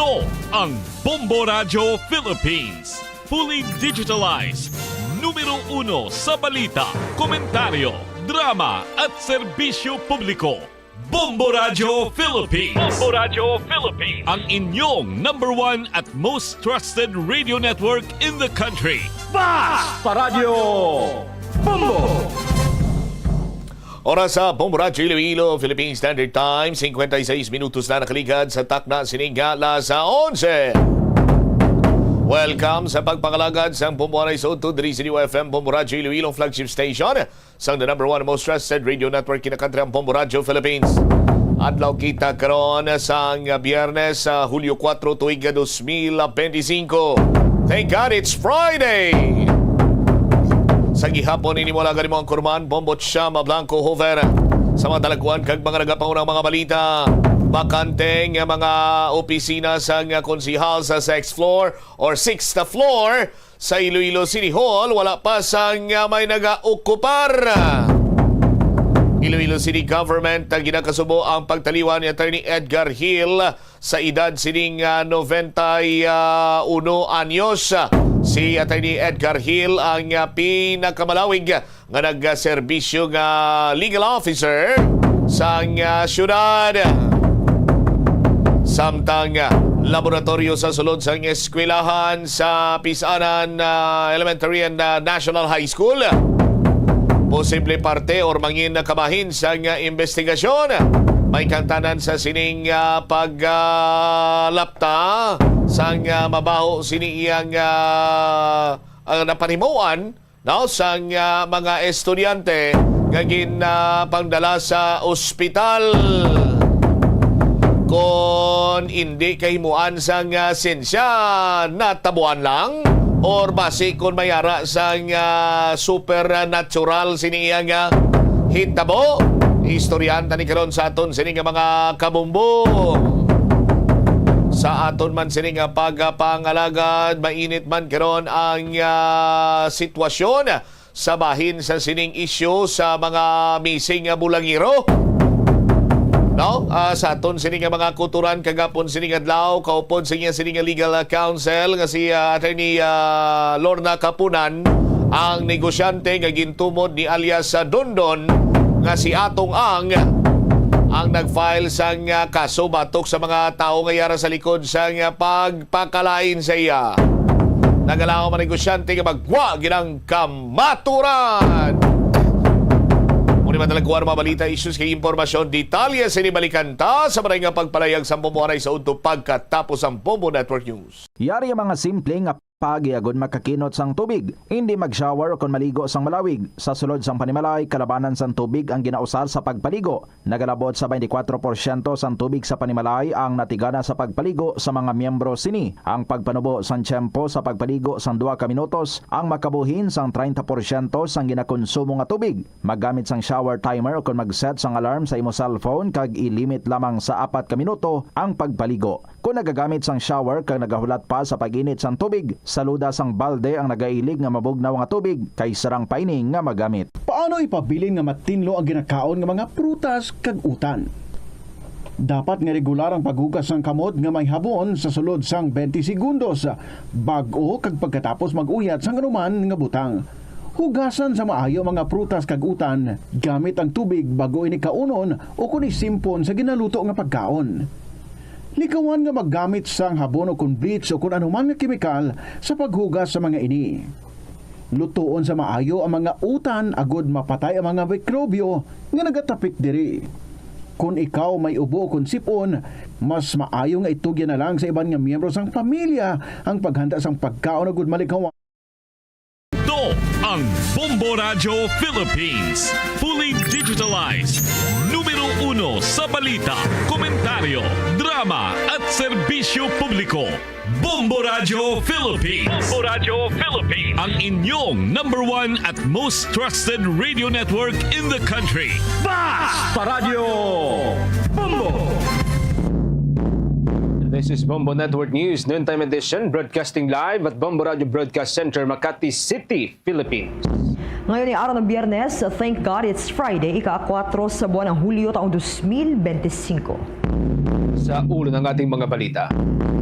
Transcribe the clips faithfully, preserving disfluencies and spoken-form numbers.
Ito ang Bombo Radyo Philippines. Fully digitalized. Numero uno sa balita, komentaryo, drama at serbisyo publiko. Bombo Radyo Philippines. Bombo Radyo Philippines. Ang inyong number one at most trusted radio network in the country. Basta Radyo Bombo! Oras sa Bombo Radyo Iloilo, Philippine Standard Time, cincuenta y seis minutos na nakaligad sa takna sining alas onse. Welcome sa pagpangalagad sang Bombo Anay sa Udto diri sa D W F M Bombo Radyo Iloilo, flagship station sang the number one most trusted radio network in the country, ang Bombo Radyo Philippines. Adlaw kita karon sang Biyernes, sa Hulyo kuwatro, tuig nga dos mil benti singko. Thank God it's Friday! Sa gihapon ini mo, alaga nimo ang kurman, Bombo Chama Blanco Hover. Sa mga talagkuan kag mga nagapaunang mga balita, bakante nga mga opisina sang konsehal sa sixth floor or sixth floor sa Iloilo City Hall, wala pa sang may nagaokupar. Iloilo City Government, ah, ginakasubo ang pagtaliwan ni Attorney Edgar Hill sa edad sining, ah, noventa y uno anyos. Si Attorney Edgar Hill ang, ah, pinakamalawig nga nagserbisyo nga legal officer sang, ah, syudad. Samtang, ah, laboratorio sa sulod sang eskwelahan sa Pisanan, ah, Elementary and, ah, National High School posible parte or mangin na kabahin sang, ah, investigasyon. May kantanan sa sining, ah, pag, ah, lapta sang, ah, mabaho sini iyang, ah, ah, napanimuan, no, sang, ah, mga estudyante nga gin, ah, pangdala sa ospital. Kon indi kahimuan sang, ah, sensya, natabuan lang, or basi kon may ara sang, ah, supernatural sini iya nga hitabo, istoryahan ta ni karon sa aton sini nga mga kabumbo. Sa aton man sini nga pagpangalagad, mainit man karon ang, ah, sitwasyon sa bahin sa sining isyu sa mga missing nga bulangero. No? Ah, sa aton sini nga mga kutoran kagapon sining adlaw, kaupod sa iya sini nga legal, ah, counsel nga si, ah, Attorney, ah, Lorna Kapunan, ang negosyante nga gintumod ni alias, ah, Dondon nga si Atong Ang, ang nag-file sang, ah, kaso batok sa mga tawo nga yara sa likod sang, ah, pagpakalain sa iya. Nagalaom ang negosyante nga magwa ginang kamaturan. Muni, madalagkuan, mga balita, issues kay impormasyon, detalye sa ini, balikan ta sa maray nga pagpalayag sa Bombo Anay sa Udto pagkatapos ang Bombo Network News. Yari ang mga simple nga pagi agud makakinot sang tubig. Indi mag-shower ukon maligo sang malawig. Sa sulod sang panimalay, kalabanan sang tubig ang ginausar sa pagpaligo. Nagalabot sa twenty-four porsyento sang tubig sa panimalay ang natigana sa pagpaligo sa mga miyembro sini. Ang pagpanubo sang tiyempo sa pagpaligo sang duha ka minutos ang makabuhin sang treinta porsyento sang ginakonsumo nga tubig. Maggamit sang shower timer ukon mag-set sang alarm sa imo cellphone kag i-limit lamang sa apat ka minuto ang pagpaligo. Kon nagagamit sang shower kag nagahulat pa sa pag-init sang tubig, saluda sang balde ang nagailig nga mabugnaw nga tubig kay sarang pa ini nga magamit. Paano ipabilin nga matinlo ang ginakaon nga mga prutas kag utan? Dapat nga regular ang paghugas sang kamot nga may habon sa sulod sang twenty segundos bag-o kag pagkatapos mag-uyat sang anuman nga butang. Hugasan sa maayo ang mga prutas kag utan gamit ang tubig bag-o ini kaunon ukon isimpon sa ginaluto nga pagkaon. Likawan nga maggamit sang habon ukon bleach ukon anuman nga kemikal sa paghugas sa mga ini. Lutoon sa maayo ang mga utan agod mapatay ang mga mikrobyo nga nagatapik diri. Kon ikaw may ubo ukon sip-on, mas maayo nga itugyan na lang sa iban nga miyembro sang pamilya ang paghanda sang pagkaon agud malikawan. Ito ang Bombo Radyo Philippines. Fully digitalized. Numero uno sa balita, komentaryo, drama at serbisyo publiko. Bombo Radyo Philippines. Bombo Radyo Philippines. Ang inyong number one at most trusted radio network in the country. Basta Radyo Bombo! This is Bombo Network News, Noontime Edition, broadcasting live at Bombo Radyo Broadcast Center, Makati City, Philippines. Ngayon ay araw ng Biyernes, thank God it's Friday, ika-kuwatro sa buwan ng Hulyo, taong dos mil benti singko. Sa ulo ng ating mga balita.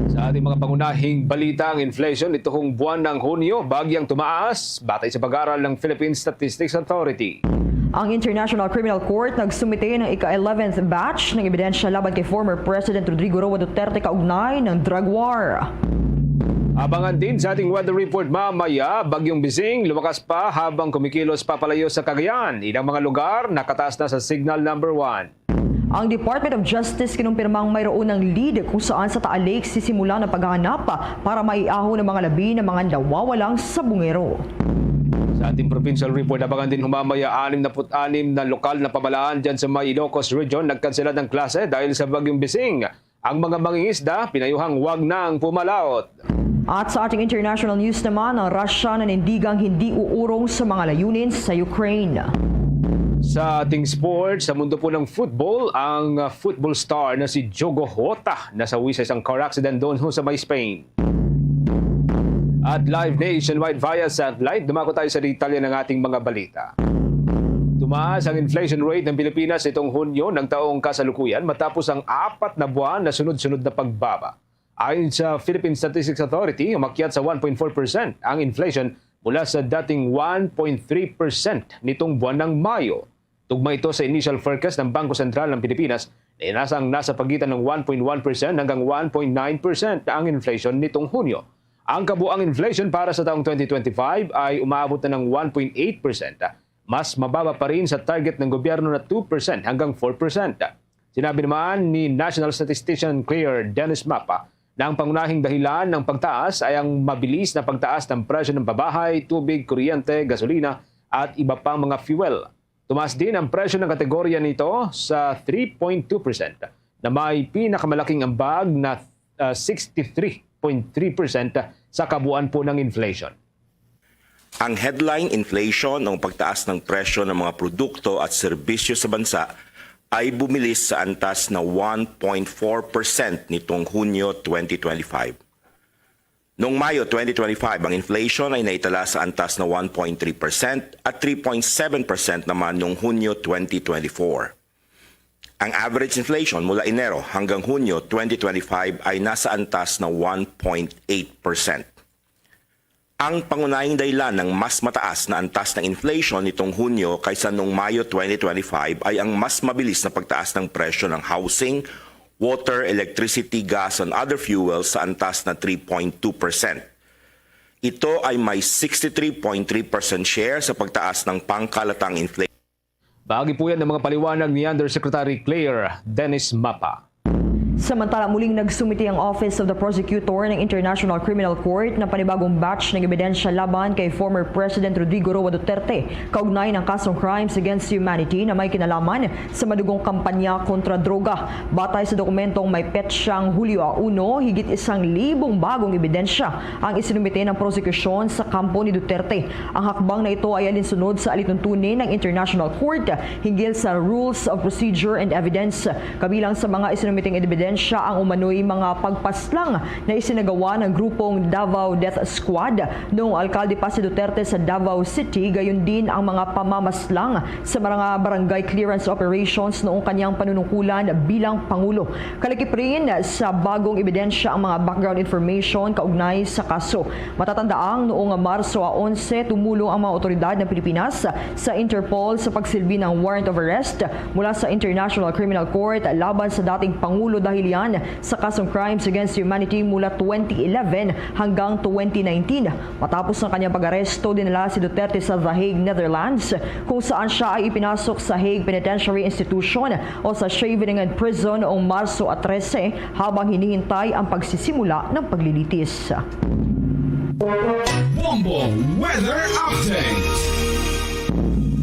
Sa ating mga pangunahing balita, ang inflation nitong buwan ng Hunyo bagyang tumaas, batay sa pag-aaral ng Philippine Statistics Authority. Ang International Criminal Court nagsumite ng ika-eleventh batch ng ebidensya laban kay former President Rodrigo Roa Duterte kaugnay ng drug war. Abangan din sa ating weather report mamaya, Bagyong Bising lumakas pa habang kumikilos papalayo sa Cagayan. Ilang mga lugar nakataas na sa signal number one. Ang Department of Justice kinumpirmang mayroon ng lead kung saan sa Taal Lake sisimula ng paghahanap para maiahon ang mga labi ng mga nawawalang sabungero. Sa ating provincial report, abangan din humamaya anim na put anim na lokal na pamalaan dyan sa may Ilocos Region nagkansela ng klase dahil sa Bagyong Bising. Ang mga mangingisda, pinayuhang wag nang pumalaot. At sa ating international news naman, ang Russia nanindigang hindi uurong sa mga layunin sa Ukraine. Sa ating sports, sa mundo po ng football, ang, uh, football star na si Diogo Jota nasawi sa isang car accident doon ho sa may Spain. At live nationwide via satellite, dumako tayo sa detalye ng ating mga balita. Tumaas ang inflation rate ng Pilipinas nitong Hunyo ng taong kasalukuyan matapos ang apat na buwan na sunod-sunod na pagbaba. Ayon sa Philippine Statistics Authority, umakyat sa one point four percent ang inflation mula sa dating one point three percent nitong buwan ng Mayo. Tugma ito sa initial forecast ng Bangko Sentral ng Pilipinas na inasang nasa pagitan ng one point one percent hanggang one point nine percent ang inflation nitong Hunyo. Ang kabuang inflation para sa taong twenty twenty-five ay umaabot na ng one point eight percent, mas mababa pa rin sa target ng gobyerno na two percent hanggang four percent. Sinabi naman ni National Statistician Claire Dennis Mapa na ang pangunahing dahilan ng pagtaas ay ang mabilis na pagtaas ng presyo ng pabahay, tubig, kuryente, gasolina at iba pang mga fuel. Tumaas din ang presyo ng kategorya nito sa three point two percent na may pinakamalaking ambag na, ah, sixty-three point three percent sa kabuuan po ng inflation. Ang headline inflation o pagtaas ng presyo ng mga produkto at serbisyo sa bansa ay bumilis sa antas na one point four percent nitong Hunyo twenty twenty-five. Noong Mayo twenty twenty-five, ang inflation ay naitala sa antas na one point three percent at three point seven percent naman noong Hunyo twenty twenty-four. Ang average inflation mula Enero hanggang Hunyo twenty twenty-five ay nasa antas na one point eight percent. Ang pangunahing dahilan ng mas mataas na antas ng inflation nitong Hunyo kaysa noong Mayo twenty twenty-five ay ang mas mabilis na pagtaas ng presyo ng housing, water, electricity, gas, and other fuels sa antas na three point two percent. Ito ay may sixty-three point three percent share sa pagtaas ng pangkalatang inflation. Bahagi po yan ng mga paliwanag ni Undersecretary Claire Dennis Mapa. Samantala, muling nagsumite ang Office of the Prosecutor ng International Criminal Court ng panibagong batch ng ebidensya laban kay former President Rodrigo Roa Duterte kaugnay ng kasong crimes against humanity na may kinalaman sa madugong kampanya kontra droga. Batay sa dokumentong may petsang Hulyo uno, higit isang libong bagong ebidensya ang isinumite ng prosekusyon sa kampo ni Duterte. Ang hakbang na ito ay alinsunod sa alituntunin ng International Court hinggil sa Rules of Procedure and Evidence. Kabilang sa mga isinumiting ebidensya ang umano'y mga pagpaslang na isinagawa ng grupong Davao Death Squad noong alkalde pa si Duterte sa Davao City, gayon din ang mga pamamaslang sa mga barangay clearance operations noong kanyang panunungkulan bilang pangulo. Kalakip rin sa bagong ebidensya ang mga background information kaugnay sa kaso. Matatandaang noong Marso onse, tumulong ang mga otoridad ng Pilipinas sa Interpol sa pagsilbi ng warrant of arrest mula sa International Criminal Court laban sa dating Pangulo Dahilian sa kasong crimes against humanity mula twenty eleven hanggang twenty nineteen. Matapos ang kanyang pag-aresto, dinala si Duterte sa The Hague, Netherlands, kung saan siya ay ipinasok sa Hague Penitentiary Institution o sa Scheveningen Prison noong Marso trese, habang hinihintay ang pagsisimula ng paglilitis. Bombo Weather Update.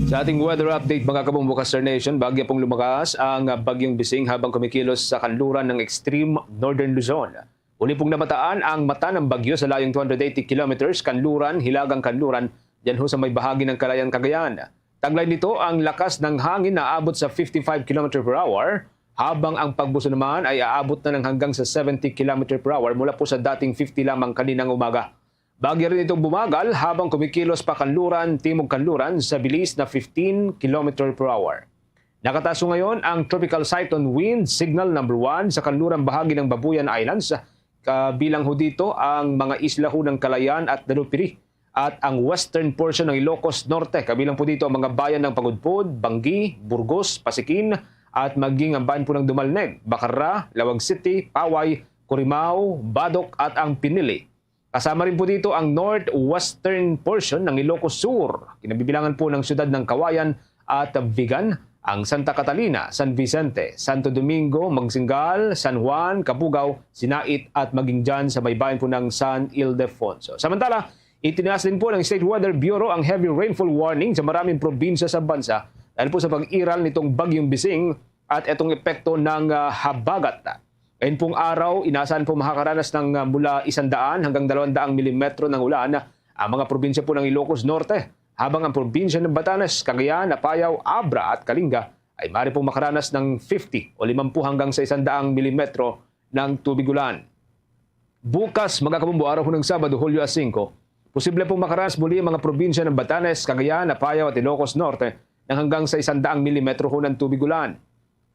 Sa ating weather update, mga kabombo, Kaster Nation, bahagya pong lumakas ang Bagyong Bising habang kumikilos sa kanluran ng extreme northern Luzon. Uli pong namataan ang mata ng bagyo sa layong two hundred eighty kilometers kanluran, hilagang kanluran, dyan ho sa may bahagi ng Kalayaan, Cagayan. Taglay nito, ang lakas ng hangin na aabot sa fifty-five kilometer per hour, habang ang pagbuso naman ay aabot na ng hanggang sa seventy kilometer per hour mula po sa dating fifty lamang kaninang umaga. Bahagya rin itong bumagal habang kumikilos pa kanluran, timog kanluran sa bilis na fifteen kilometer per hour. Nakataas ho ngayon ang Tropical Cyclone Wind Signal number one sa kanlurang bahagi ng Babuyan Islands, kabilang ho dito ang mga isla ho ng Calayan at Dalupiri at ang western portion ng Ilocos Norte, kabilang po dito ang mga bayan ng Pagudpud, Banggi, Burgos, Pasikin, at maging ang bayan po ng Dumalneg, Bacarra, Laoag City, Paway, Corimao, Badoc, at ang Pinili. Kasama rin po dito ang northwestern portion ng Ilocos Sur, kinabibilangan po ng siyudad ng Cauayan at Vigan, ang Santa Catalina, San Vicente, Santo Domingo, Magsingal, San Juan, Cabugao, Sinait at maging dyan sa may bayan po ng San Ildefonso. Samantala, itinaas din po ng State Weather Bureau ang heavy rainfall warning sa maraming probinsya sa bansa dahil po sa pag-iral nitong Bagyong Bising at itong epekto ng ah, habagat. Ngayon pong araw, inaasahan po makakaranas ng ah, mula isang daan hanggang dalawang daang milimetro ng ulan ang mga probinsya po ng Ilocos Norte, habang ang probinsya ng Batanes, Cagayan, Apayao, Abra at Kalinga ay maaari pong makaranas ng fifty o limampu hanggang sa isang daang milimetro ng tubig ulan. Bukas, mga kabombo, araw ho ng Sabado, Hulyo a singko, posible pong makaranas muli ang mga probinsya ng Batanes, Cagayan, Apayao at Ilocos Norte ng hanggang sa isang daang milimetro ho ng tubig ulan.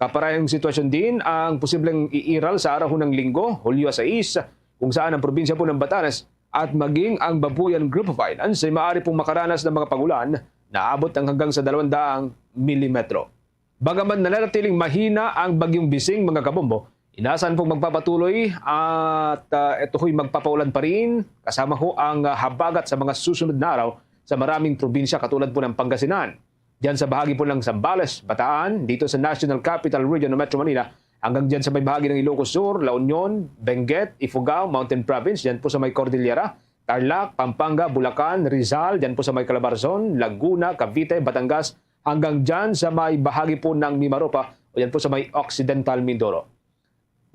Kaparehong sitwasyon din ang posibleng iiral sa araw ho ng Linggo, Hulyo sais, kung saan ang probinsya po ng Batanes at maging ang Babuyan Group of Islands ay maaari pong makaranas ng mga pagulan na abot ng hanggang sa dalawang daang milimetro. Bagaman nananatiling mahina ang Bagyong Bising, mga kabombo, inaasahan pong magpapatuloy at ah, ito ho'y magpapaulan pa rin, kasama ho ang ah, habagat sa mga susunod na araw sa maraming probinsya katulad po ng Pangasinan. Diyan sa bahagi po ng Zambales, Bataan, dito sa National Capital Region o Metro Manila, hanggang diyan sa may bahagi ng Ilocos Sur, La Union, Benguet, Ifugao, Mountain Province, diyan po sa may Cordillera, Tarlac, Pampanga, Bulacan, Rizal, diyan po sa may Calabarzon, Laguna, Cavite, Batangas, hanggang diyan sa may bahagi po ng Mimaropa o diyan po sa may Occidental Mindoro.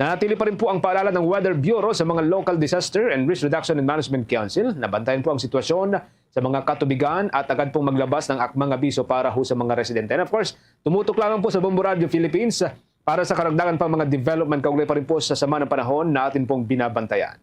Nanatili pa rin po ang paalala ng Weather Bureau sa mga Local Disaster and Risk Reduction and Management Council na bantayan po ang sitwasyon sa mga katubigan at agad pong maglabas ng akmang abiso para ho sa mga residente. And of course, tumutok lamang po sa Bombo Radio Philippines para sa karagdagan pang mga development kaugnay pa rin po sa sama ng panahon na atin pong binabantayan.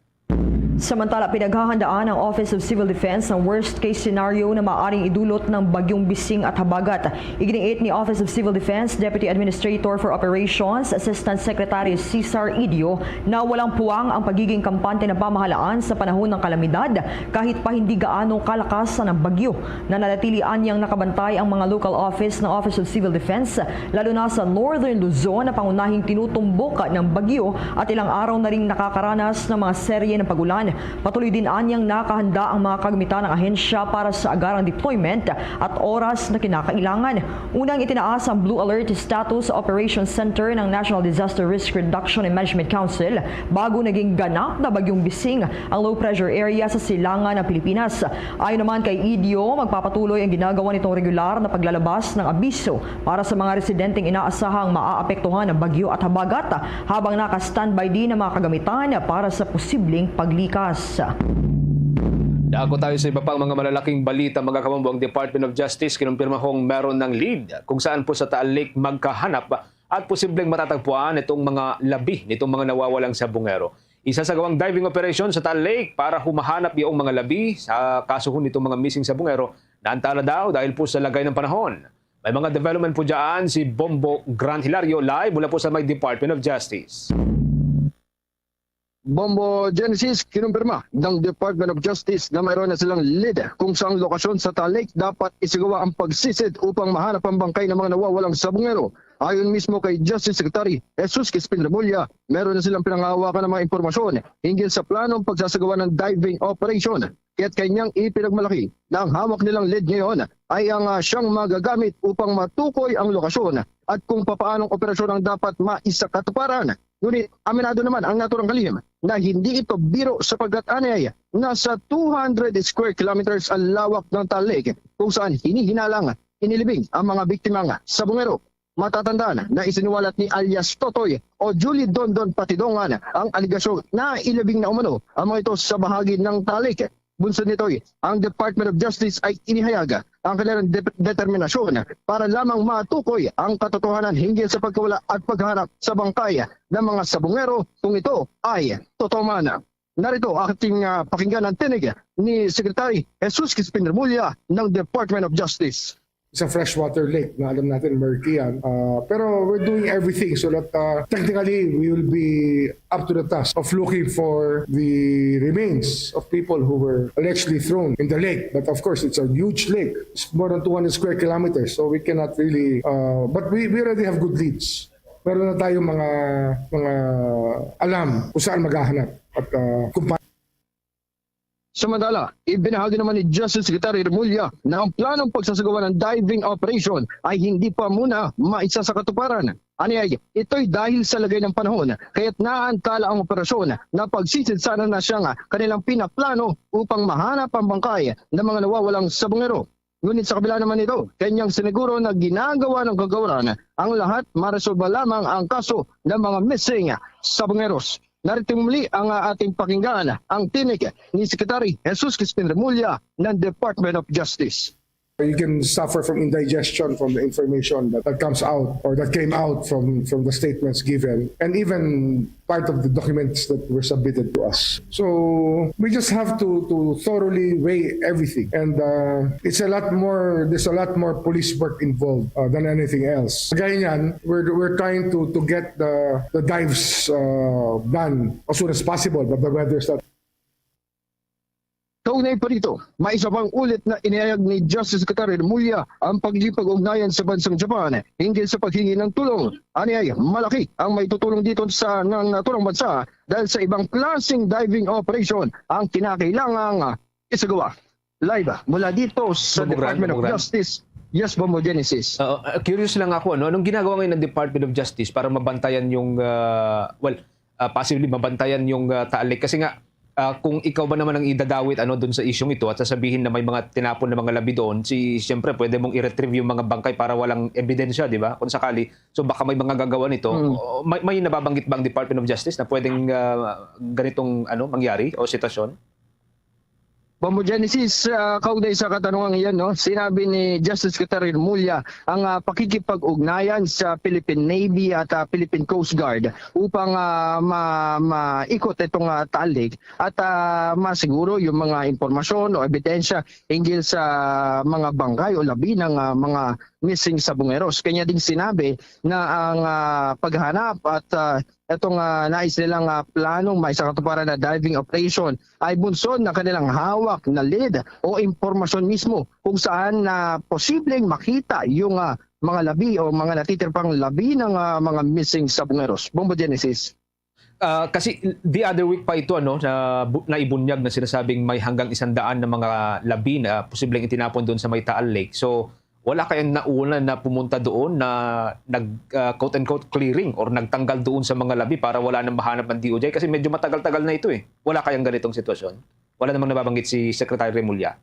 Samantala, pinaghahandaan ang Office of Civil Defense ang worst-case scenario na maaring idulot ng Bagyong Bising at habagat. Iginiit ni Office of Civil Defense Deputy Administrator for Operations, Assistant Secretary Cesar Idio, na walang puwang ang pagiging kampante ng pamahalaan sa panahon ng kalamidad kahit pa hindi gaano kalakas ang bagyo. Nananatili anyang nakabantay ang mga local office ng Office of Civil Defense, lalo na sa Northern Luzon na pangunahing tinutumbok ng bagyo at ilang araw na ring nakakaranas ng mga serye ng pagulan. Patuloy din anyang nakahanda ang mga kagamitan ng ahensya para sa agarang deployment at oras na kinakailangan. Unang itinaas ang Blue Alert status sa Operations Center ng National Disaster Risk Reduction and Management Council bago naging ganap na Bagyong Bising ang low pressure area sa silangan ng Pilipinas. Ayon naman kay Idio, magpapatuloy ang ginagawa nitong regular na paglalabas ng abiso para sa mga residenteng inaasahang maaapektuhan ng bagyo at habagat, habang naka-standby din ang mga kagamitan para sa posibleng paglikas. Dako tayo sa iba pang mga malalaking balita, mga kabombo. Ang Department of Justice kinumpirma hong meron ng lead kung saan po sa Taal Lake magkahanap at posibleng matatagpuan itong mga labi nitong mga nawawalang sabungero. Isasagawang diving operation sa Taal Lake para humahanap yung mga labi sa kaso ho nitong mga missing sabungero na antala daw dahil po sa lagay ng panahon. May mga development po dyan si Bombo Grant Hilario, live mula po sa may Department of Justice. Bombo Genesis, kinumpirma ng Department of Justice na mayroon na silang lead kung saang lokasyon sa Taal Lake dapat isagawa ang pagsisid upang mahanap ang bangkay ng mga nawawalang sabungero. Ayon mismo kay Justice Secretary Jesus Crispin Remulla, meron na silang pinanghahawakan ng mga impormasyon hinggil sa planong pagsasagawa ng diving operation. Kaya't kanyang ipinagmalaki na ang hawak nilang lead ngayon ay ang ah, siyang magagamit upang matukoy ang lokasyon at kung papaanong operasyon ang dapat maisakatuparan. Ngunit aminado naman ang naturang kalihim na hindi ito biro sapagkat anay nasa two hundred square kilometers ang lawak ng Taal Lake kung saan hinihinalang inilibing ang mga biktimang sabungero. Matatandaan na isiniwalat ni alias Totoy o Julie Dondon Patidongan ang aligasyon na ilibing na umano ang mga ito sa bahagi ng Taal Lake. Bunsod nito'y ang Department of Justice ay inihayag ang kanilang de- determinasyon para lamang matukoy ang katotohanan hinggil sa pagkawala at paghanap sa bangkay ng mga sabungero kung ito ay totoo man. Narito ating ah, pakinggan ang tinig ni Secretary Jesus Crispin Remulla ng Department of Justice. It's a freshwater lake na alam natin, murky yan. Uh, pero we're doing everything so that uh, technically we will be up to the task of looking for the remains of people who were allegedly thrown in the lake. But of course, it's a huge lake. It's more than two hundred square kilometers, so we cannot really, uh, but we, we already have good leads. Meron na tayong mga, mga alam kung saan maghahanap at uh, kung pa- Samantala, ibinahagi naman ni Justice Secretary Remulla na ang planong pagsasagawa ng diving operation ay hindi pa muna maisa sa katuparan. Aniay, ito'y dahil sa lagay ng panahon, kaya't naantala ang operasyon na pagsisidsanan na siyang kanilang pinaplano upang mahanap ang bangkay ng mga nawawalang sabungero. Ngunit sa kabila naman nito, kanyang siniguro na ginagawa ng kagawaran ang lahat, maresolba lamang ang kaso ng mga missing sabungeros. Narito muli ang ah, ating pakinggan ang tinig ni Secretary Jesus Crispin Remulla ng Department of Justice. You can suffer from indigestion from the information that, that comes out or that came out from, from the statements given, and even part of the documents that were submitted to us. So we just have to, to thoroughly weigh everything. And uh, it's a lot more, there's a lot more police work involved uh, than anything else. Kaya niyan, we're, we're trying to, to get the, the dives uh, done as soon as possible, but the weather's not Kaugnay pa dito, may isa pang ulit na inihayag ni Justice Secretary Remulla ang pagkikipag-ugnayan sa bansang Japan hinggil sa paghingi ng tulong. Aniay, malaki ang maitutulong dito sa ng naturang bansa dahil sa ibang klaseng diving operation ang kinakailangang isagawa. Live mula dito sa Department of Justice, yes, Bombo Genesis. Uh, curious lang ako, ano, anong ginagawa ngayon ng Department of Justice para mabantayan yung, uh, well, uh, possibly mabantayan yung uh, Taal Lake? Kasi nga, uh, kung ikaw ba naman ang idadawit ano doon sa isyong ito at sasabihin na may mga tinapon na mga labi doon, si siyempre pwede mong i-retrieve yung mga bangkay para walang ebidensya, di ba? Kung sakali, so baka may mga gagawa nito. Hmm. May, may nababanggit ba ang Department of Justice na pwedeng uh, ganitong ano mangyari o sitwasyon? Bombo Genesis, uh, kaugnay sa katanungan iyan, no? Sinabi ni Justice Secretary Remulla ang uh, pakikipag-ugnayan sa Philippine Navy at uh, Philippine Coast Guard upang uh, ma maikot itong uh, Taal Lake at uh, masiguro yung mga impormasyon o ebidensya hinggil sa mga bangkay o labi ng uh, mga missing sabungeros. Kanya ding sinabi na ang uh, paghanap at uh, itong uh, nais nilang uh, planong maisakatuparan na diving operation ay bunsod na kanilang hawak na lead o impormasyon mismo kung saan na posibleng makita yung uh, mga labi o mga natitirpang labi ng uh, mga missing sabungeros. Bombo Genesis. Uh, kasi the other week pa ito ano na naibunyag na sinasabing may hanggang isang daan na mga labi na posibleng itinapon doon sa may Taal Lake. So wala kayang nauna na pumunta doon na nag uh, quote unquote clearing or nagtanggal doon sa mga labi para wala nang mahanap ng D O J kasi medyo matagal-tagal na ito eh. Wala kayang ganitong sitwasyon? Wala namang nababanggit si Secretary Remulla.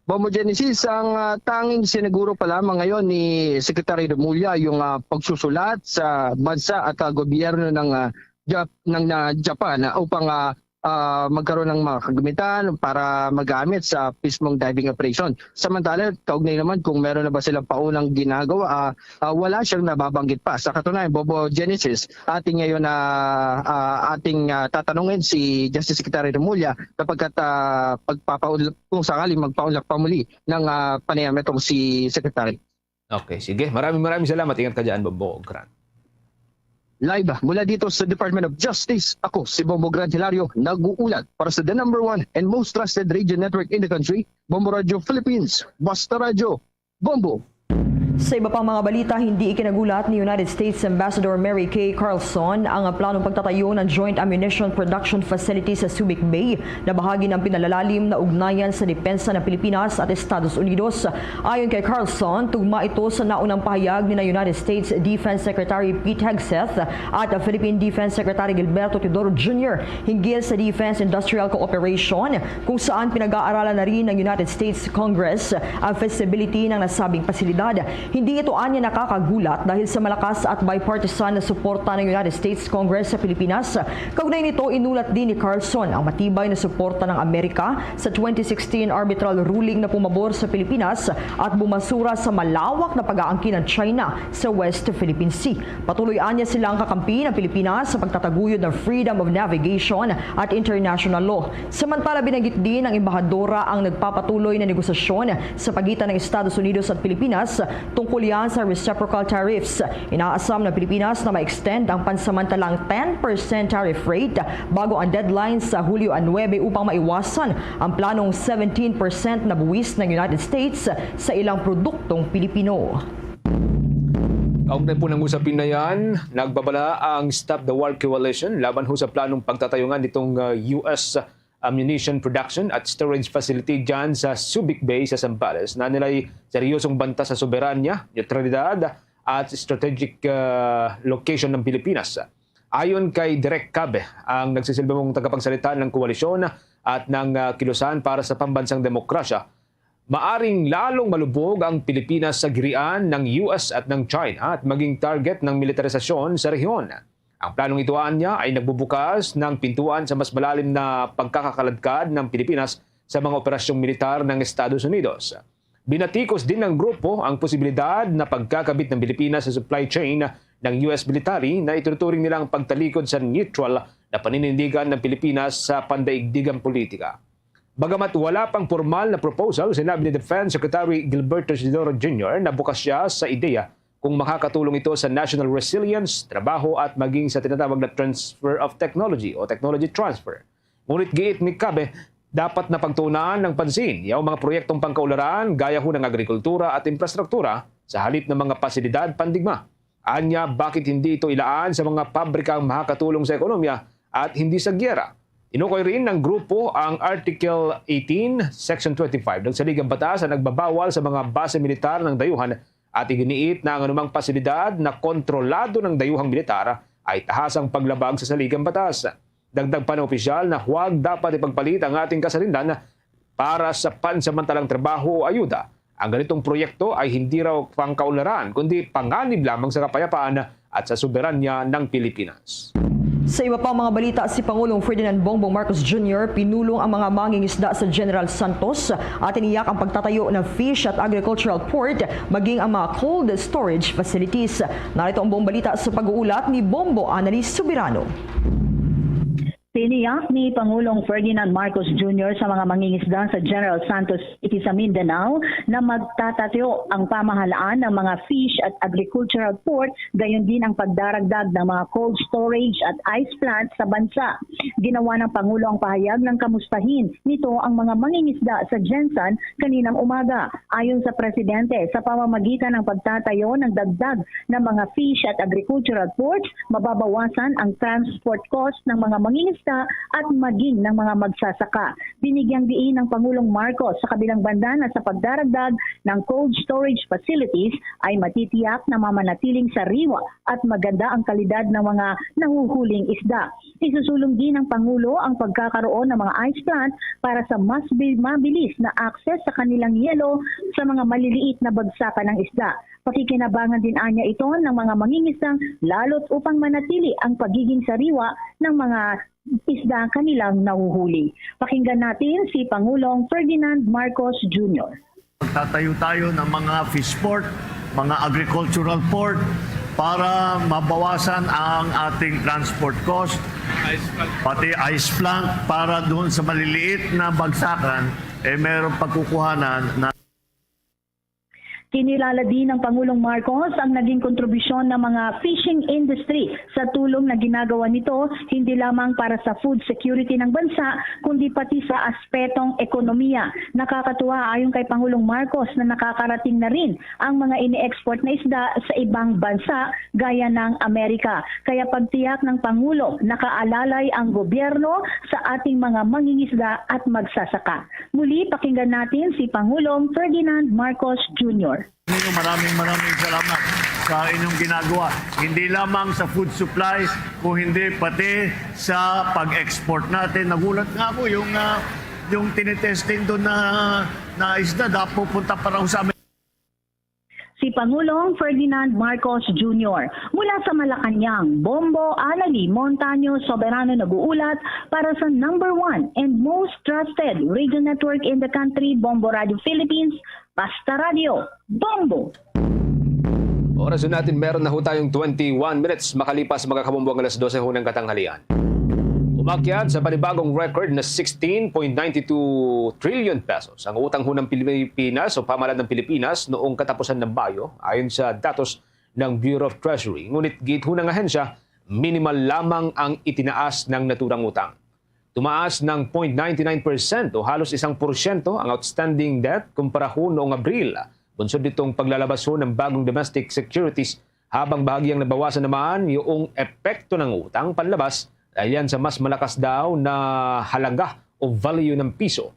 Bombo Genesis, ang uh, tanging siniguro pa lamang ngayon ni Secretary Remulla yung uh, pagsusulat sa bansa at uh, gobyerno ng uh, Jap- ng uh, Japan uh, upang uh, uh, magkaroon ng mga kagamitan para magamit sa mismong diving operation. Samantala, kaugnay naman kung meron na ba silang paunang ginagawa, uh, uh, wala siyang nababanggit pa. Sa katunayan, Bombo Genesis, ating ngayon na uh, uh, ating uh, tatanungin si Justice Secretary Remulla sapagkat uh, pagpapaul kung sakaling magpaunlak pa muli ng uh, panayam itong si Secretary. Okay, sige. Maraming maraming salamat. Ingat ka dyan, Bombo Grant. Live mula dito sa Department of Justice, ako si Bombo Grant Hilario, nag-uulat para sa the number one and most trusted radio network in the country, Bombo Radio Philippines. Basta Radyo, Bombo! Sa iba pang mga balita, hindi ikinagulat ni United States Ambassador Mary Kay Carlson ang planong pagtatayo ng Joint Ammunition Production Facility sa Subic Bay na bahagi ng pinalalalim na ugnayan sa depensa ng Pilipinas at Estados Unidos. Ayon kay Carlson, tugma ito sa naunang pahayag ni United States Defense Secretary Pete Hegseth at Philippine Defense Secretary Gilberto Teodoro Junior hinggil sa defense industrial cooperation, kung saan pinag-aaralan na rin ng United States Congress ang feasibility ng nasabing pasilidad. Hindi ito anya nakakagulat dahil sa malakas at bipartisan na suporta ng United States Congress sa Pilipinas. Kaugnay nito, inulat din ni Carlson ang matibay na suporta ng Amerika sa twenty sixteen arbitral ruling na pumabor sa Pilipinas at bumasura sa malawak na pag-aangkin ng China sa West Philippine Sea. Patuloy anya silang kakampi ng Pilipinas sa pagtataguyod ng freedom of navigation at international law. Samantala, binanggit din ng embahadora ang nagpapatuloy na negosasyon sa pagitan ng Estados Unidos at Pilipinas tungkol yan sa reciprocal tariffs. Inaasam ng Pilipinas na ma-extend ang pansamantalang ten percent tariff rate bago ang deadline sa Hulyo nuebe upang maiwasan ang planong seventeen percent na buwis ng United States sa ilang produktong Pilipino. Kaugnay po ng usapin na yan, nagbabala ang Stop the War Coalition laban ho sa planong pagtatayungan nitong, uh, U S ammunition production at storage facility dyan sa Subic Bay sa Zambales na nilay seryosong banta sa soberanya, neutralidad at strategic, uh, location ng Pilipinas. Ayon kay Direk Cabe, ang nagsisilbi mong tagapagsalita ng koalisyon at ng, uh, Kilusan para sa Pambansang Demokrasya, maaring lalong malubog ang Pilipinas sa girian ng U S at ng China at maging target ng militarisasyon sa rehiyon. Ang planong ito, anya, ay nagbubukas ng pintuan sa mas malalim na pagkakakaladkad ng Pilipinas sa mga operasyong militar ng Estados Unidos. Binatikos din ng grupo ang posibilidad na pagkakabit ng Pilipinas sa supply chain ng U S military na ituturing nilang pagtalikod sa neutral na paninindigan ng Pilipinas sa pandaigdigang politika. Bagamat wala pang pormal na proposal, sinabi ni Defense Secretary Gilberto Isidoro Junior na bukas siya sa ideya kung makakatulong ito sa national resilience, trabaho at maging sa tinatawag na transfer of technology o technology transfer. Ngunit giit ni Cabe, dapat na pagtuunan ng pansin ang mga proyektong pangkaularan gaya ho ng agrikultura at infrastruktura sa halip ng mga pasilidad pandigma. Anya, bakit hindi ito ilaan sa mga pabrikang makakatulong sa ekonomiya at hindi sa giyera? Tinukoy rin ng grupo ang Article eighteen, Section twenty-five ng Saligang Batas na nagbabawal sa mga base militar ng dayuhan at iginiit na ang anumang pasilidad na kontrolado ng dayuhang militar ay tahasang paglabag sa Saligang Batas. Dagdag pa ng opisyal na huwag dapat ipagpalit ang ating kasarinlan para sa pansamantalang trabaho o ayuda. Ang ganitong proyekto ay hindi raw pangkaunlaran, kundi panganib lamang sa kapayapaan at sa soberanya ng Pilipinas. Sa iba pang mga balita, si Pangulong Ferdinand Bongbong Marcos Junior pinulong ang mga mangingisda sa General Santos at tiniyak ang pagtatayo ng fish at agricultural port, maging ang mga cold storage facilities. Narito ang buong balita sa pag-uulat ni Bombo Annalise Soberano. Tiniyak ni Pangulong Ferdinand Marcos Junior sa mga mangingisda sa General Santos City sa Mindanao na magtatayo ang pamahalaan ng mga fish at agricultural port, gayon din ang pagdaragdag ng mga cold storage at ice plant sa bansa. Ginawa ng Pangulo ang pahayag nang kamustahin nito ang mga mangingisda sa GenSan kaninang umaga. Ayon sa Presidente, sa pamamagitan ng pagtatayo ng dagdag na mga fish at agricultural ports, mababawasan ang transport cost ng mga mangingisda at maging ng mga magsasaka. Binigyang diin ng Pangulong Marcos sa kabilang banda na sa pagdaragdag ng cold storage facilities ay matitiyak na mamanatiling sariwa at maganda ang kalidad ng mga nahuhuling isda. Isusulong din ng Pangulo ang pagkakaroon ng mga ice plant para sa mas bi-, mabilis na access sa kanilang yelo sa mga maliliit na bagsakan ng isda. Pakikinabangan din anya ito ng mga mangingisdang lalot upang manatili ang pagiging sariwa ng mga isda kanilang nahuhuli. Pakinggan natin si Pangulong Ferdinand Marcos Junior. Magtatayo tayo ng mga fish port, mga agricultural port para mabawasan ang ating transport cost, pati ice plant para doon sa maliliit na bagsakan, eh, meron pagkukuhanan na Kinilala din ng Pangulong Marcos ang naging kontribusyon ng mga fishing industry sa tulong na ginagawa nito, hindi lamang para sa food security ng bansa, kundi pati sa aspetong ekonomiya. Nakakatuwa, ayon kay Pangulong Marcos, na nakakarating na rin ang mga ini-export na isda sa ibang bansa gaya ng Amerika. Kaya pagtiyak ng Pangulo, nakaalalay ang gobyerno sa ating mga mangingisda at magsasaka. Muli, pakinggan natin si Pangulong Ferdinand Marcos Junior. Maraming, maraming salamat sa inyong ginagawa. Hindi lamang sa food supply, kung hindi pati sa pag-export natin. Nagulat nga ako yung, ah, yung tinitesting doon na, na isda, dapat pupunta pa raw sa Amerika. Pangulong Ferdinand Marcos Junior. Mula sa Malacañang, Bombo Anali Montaño Soberano nag-uulat para sa number one and most trusted radio network in the country, Bombo Radio Philippines, Basta Radio, Bombo! Oras na natin, meron na ho tayong twenty-one minutes makalipas, mga kabombo, ang alas dose ho ng katanghalian. Umakyat sa panibagong record na sixteen point nine two trillion pesos ang utang ho ng Pilipinas o pamahalaan ng Pilipinas noong katapusan ng Mayo, ayon sa datos ng Bureau of Treasury. Ngunit giit ho ng ahensya, minimal lamang ang itinaas ng naturang utang. Tumaas ng zero point nine nine percent o halos isang porsyento ang outstanding debt kumpara ho noong Abril, bunsod nitong paglalabas ho ng bagong domestic securities, habang bahagyang nabawasan naman yung epekto ng utang panlabas dahil yan sa mas malakas daw na halaga o value ng piso.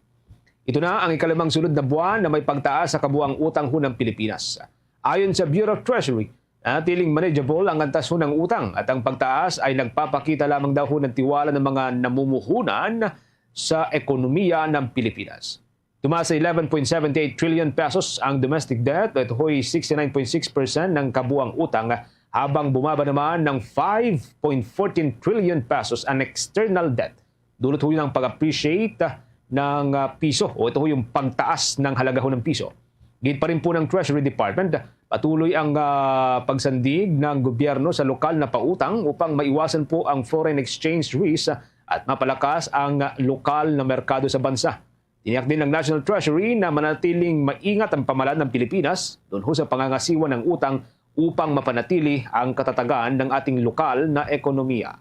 Ito na ang ikalimang sunod na buwan na may pagtaas sa kabuang utang ho ng Pilipinas. Ayon sa Bureau of Treasury, nanatiling manageable ang antas ho ng utang at ang pagtaas ay nagpapakita lamang daw ho ng tiwala ng mga namumuhunan sa ekonomiya ng Pilipinas. Tumaas sa eleven point seven eight trillion pesos ang domestic debt, ito ho'y sixty nine point six percent ng kabuang utang, habang bumaba naman ng five point fourteen trillion pesos ang external debt. Dulot ho yun ang pag-appreciate ng ah, piso, o ito ho yung pagtaas ng halaga ho ng piso. Gid pa rin po ng Treasury Department, patuloy ang ah, pagsandig ng gobyerno sa lokal na pautang upang maiwasan po ang foreign exchange risk at mapalakas ang lokal na merkado sa bansa. Tiniyak din ng National Treasury na manatiling maingat ang pamahalaan ng Pilipinas doon ho sa pangangasiwa ng utang upang mapanatili ang katatagan ng ating lokal na ekonomiya.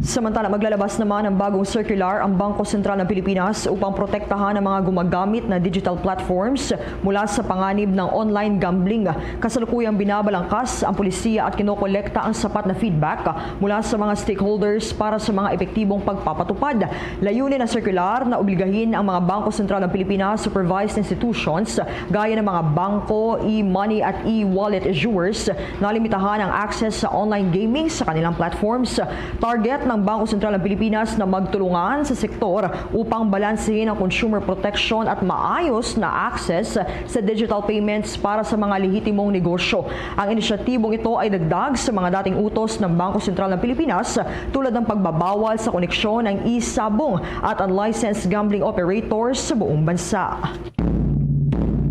Samantala, maglalabas naman ng bagong circular ang Bangko Sentral ng Pilipinas upang protektahan ang mga gumagamit ng digital platforms mula sa panganib ng online gambling. Kasalukuyang binabalangkas ang pulisiya at kinokolekta ang sapat na feedback mula sa mga stakeholders para sa mga epektibong pagpapatupad. Layunin ng circular na obligahin ang mga Bangko Sentral ng Pilipinas supervised institutions gaya ng mga bangko, e-money at e-wallet issuers na limitahan ang access sa online gaming sa kanilang platforms. Target ng Bangko Sentral ng Pilipinas na magtulungan sa sektor upang balansehin ang consumer protection at maayos na access sa digital payments para sa mga lehitimong negosyo. Ang inisyatibong ito ay dagdag sa mga dating utos ng Bangko Sentral ng Pilipinas, tulad ng pagbabawal sa koneksyon ng e-sabong at unlicensed gambling operators sa buong bansa.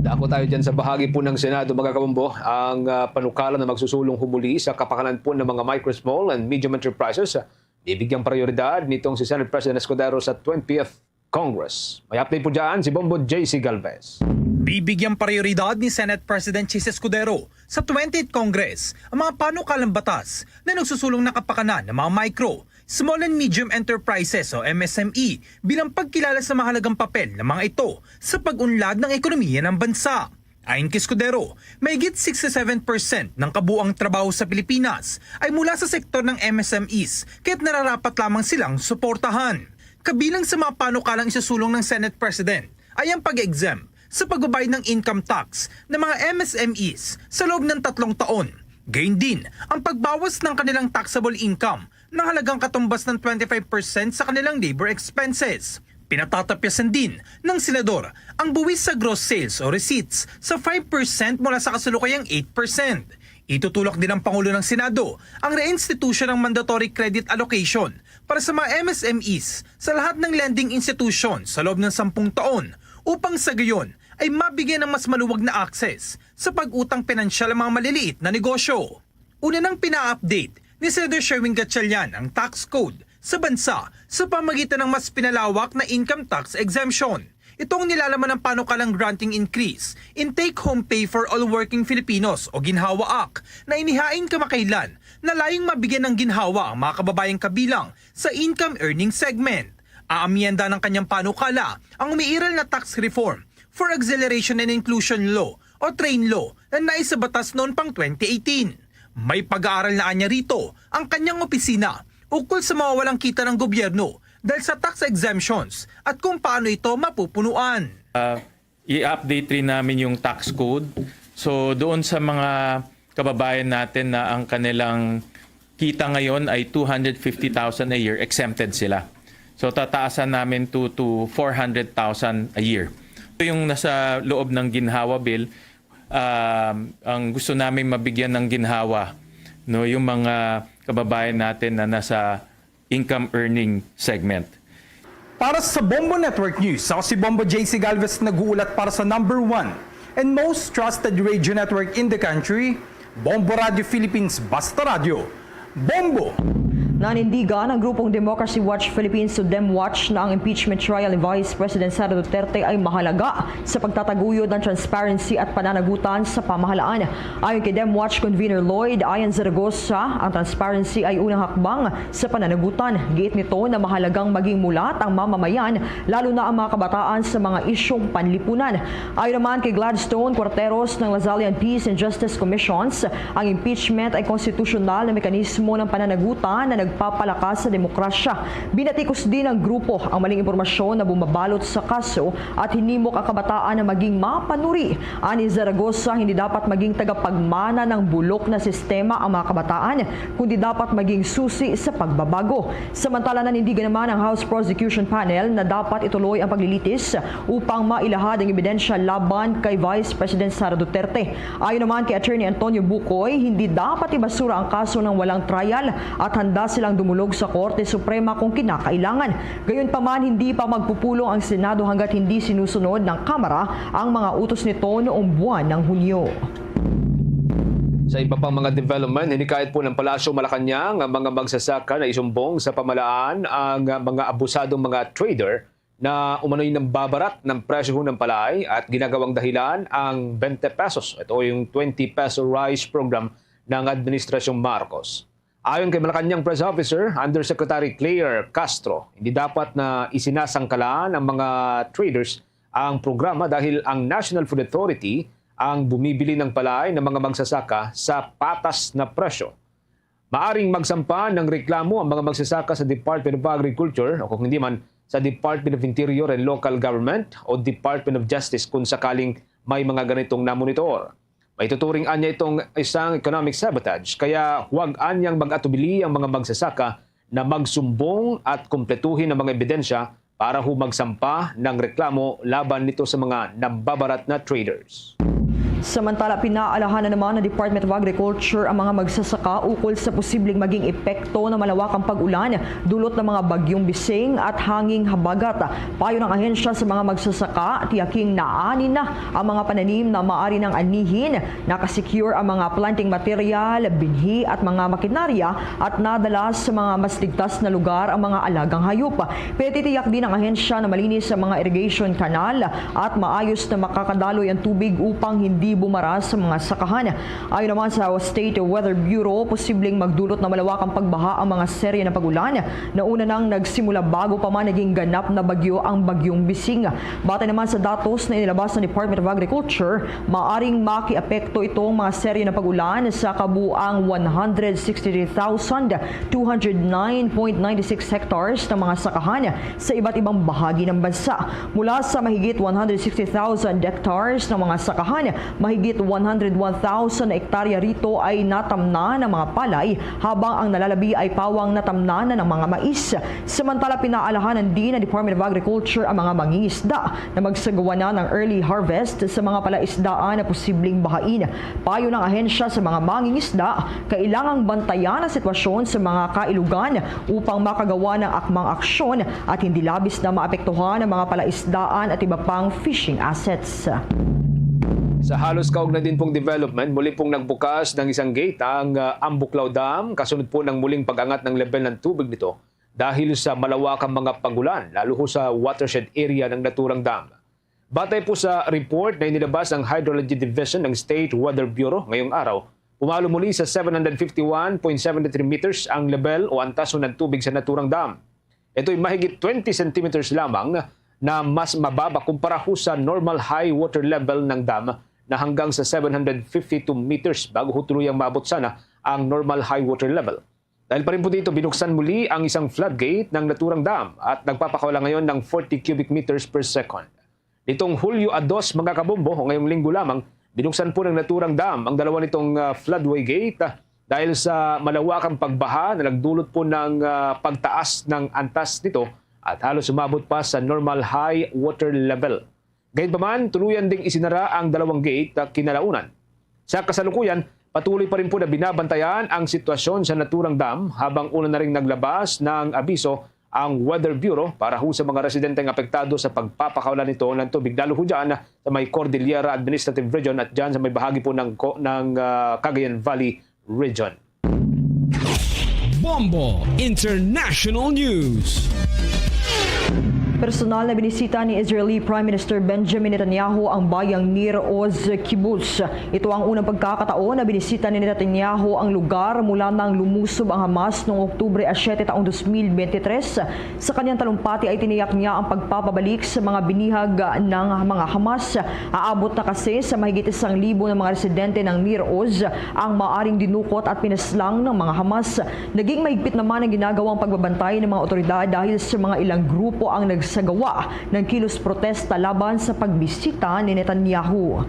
Dako tayo dyan sa bahagi po ng Senado, mga kabombo. Ang ah, panukala na magsusulong humuli sa kapakanan po ng mga micro, small and medium enterprises, bibigyang prioridad nitong si Senate President Escudero sa twentieth Congress. May update po dyan si Bombo J C Galvez. Bibigyang prioridad ni Senate President Chiz Escudero sa twentieth Congress ang mga panukalang batas na nagsusulong na kapakanan ng mga micro, small and medium enterprises o M S M E bilang pagkilala sa mahalagang papel ng mga ito sa pag-unlad ng ekonomiya ng bansa. Ayon kay Escudero, mahigit sixty-seven percent ng kabuang trabaho sa Pilipinas ay mula sa sektor ng M S M Es, kaya't nararapat lamang silang suportahan. Kabilang sa mga panukalang isusulong ng Senate President ay ang pag-exempt sa pagbabayad ng income tax ng mga M S M Es sa loob ng tatlong taon. Gayon din ang pagbawas ng kanilang taxable income ng halagang katumbas ng twenty-five percent sa kanilang labor expenses. Pinatatapyasan din ng Senador ang buwis sa gross sales o receipts sa five percent mula sa kasalukuyang eight percent. Itutulak din ng Pangulo ng Senado ang reinstitusyon ng mandatory credit allocation para sa mga M S M Es sa lahat ng lending institution sa loob ng sampung taon, upang sa gayon ay mabigyan ng mas maluwag na access sa pag-utang pinansyal ang mga maliliit na negosyo. Una nang pina-update ni Senator Sherwin Gatchalian ang tax code sa bansa sa pamagitan ng mas pinalawak na income tax exemption. Ito ang nilalaman ng panukalang Granting Increase in Take-Home Pay for All Working Filipinos o GINHAWA Act na inihain kamakailan na layong mabigyan ng ginhawa ang mga kababayang kabilang sa income earning segment. Aamyenda ng kanyang panukala ang umiiral na tax reform for Acceleration and Inclusion Law o TRAIN Law na naisabatas noon pang twenty eighteen. May pag-aaral na anya rito ang kanyang opisina ukol sa mawawalang kita ng gobyerno dahil sa tax exemptions at kung paano ito mapupunuan. Ah, i-update rin namin yung tax code. So doon sa mga kababayan natin na ang kanilang kita ngayon ay two hundred fifty thousand a year, exempted sila. So tataasan namin to, to four hundred thousand a year. Ito yung nasa loob ng ginhawa bill. um, ang gusto namin mabigyan ng ginhawa, no, yung mga kababayan natin na nasa income earning segment. Para sa Bombo Network News, ako si Bombo J C Galvez, nag-uulat para sa number one and most trusted radio network in the country, Bombo Radio Philippines, Basta Radio. Bombo! Nanindigan ang grupong Democracy Watch Philippines o DemWatch na ang impeachment trial ni Vice President Sara Duterte ay mahalaga sa pagtataguyod ng transparency at pananagutan sa pamahalaan. Ayon kay DemWatch Convener Lloyd Ian Zaragoza, ang transparency ay unang hakbang sa pananagutan. Giit nito na mahalagang maging mulat ang mamamayan, lalo na ang mga kabataan, sa mga isyung panlipunan. Ayon naman kay Gladstone Cuarteros ng Lasallian Peace and Justice Commissions, ang impeachment ay konstitusyonal na mekanismo ng pananagutan na nagpapalakas sa demokrasya. Binatikos din ng grupo ang maling impormasyon na bumabalot sa kaso at hinimok ang kabataan na maging mapanuri. Ani Zaragoza, hindi dapat maging tagapagmana ng bulok na sistema ang mga kabataan, kundi dapat maging susi sa pagbabago. Samantala, nanindigan naman ang House Prosecution Panel na dapat ituloy ang paglilitis upang mailahad ang ebidensya laban kay Vice President Sara Duterte. Ayon naman kay Attorney Antonio Bucoy, hindi dapat ibasura ang kaso ng walang trial at handa silang dumulog sa Korte Suprema kung kinakailangan. Gayunpaman, hindi pa magpupulong ang Senado hanggat hindi sinusunod ng Kamara ang mga utos nito noong buwan ng Hunyo. Sa iba pang mga development, hinikayat po ng Palasyo Malacañang ang mga magsasaka na isumbong sa pamahalaan ang mga abusadong mga trader na umano'y nambabarat ng presyo ng palay at ginagawang dahilan ang twenty pesos. Ito yung twenty peso rice program ng Administrasyong Marcos. Ayon kay Malacañang Press Officer Undersecretary Claire Castro, hindi dapat na isinasangkalan ng mga traders ang programa dahil ang National Food Authority ang bumibili ng palay ng mga magsasaka sa patas na presyo. Maaring magsampa ng reklamo ang mga magsasaka sa Department of Agriculture o kung hindi man sa Department of Interior and Local Government o Department of Justice kung sakaling may mga ganitong namonitor. Maituturing anya itong isang economic sabotage, kaya huwag anyang mag-atubili ang mga magsasaka na magsumbong at kumpletuhin ang mga ebidensya para ho magsampa ng reklamo laban nito sa mga nambabarat na traders. Samantala, pinaalahanan naman ng Department of Agriculture ang mga magsasaka ukol sa posibleng maging epekto ng malawakang pag-ulan dulot ng mga bagyong Bising at hanging habagat. Payo ng ahensya sa mga magsasaka, tiyaking naanin na ang mga pananim na maaari nang anihin, nakasecure ang mga planting material, binhi at mga makinarya, at nadala sa mga mas ligtas na lugar ang mga alagang hayop. Pinatitiyak din ng ahensya na malinis ang mga irrigation canal at maayos na makakadaloy ang tubig upang hindi bumara sa mga sakahan. Ayon naman sa State Weather Bureau, posibleng magdulot ng malawakang pagbaha ang mga serye ng pag-ulan na una nang nagsimula bago pa man naging ganap na bagyo ang Bagyong Bising. Batay naman sa datos na inilabas ng Department of Agriculture, maaring makiapekto itong mga serye ng pag-ulan sa kabuang one hundred sixty-three thousand two hundred nine point nine six hectares ng mga sakahan sa iba't ibang bahagi ng bansa. Mula sa mahigit one hundred sixty thousand hectares ng mga sakahan, mahigit one hundred one thousand na ektarya rito ay natamnan ng mga palay, habang ang nalalabi ay pawang natamnan na ng mga mais. Samantala, pinaalahanan din ng Department of Agriculture ang mga mangingisda na magsagawa na ng early harvest sa mga palaisdaan na posibleng bahain. Payo ng ahensya sa mga mangingisda, kailangang bantayan ang sitwasyon sa mga kailugan upang makagawa ng akmang aksyon at hindi labis na maapektuhan ang mga palaisdaan at iba pang fishing assets. Sa halos kaugnay din pong development, muli pong nagbukas ng isang gate ang, ah, Ambuklao Dam kasunod po ng muling pag-angat ng level ng tubig nito dahil sa malawakang mga pag-ulan, lalo ho sa watershed area ng naturang dam. Batay po sa report na inilabas ng Hydrology Division ng State Weather Bureau ngayong araw, pumalo muli sa seven hundred fifty-one point seven three meters ang level o antas ng tubig sa naturang dam. Ito'y mahigit twenty centimeters lamang na mas mababa kumpara ho sa normal high water level ng dam na hanggang sa seven hundred fifty-two meters bago ho tuluyang maabot sana ang normal high water level. Dahil pa rin po dito, binuksan muli ang isang floodgate ng naturang dam at nagpapakawala ngayon ng forty cubic meters per second. Nitong Hulyo a dos, mga kabombo, o ngayong linggo lamang, binuksan po ng naturang dam ang dalawa nitong, ah, floodway gate, ah, dahil sa malawakang pagbaha na nagdulot po ng, ah, pagtaas ng antas nito at halos umabot pa sa normal high water level. Gayunpaman, tuluyan ding isinara ang dalawang gate, ah, kinalaunan. Sa kasalukuyan, patuloy pa rin po na binabantayan ang sitwasyon sa naturang dam habang una na ring naglabas ng abiso ang Weather Bureau para ho sa mga residenteng apektado sa pagpapakawalan nito ng tubig, lalo ho dyan sa may Cordillera Administrative Region at dyan sa may bahagi po ng, ko- ng, ah, Cagayan Valley Region. Bombo International News. Personal na binisita ni Israeli Prime Minister Benjamin Netanyahu ang bayang Nir Oz Kibbutz. Ito ang unang pagkakataon na binisita ni Netanyahu ang lugar mula nang lumusob ang Hamas noong Oktubre a siyete taong dos mil bente tres. Sa kanyang talumpati ay tiniyak niya ang pagpapabalik sa mga binihag ng mga Hamas. Aabot na kasi sa mahigit isang libo na mga residente ng Nir Oz ang maaring dinukot at pinaslang ng mga Hamas. Naging mahigpit naman ang ginagawang pagbabantay ng mga otoridad dahil sa mga ilang grupo ang nagsagawa ng kilos protesta laban sa pagbisita ni Netanyahu.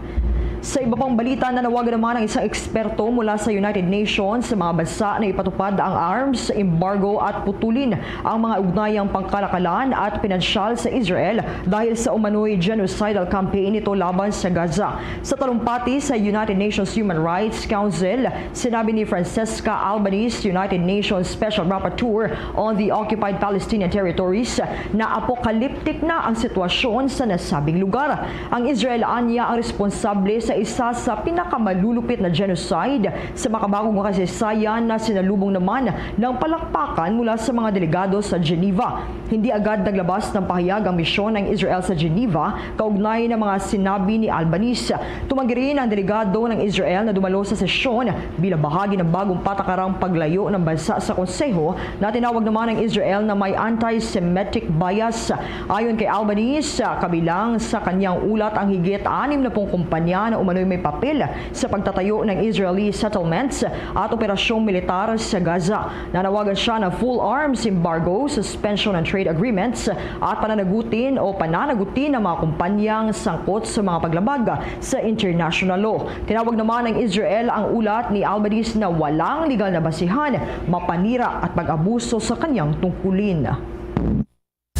Sa iba pang balita, nanawagan naman ang isang eksperto mula sa United Nations sa mga bansa na ipatupad ang arms embargo at putulin ang mga ugnayang pangkalakalan at pinansyal sa Israel dahil sa umano'y genocidal campaign nito laban sa Gaza. Sa talumpati sa United Nations Human Rights Council, sinabi ni Francesca Albanese, United Nations Special Rapporteur on the Occupied Palestinian Territories, na apokaliptik na ang sitwasyon sa nasabing lugar. Ang Israel anya ang responsable sa isa sa pinakamalulupit na genocide sa makabagong kasaysayan na sinalubong naman ng palakpakan mula sa mga delegado sa Geneva. Hindi agad naglabas ng pahayag ang misyon ng Israel sa Geneva kaugnay ng mga sinabi ni Albanese. Tumanggi rin ang delegado ng Israel na dumalo sa sesyon bilang bahagi ng bagong patakarang paglayo ng bansa sa Konseho na tinawag naman ng Israel na may anti-Semitic bias. Ayon kay Albanese, kabilang sa kanyang ulat ang higit anim na pung kumpanya na umano'y may papel sa pagtatayo ng Israeli settlements at operasyong militar sa Gaza. Nanawagan siya ng full arms embargo, suspension ng trade agreements, at pananagutin o pananagutin ng mga kumpanyang sangkot sa mga paglabag sa international law. Tinawag naman ng Israel ang ulat ni Albanese na walang legal na basihan, mapanira at pag-abuso sa kanyang tungkulin.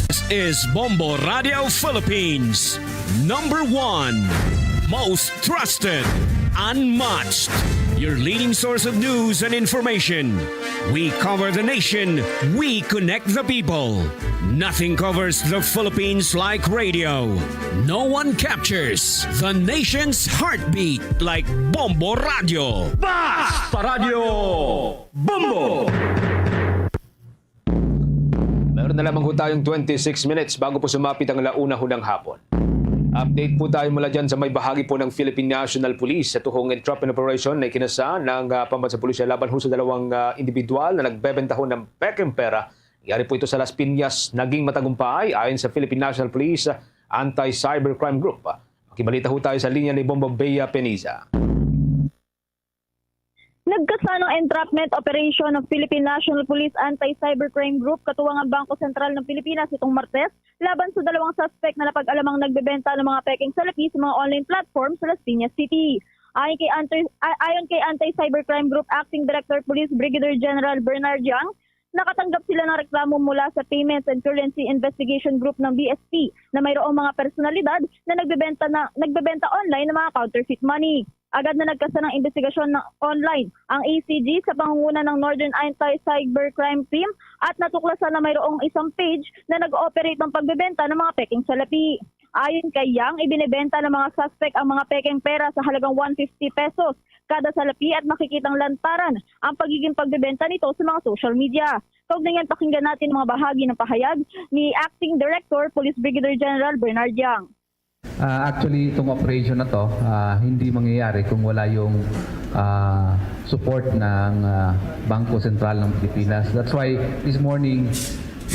This is Bombo Radio Philippines, number one, most trusted, unmatched, your leading source of news and information. We cover the nation, we connect the people. Nothing covers the Philippines like radio. No one captures the nation's heartbeat like Bombo Radio. Basta Radio Bombo! Meron na lamang ho tayong twenty-six minutes bago po sumapit ang alauna ho ng hapon. Update po tayo mula dyan sa may bahagi po ng Philippine National Police sa tuhong entrapment operation na ikinasa ng, ah, pambansang pulisya laban ho sa dalawang, ah, individual na nagbebenta ho ng pekeng pera. Nangyari po ito sa Las Piñas, naging matagumpay ayon sa Philippine National Police Anti-Cybercrime Group. Makibalita ho tayo sa linya ni Bombo Bea Peniza. Nagkasano entrapment operation ng Philippine National Police Anti-Cybercrime Group katuwang ang Bangko Sentral ng Pilipinas itong Martes laban sa dalawang suspect na napag-alamang nagbebenta ng mga pekeng salapi sa mga online platform sa Las Piñas City. Ayon kay, Anti- a- ayon kay Anti-Cybercrime Group Acting Director Police Brigadier General Bernard Yang, nakatanggap sila ng reklamo mula sa Payments and Currency Investigation Group ng B S P na mayroong mga personalidad na nagbebenta na nagbebenta online ng mga counterfeit money. Agad na nagkasa ng investigasyon ng online ang A C G sa pangunguna ng Northern Anti-Cybercrime Team at natuklasan na mayroong isang page na nag-ooperate ng pagbebenta ng mga peking salapi. Ayon kay Yang, ibinebenta ng mga suspect ang mga pekeng pera sa halagang one fifty pesos kada salapi at makikitang lantaran ang pagiging pagbebenta nito sa mga social media. Kaugnay niyan, pakinggan natin ang mga bahagi ng pahayag ni Acting Director Police Brigadier General Bernard Yang. Ah, actually, itong operation na to, ah, hindi mangyayari kung wala yung ah, support ng ah, Bangko Sentral ng Pilipinas. That's why this morning,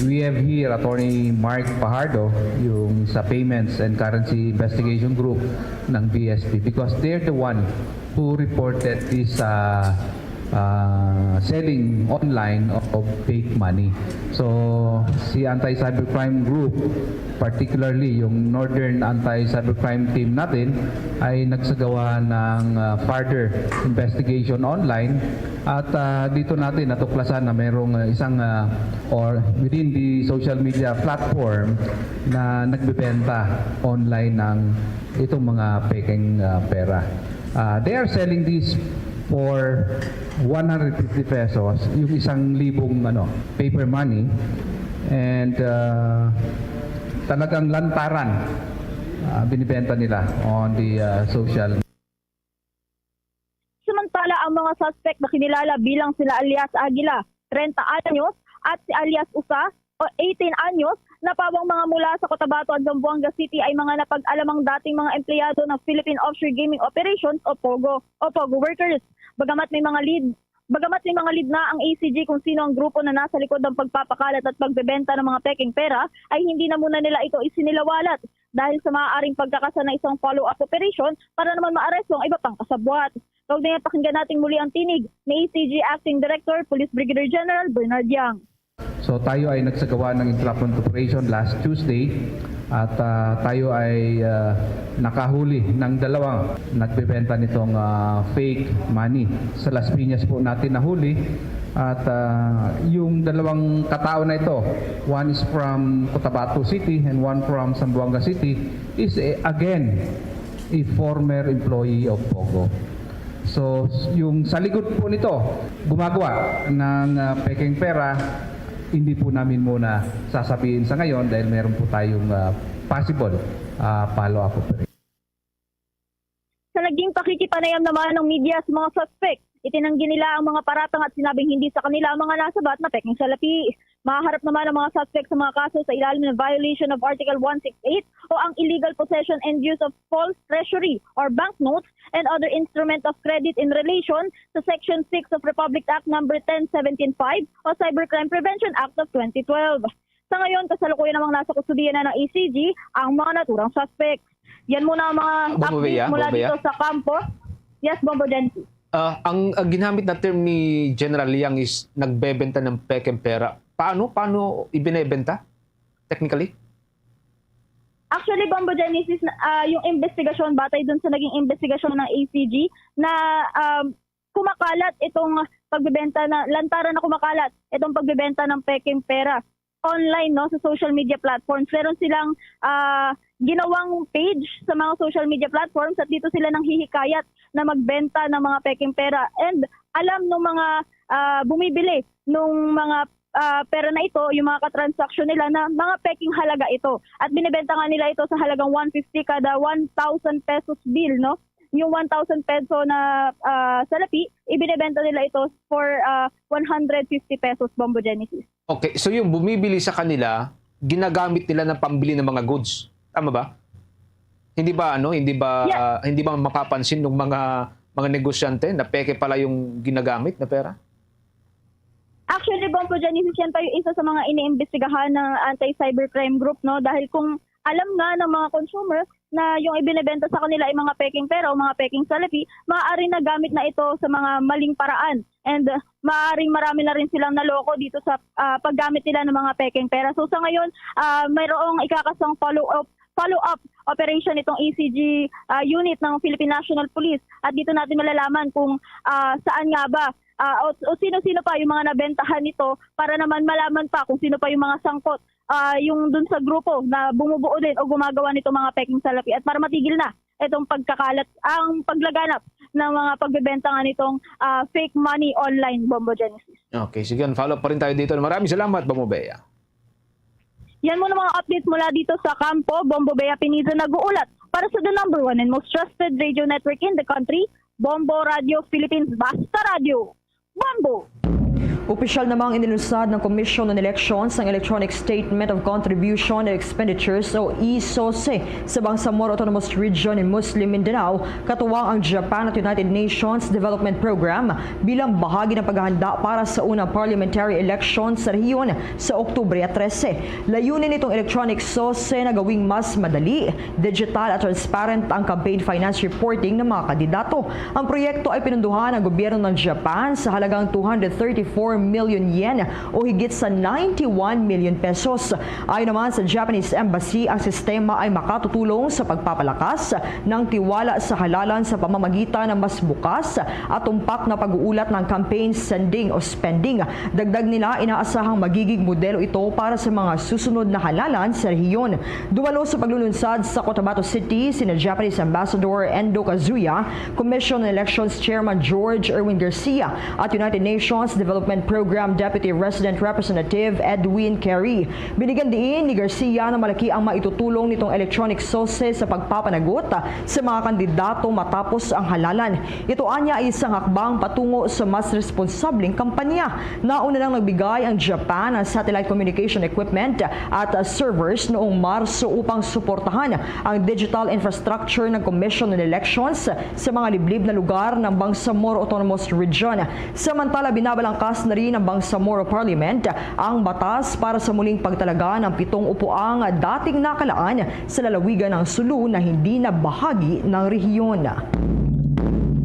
we have here Attorney Mark Fajardo, yung sa Payments and Currency Investigation Group ng B S P, because they're the one who reported this ah, uh, selling online of fake money. So, si Anti-Cybercrime Group, particularly yung Northern Anti-Cybercrime Team natin, ay nagsagawa ng uh, further investigation online at uh, dito natin natuklasan na mayroong uh, isang uh, or within the social media platform na nagbebenta online ng itong mga peking uh, pera. Uh, they are selling this for one hundred fifty pesos, yung isang libong ano, paper money. And uh, talagang lantaran uh, binibenta nila on the uh, social. Samantala, ang mga suspect na kinilala bilang sila alias Aguila, treinta anyos, at si alias Usa, o eighteen anyos, na pawang mga mula sa Cotabato at Zamboanga City ay mga napag-alamang dating mga empleyado ng Philippine Offshore Gaming Operations o POGO o POGO workers. Bagamat may mga lead, bagamat may mga lead na ang A C G kung sino ang grupo na nasa likod ng pagpapakalat at pagbebenta ng mga peking pera, ay hindi na muna nila ito isinilawalat dahil sa maaaring pagkakasa ng isang follow-up operation para naman maaresto ang iba pang kasabwat. Kaugnay, pakinggan natin muli ang tinig ni A C G Acting Director Police Brigadier General Bernard Yang. So tayo ay nagsagawa ng entrapment operation last Tuesday at uh, tayo ay uh, nakahuli ng dalawang nagbebenta nitong uh, fake money. Sa Las Piñas po natin nahuli at uh, yung dalawang katao na ito, one is from Cotabato City and one from Zamboanga City, is uh, again a former employee of POGO. So, yung sa likod po nito, gumagawa ng uh, peking pera, hindi po namin muna sasabihin sa ngayon dahil meron po tayong uh, possible uh, follow-up operation. Sa naging pakikipanayam naman ng media sa mga suspect, itinanggi nila ang mga paratang at sinabing hindi sa kanila ang mga nasabat na peking salapi. Mahaharap naman ang mga suspect sa mga kaso sa ilalim ng violation of Article one six eight o ang illegal possession and use of false treasury or banknotes and other instrument of credit in relation sa Section six of Republic Act Number ten seventeen five o Cybercrime Prevention Act of twenty twelve. Sa ngayon, kasalukuyan namang nasa kustodiya na ng A C G ang mga naturang suspect. Yan muna ang mga updates mula dito sa kampo. Yes, Bombo Jency. Uh, ang uh, ginamit na term ni General Liang is nagbebenta ng pekeng pera. Paano? Paano ibinebenta? Technically? Actually, Bombo Genesis, uh, yung investigasyon, batay dun sa naging investigasyon ng A C G, na um, kumakalat itong pagbebenta na, lantaran na kumakalat itong pagbebenta ng peking pera online, no, sa social media platforms. Meron silang uh, ginawang page sa mga social media platforms at dito sila nang hihikayat na magbenta ng mga peking pera. And alam ng mga uh, bumibili nung mga uh, pera na ito, yung mga katransaksyon nila na mga peking halaga ito. At binibenta nga nila ito sa halagang one fifty kada one thousand pesos bill, no? Yung one thousand peso na uh, salapi, ibinibenta nila ito for uh, one hundred fifty pesos, Bombo Genesis. Okay, so yung bumibili sa kanila, ginagamit nila ng pambili ng mga goods. Tama ba? Hindi ba ano, hindi ba yeah. uh, hindi ba mapapansin ng mga mga negosyante na peke pala yung ginagamit na pera? Actually, Bombo Genesis, yan pa yung isa sa mga iniimbestigahan ng anti-cybercrime group, no? Dahil kung alam nga ng mga consumer na yung ibinebenta sa kanila ay mga peking pera o mga peking salapi, maaari na gamit na ito sa mga maling paraan. And uh, maaaring marami na rin silang naloko dito sa uh, paggamit nila ng mga peking pera. So sa ngayon, uh, mayroong ikakasang follow-up follow-up operation itong A C G uh, unit ng Philippine National Police. At dito natin malalaman kung uh, saan nga ba uh, o, o sino-sino pa yung mga nabentahan nito para naman malaman pa kung sino pa yung mga sangkot uh, yung dun sa grupo na bumubuo din o gumagawa nito mga peking salapi at para matigil na itong pagkakalat, ang paglaganap ng mga pagbebenta nga nitong uh, fake money online, Bombo Genesis. Okay, sige, follow up pa rin tayo dito. Maraming salamat, Bombo Bea. Yan muna mga updates mula dito sa kampo. Bombo Bea Pineda nag-uulat para sa the number one and most trusted radio network in the country, Bombo Radio Philippines. Basta Radio, Bombo! Opisyal namang inilunsad ng Commission on Elections ang Electronic Statement of Contribution and Expenditures o e-SOSE sa Bangsamoro Autonomous Region in Muslim Mindanao, katuwang ang Japan at United Nations Development Program, bilang bahagi ng paghahanda para sa unang parliamentary election sa rehiyon sa Oktubre trese. Layunin nitong electronic SOSE na gawing mas madali, digital at transparent ang campaign finance reporting ng mga kandidato. Ang proyekto ay pinunduhan ng gobyerno ng Japan sa halagang two hundred thirty-four million yen o higit sa ninety-one million pesos. Ayon naman sa Japanese Embassy, ang sistema ay makatutulong sa pagpapalakas ng tiwala sa halalan sa pamamagitan ng mas bukas at tumpak na pag-uulat ng campaign sending o spending. Dagdag nila, inaasahang magiging modelo ito para sa mga susunod na halalan sa rehiyon. Dumalo sa paglulunsad sa Cotabato City sina Japanese Ambassador Endo Kazuya, Commission on Elections Chairman George Erwin Garcia, at United Nations Development Program Deputy Resident Representative Edwin Carey. Binigyan diin ni Garcia na malaki ang maitutulong nitong electronic SOSE sa pagpapanagot sa mga kandidato matapos ang halalan. Ito anya ay isang hakbang patungo sa mas responsableng kampanya. Nauna nang nagbigay ang Japan ng satellite communication equipment at servers noong Marso upang suportahan ang digital infrastructure ng Commission on Elections sa mga liblib na lugar ng Bangsamoro Autonomous Region. Samantala, binabalangkas na rin ng Bangsamoro Parliament ang batas para sa muling pagtalaga ng pitong upuang dating nakalaan sa lalawigan ng Sulu na hindi na bahagi ng rehiyon.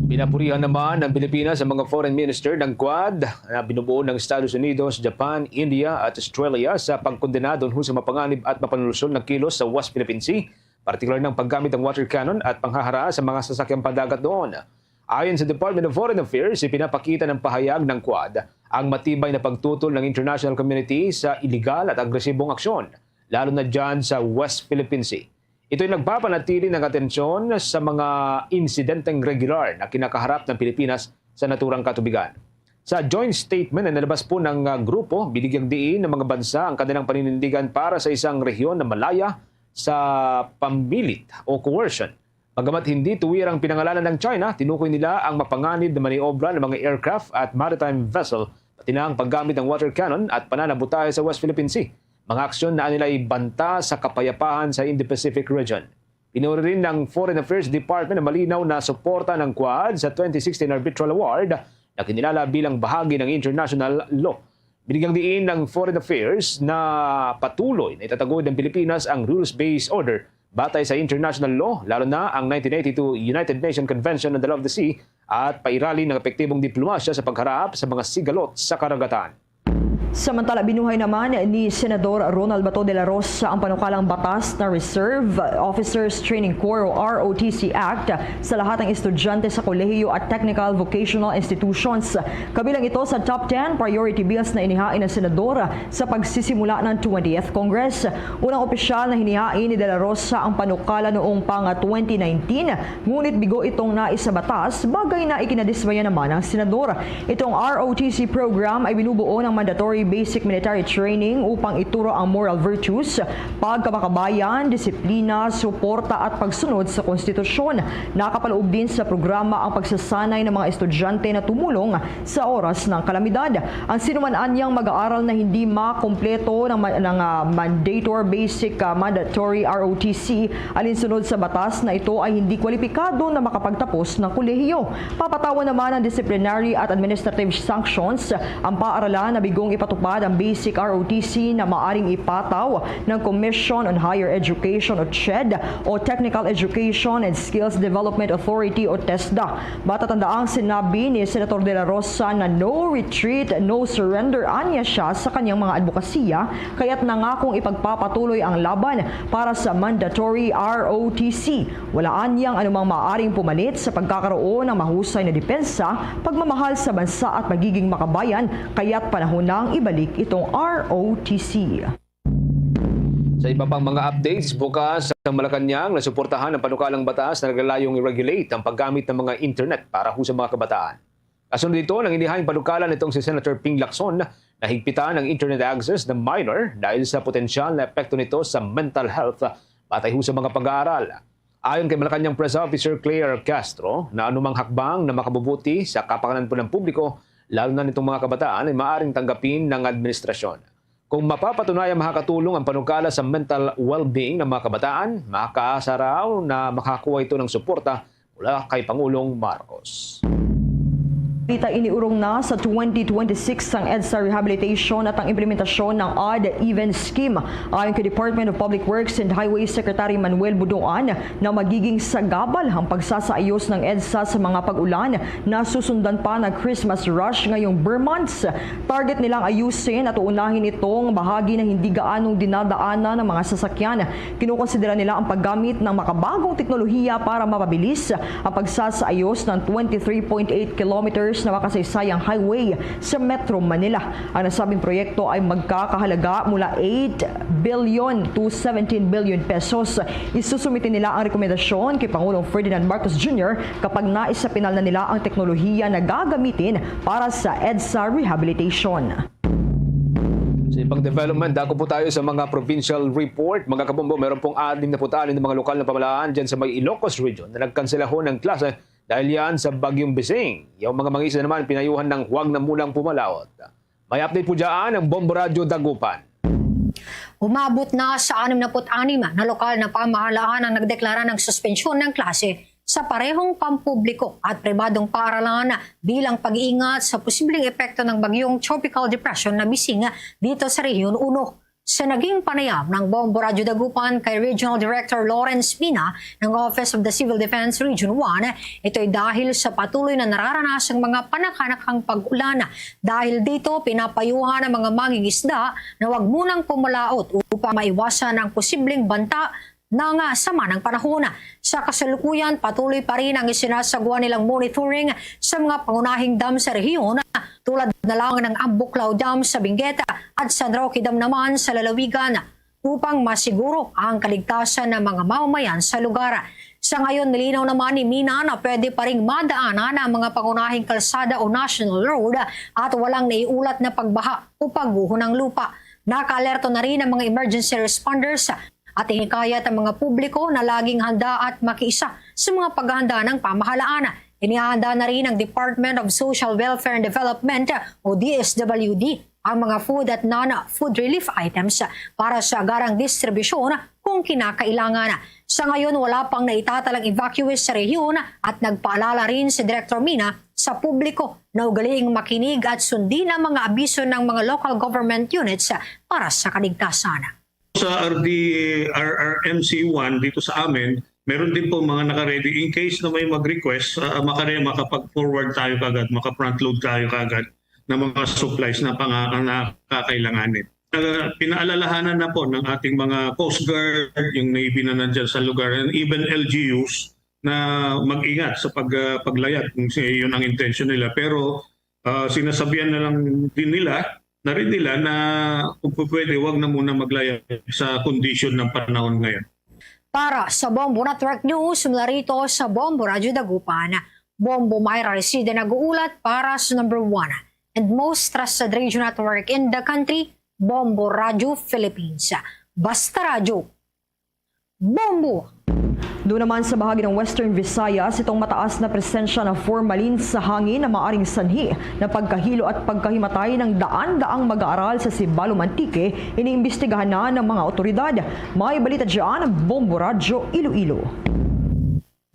Pinapurihan naman ng Pilipinas ang mga foreign minister ng Quad na binubuo ng Estados Unidos, Japan, India at Australia sa pagkondena sa mapanganib at mapanulsol na kilos sa West Philippine Sea, partikular ng paggamit ng water cannon at panghahara sa mga sasakyang pandagat doon. Ayon sa Department of Foreign Affairs, ipinapakita ng pahayag ng Quad ang matibay na pagtutol ng international community sa iligal at agresibong aksyon, lalo na dyan sa West Philippine Sea. Ito'y nagpapanatili ng atensyon sa mga insidenteng regular na kinakaharap ng Pilipinas sa naturang katubigan. Sa joint statement na nilabas po ng, ah, grupo, binigyang diin ng mga bansa ang kanilang paninindigan para sa isang rehiyon na malaya sa pamilit o coercion. Bagamat hindi tuwirang pinangalanan ng China, tinukoy nila ang mapanganib na maniobra ng mga aircraft at maritime vessel, pati na ang paggamit ng water cannon at pananabutay sa West Philippine Sea, mga aksyon na nila'y banta sa kapayapahan sa Indo-Pacific region. Pinuri rin ng Foreign Affairs Department na malinaw na suporta ng Quad sa twenty sixteen Arbitral Award na kinilala bilang bahagi ng international law. Binigyang diin ng Foreign Affairs na patuloy na itataguyod ng Pilipinas ang rules-based order batay sa international law, lalo na ang nineteen eighty-two United Nations Convention on the Law of the Sea at pairali ng epektibong diplomasya sa pagharap sa mga sigalot sa karagatan. Samantala, binuhay naman ni Senador Ronald Bato de la Rosa ang panukalang batas na Reserve Officers Training Corps o R O T C Act sa lahat ng estudyante sa kolehiyo at technical vocational institutions. Kabilang ito sa top ten priority bills na inihain ng senador sa pagsisimula ng twentieth Congress. Unang opisyal na hinihain ni De La Rosa ang panukala noong pang twenty nineteen, ngunit bigo itong naisabatas, bagay na ikinadismaya naman ng senador. Itong R O T C program ay binubuo ng mandatory basic military training upang ituro ang moral virtues, pagkamakabayan, disiplina, suporta at pagsunod sa konstitusyon. Nakapaloob din sa programa ang pagsasanay ng mga estudyante na tumulong sa oras ng kalamidad. Ang sinuman anyang mag-aaral na hindi makompleto ng ma-, ng, ah, mandatory basic, ah, mandatory R O T C, alinsunod sa batas na ito ay hindi kwalipikado na makapagtapos ng kolehiyo. Papatawan naman ng disciplinary at administrative sanctions ang paaralan na bigong ipatupad ang basic R O T C na maaring ipataw ng Commission on Higher Education o CHED o Technical Education and Skills Development Authority o TESDA. Matatandaang sinabi ni Senator De La Rosa na no retreat, no surrender anya siya sa kanyang mga adbokasiya, kaya't nangakong ipagpapatuloy ang laban para sa mandatory R O T C. Wala anyang anumang maaring pumalit sa pagkakaroon ng mahusay na depensa, pagmamahal sa bansa at pagiging makabayan, kaya't panahon nang ibalik itong R O T C. Sa iba pang mga updates, bukas ang Malacañang na suportahan ang panukalang batas na naglalayong i-regulate ang paggamit ng mga internet para ho sa mga kabataan. Kasunod nito, ang inihaing panukala nitong si Senator Ping Lacson na higpitan ang internet access ng minor dahil sa potensyal na epekto nito sa mental health, batay ho sa mga pag-aaral. Ayon kay Malacañang Press Officer Claire Castro, na anumang hakbang na makabubuti sa kapakanan po ng publiko lalo na nitong mga kabataan, ay maaring tanggapin ng administrasyon. Kung mapapatunayang makakatulong ang panukala sa mental well-being ng mga kabataan, makaasa raw na makakuha ito ng suporta mula kay Pangulong Marcos. Kita iniurong na sa twenty twenty-six ang EDSA rehabilitation at ang implementasyon ng odd even scheme. Ayon kay Department of Public Works and Highways Secretary Manuel Budoan, na magiging sagabal ang pagsasaayos ng EDSA sa mga pag-ulan na susundan pa ng Christmas rush ngayong ber months. Target nilang ayusin at uunahin itong bahagi na hindi gaanong dinadaanan ng mga sasakyan. Kinukonsidera nila ang paggamit ng makabagong teknolohiya para mapabilis ang pagsasaayos ng twenty-three point eight kilometers na makasaysayang highway sa Metro Manila. Ang nasabing proyekto ay magkakahalaga mula eight billion to seventeen billion pesos. Isusumite nila ang rekomendasyon kay Pangulong Ferdinand Marcos Junior kapag naisapinal na nila ang teknolohiya na gagamitin para sa EDSA rehabilitation. Sa ibang development, dako po tayo sa mga provincial report. Mga kabombo, meron pong anim na put anim na mga lokal na pamahalaan dyan sa may Ilocos Region na nagkansela ho ng klase dahil yan sa Bagyong Bising. Yung mga mangisda naman, pinayuhan ng huwag na munang pumalaot. May update po dyan ang Bombo Radyo Dagupan. Umabot na sa anim na put anim na lokal na pamahalaan ang nagdeklara ng suspensyon ng klase sa parehong pampubliko at pribadong paaralan bilang pag-iingat sa posibleng epekto ng bagyong Tropical Depression na Bising dito sa Rehiyon uno. Sa naging panayam ng Bombo Radyo Dagupan kay Regional Director Lawrence Mina ng Office of the Civil Defense Region one, ito'y dahil sa patuloy na nararanasang mga panakanakang pag-ulan. Dahil dito, pinapayuhan ang mga mangingisda na huwag munang pumalaot upang maiwasan ang posibleng banta ng, ah, sama ng panahon. Sa kasalukuyan, patuloy pa rin ang isinasagawa nilang monitoring sa mga pangunahing dam sa rehiyon, tulad na lang ng Ambuklao Dam sa Benguet at San Roque Dam naman sa lalawigan, upang masiguro ang kaligtasan ng mga mamamayan sa lugar. Sa ngayon, nilinaw naman ni Mina na pwede pa ring madaanan ang mga pangunahing kalsada o national road at walang naiulat na pagbaha o pagguho ng lupa. Nakaalerto na rin ang mga emergency responders at hinikayat ang mga publiko na laging handa at makiisa sa mga paghahanda ng pamahalaan. Inihahanda na rin ng Department of Social Welfare and Development o D S W D ang mga food at non-food relief items para sa agarang distribusyon kung kinakailangan. Sa ngayon, wala pang naitatalang evacuees sa rehiyon at nagpaalala rin si Director Mina sa publiko na ugaliing makinig at sundin ang mga abiso ng mga local government units para sa kaligtasan. Sa R D, R R M C one dito sa amin, meron din po mga naka-ready in case na may mag-request, ah, makare-, makapag-forward tayo kagad, maka-front load tayo kagad ng mga supplies na panga-, na kakailanganin. Ah, pinaalalahanan na po ng ating mga Coast Guard, yung Navy na nandyan sa lugar, and even L G Us na mag-ingat sa pag-, ah, paglayat kung si-, yun ang intention nila. Pero, ah, sinasabihan na lang din nila, na rin nila na kung pwede, wag na muna maglayat sa kondisyon ng panahon ngayon. Para sa Bombo Network News, mula rito sa Bombo Radyo Dagupan, Bombo Myra Reside nag-uulat para sa number one and most trusted radio network in the country, Bombo Radyo Philippines. Basta Radyo, Bombo! Doon naman sa bahagi ng Western Visayas, itong mataas na presensya ng formalin sa hangin na maaring sanhi ng pagkahilo at pagkahimatay ng daan-daang mag-aaral sa Sibalom, Antique, iniimbestigahan na ng mga otoridad. May balita dyan ang Bombo Radyo Iloilo.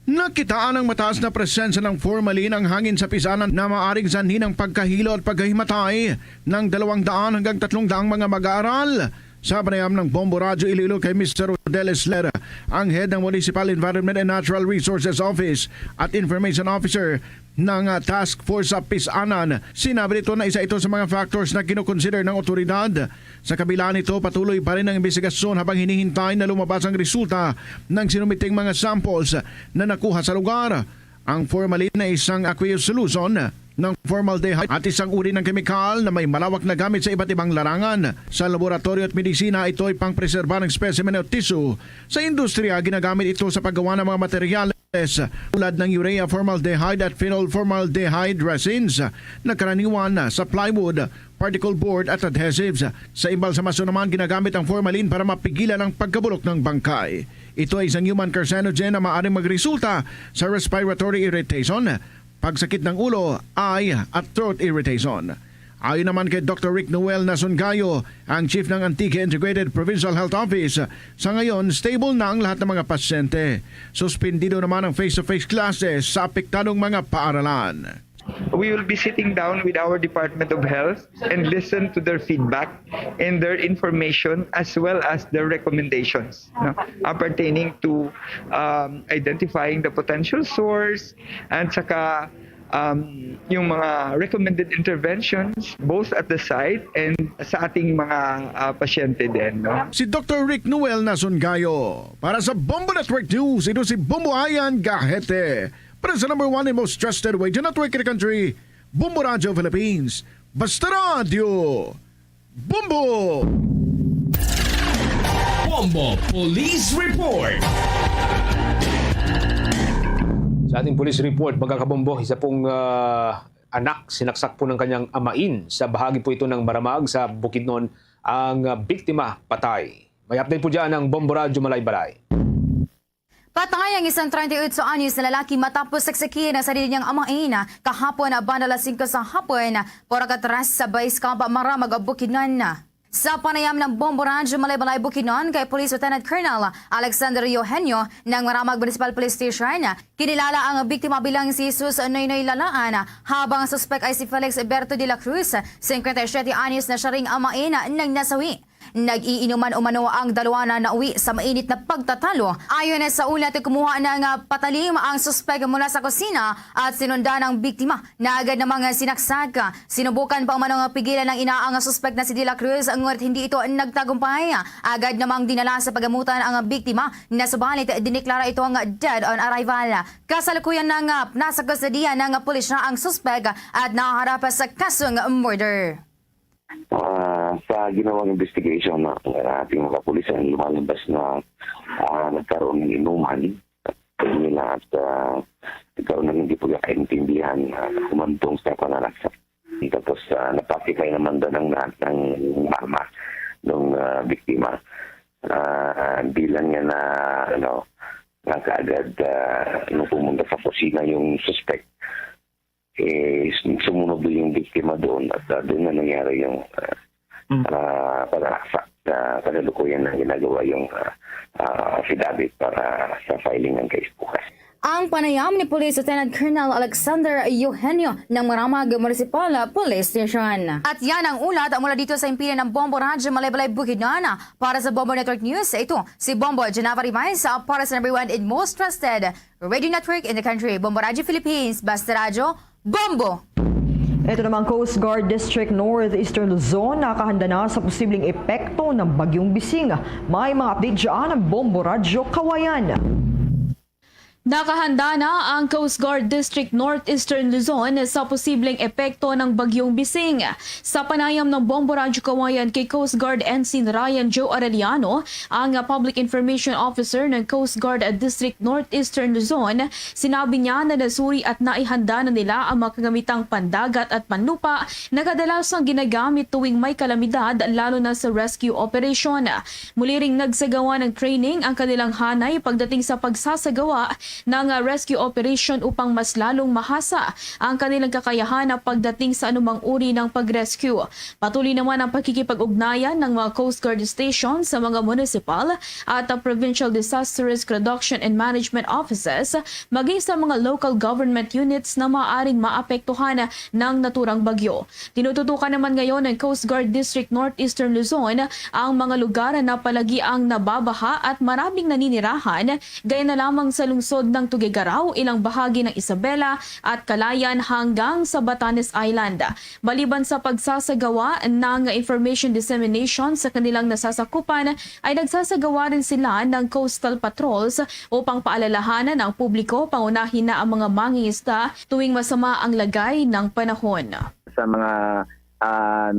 Nakitaan ang mataas na presensya ng formalin ang hangin sa Pisanan na maaring sanhi ng pagkahilo at pagkahimatay ng dalawang daan hanggang tatlong daang mga mag-aaral. Sa panayam ng Bombo Radyo Iloilo kay Mister Rodel Esler, ang head ng Municipal Environment and Natural Resources Office at Information Officer ng, ah, Task Force sa Pisanan, sinabi nito na isa ito sa mga factors na kinokonsider ng otoridad. Sa kabila nito, patuloy pa rin ang imbestigasyon habang hinihintay na lumabas ang resulta ng sinumiting mga samples na nakuha sa lugar. Ang formalin ay isang aqueous solution ng formaldehyde at isang uri ng kemikal na may malawak na gamit sa iba't ibang larangan. Sa laboratorio at medisina, ito ay pangpreserba ng specimen o tissue. Sa industriya, ginagamit ito sa paggawa ng mga materyales tulad ng urea formaldehyde at phenol formaldehyde resins na karaniwan sa plywood, particle board at adhesives. Sa embalsamaso naman, ginagamit ang formalin para mapigilan ang pagkabulok ng bangkay. Ito ay isang human carcinogen na maaaring magresulta sa respiratory irritation, pagsakit ng ulo, eye, at throat irritation. Ayon naman kay Doktor Rick Noel Nasungayo, ang chief ng Antique Integrated Provincial Health Office, sa ngayon stable na ang lahat ng mga pasyente. Suspendido naman ang face-to-face classes sa apektadong mga paaralan. We will be sitting down with our Department of Health and listen to their feedback and their information as well as their recommendations, no, uh, pertaining to um, identifying the potential source and saka um, yung mga recommended interventions both at the site and sa ating mga uh, pasyente din. No? Si Doktor Rick Noel Nasungayo. Para sa Bombo Network News, ito si Bombo Ayan Gahete. Para sa number one and most trusted radio network in the country, Bombo Radio Philippines. Basta Radio, Bombo! Bombo Police Report. Sa ating police report, mga kabombo, isa pong ah, anak sinaksak po ng kanyang amain. Sa bahagi po ito ng Maramag sa Bukidnon, ang ah, biktima patay. May update po dyan ang Bombo Radyo Malaybalay. Patay ang isang treinta y ocho anyos na lalaki matapos saksakin ang sarili niyang amain kahapon, banda alas singko sa hapon, pora katras sa Base Camp Maramag, Bukidnon. Sa panayam ng Bombo Radyo Malaybalay, Bukidnon, kay Police Lieutenant Colonel Alexander Eugenio ng Maramag Municipal Police Station, kinilala ang biktima bilang si Jesus Noynoy Lalaan, habang ang suspek ay si Felix Berto de la Cruz, singkwenta y siyete anyos, na siya ring amain ng nasawi. Nag-iinuman umano ang dalawa na nauwi sa mainit na pagtatalo. Ayon sa ulat, kumuha ng patalim ang suspek mula sa kusina at sinundan ang biktima na agad namang sinaksak. Sinubukan pa umano nga pigilan ng ina ang suspek na si De La Cruz, ngunit hindi ito nagtagumpay. Agad namang dinala sa pagamutan ang biktima, na subalit diniklara ito nga dead on arrival. Kasalukuyan na nga nasa kustodiya ng pulisya ang suspek at nahaharap sa kasong murder. Ah, sa ginawang investigation ng ating mga kapulisan, lumalabas na ah, nagkaroon ng inuman nila at ah, nagkaroon ng hindi pagkakaintindihan na humantong sa pananaksak. Tapos ah, napacify naman daw ng lahat ng mama ng ah, biktima. Ah, bilang niya na ano, na kaagad ah, nung pumunta sa kusina yung suspect, eh, sumunod din yung biktima doon at ah, doon na nangyari yung ah, ah, pag-aaksak. Ah, kasalukuyan na ginagawa yung ah, ah, affidavit para sa filing ng case bukas. Ang panayam ni Police Lieutenant Colonel Alexander Eugenio ng Maramag Municipal Police Station. At yan ang ulat mula dito sa himpilan ng Bombo Radyo Malaybalay, Bukidnon. Para sa Bombo Network News, ito si Bombo Geneva Ribais para sa number one and most trusted radio network in the country, Bombo Radyo Philippines, Basta Radyo, Bombo! Ito namang Coast Guard District Northeastern Luzon nakahanda na sa posibleng epekto ng Bagyong Bising. May mga update dyan ang Bombo Radyo Kawayan. Nakahanda na ang Coast Guard District Northeastern Luzon sa posibleng epekto ng Bagyong Bising. Sa panayam ng Bombo Radyo Kawayan kay Coast Guard Ensign Ryan Joe Arellano, ang Public Information Officer ng Coast Guard District Northeastern Luzon, sinabi niya na nasuri at naihanda na nila ang mga kagamitang pandagat at panlupa na kadalasang ginagamit tuwing may kalamidad, lalo na sa rescue operation. Muli ring nagsagawa ng training ang kanilang hanay pagdating sa pagsasagawa ng rescue operation upang mas lalong mahasa ang kanilang kakayahan pagdating sa anumang uri ng pag-rescue. Patuloy naman ang pakikipag-ugnayan ng mga Coast Guard Station sa mga municipal at provincial disaster risk reduction and management offices, maging sa mga local government units na maaaring maapektuhan ng naturang bagyo. Tinututukan naman ngayon ng Coast Guard District Northeastern Luzon ang mga lugar na palagiang nababaha at maraming naninirahan, gaya na lamang sa lungsod ng Tuguegarao, ilang bahagi ng Isabela at Calayan hanggang sa Batanes Island. Maliban sa pagsasagawa ng information dissemination sa kanilang nasasakupan, ay nagsasagawa rin sila ng coastal patrols upang paalalahanan ang publiko, pangunahin na ang mga mangingisda, tuwing masama ang lagay ng panahon. Sa mga ah,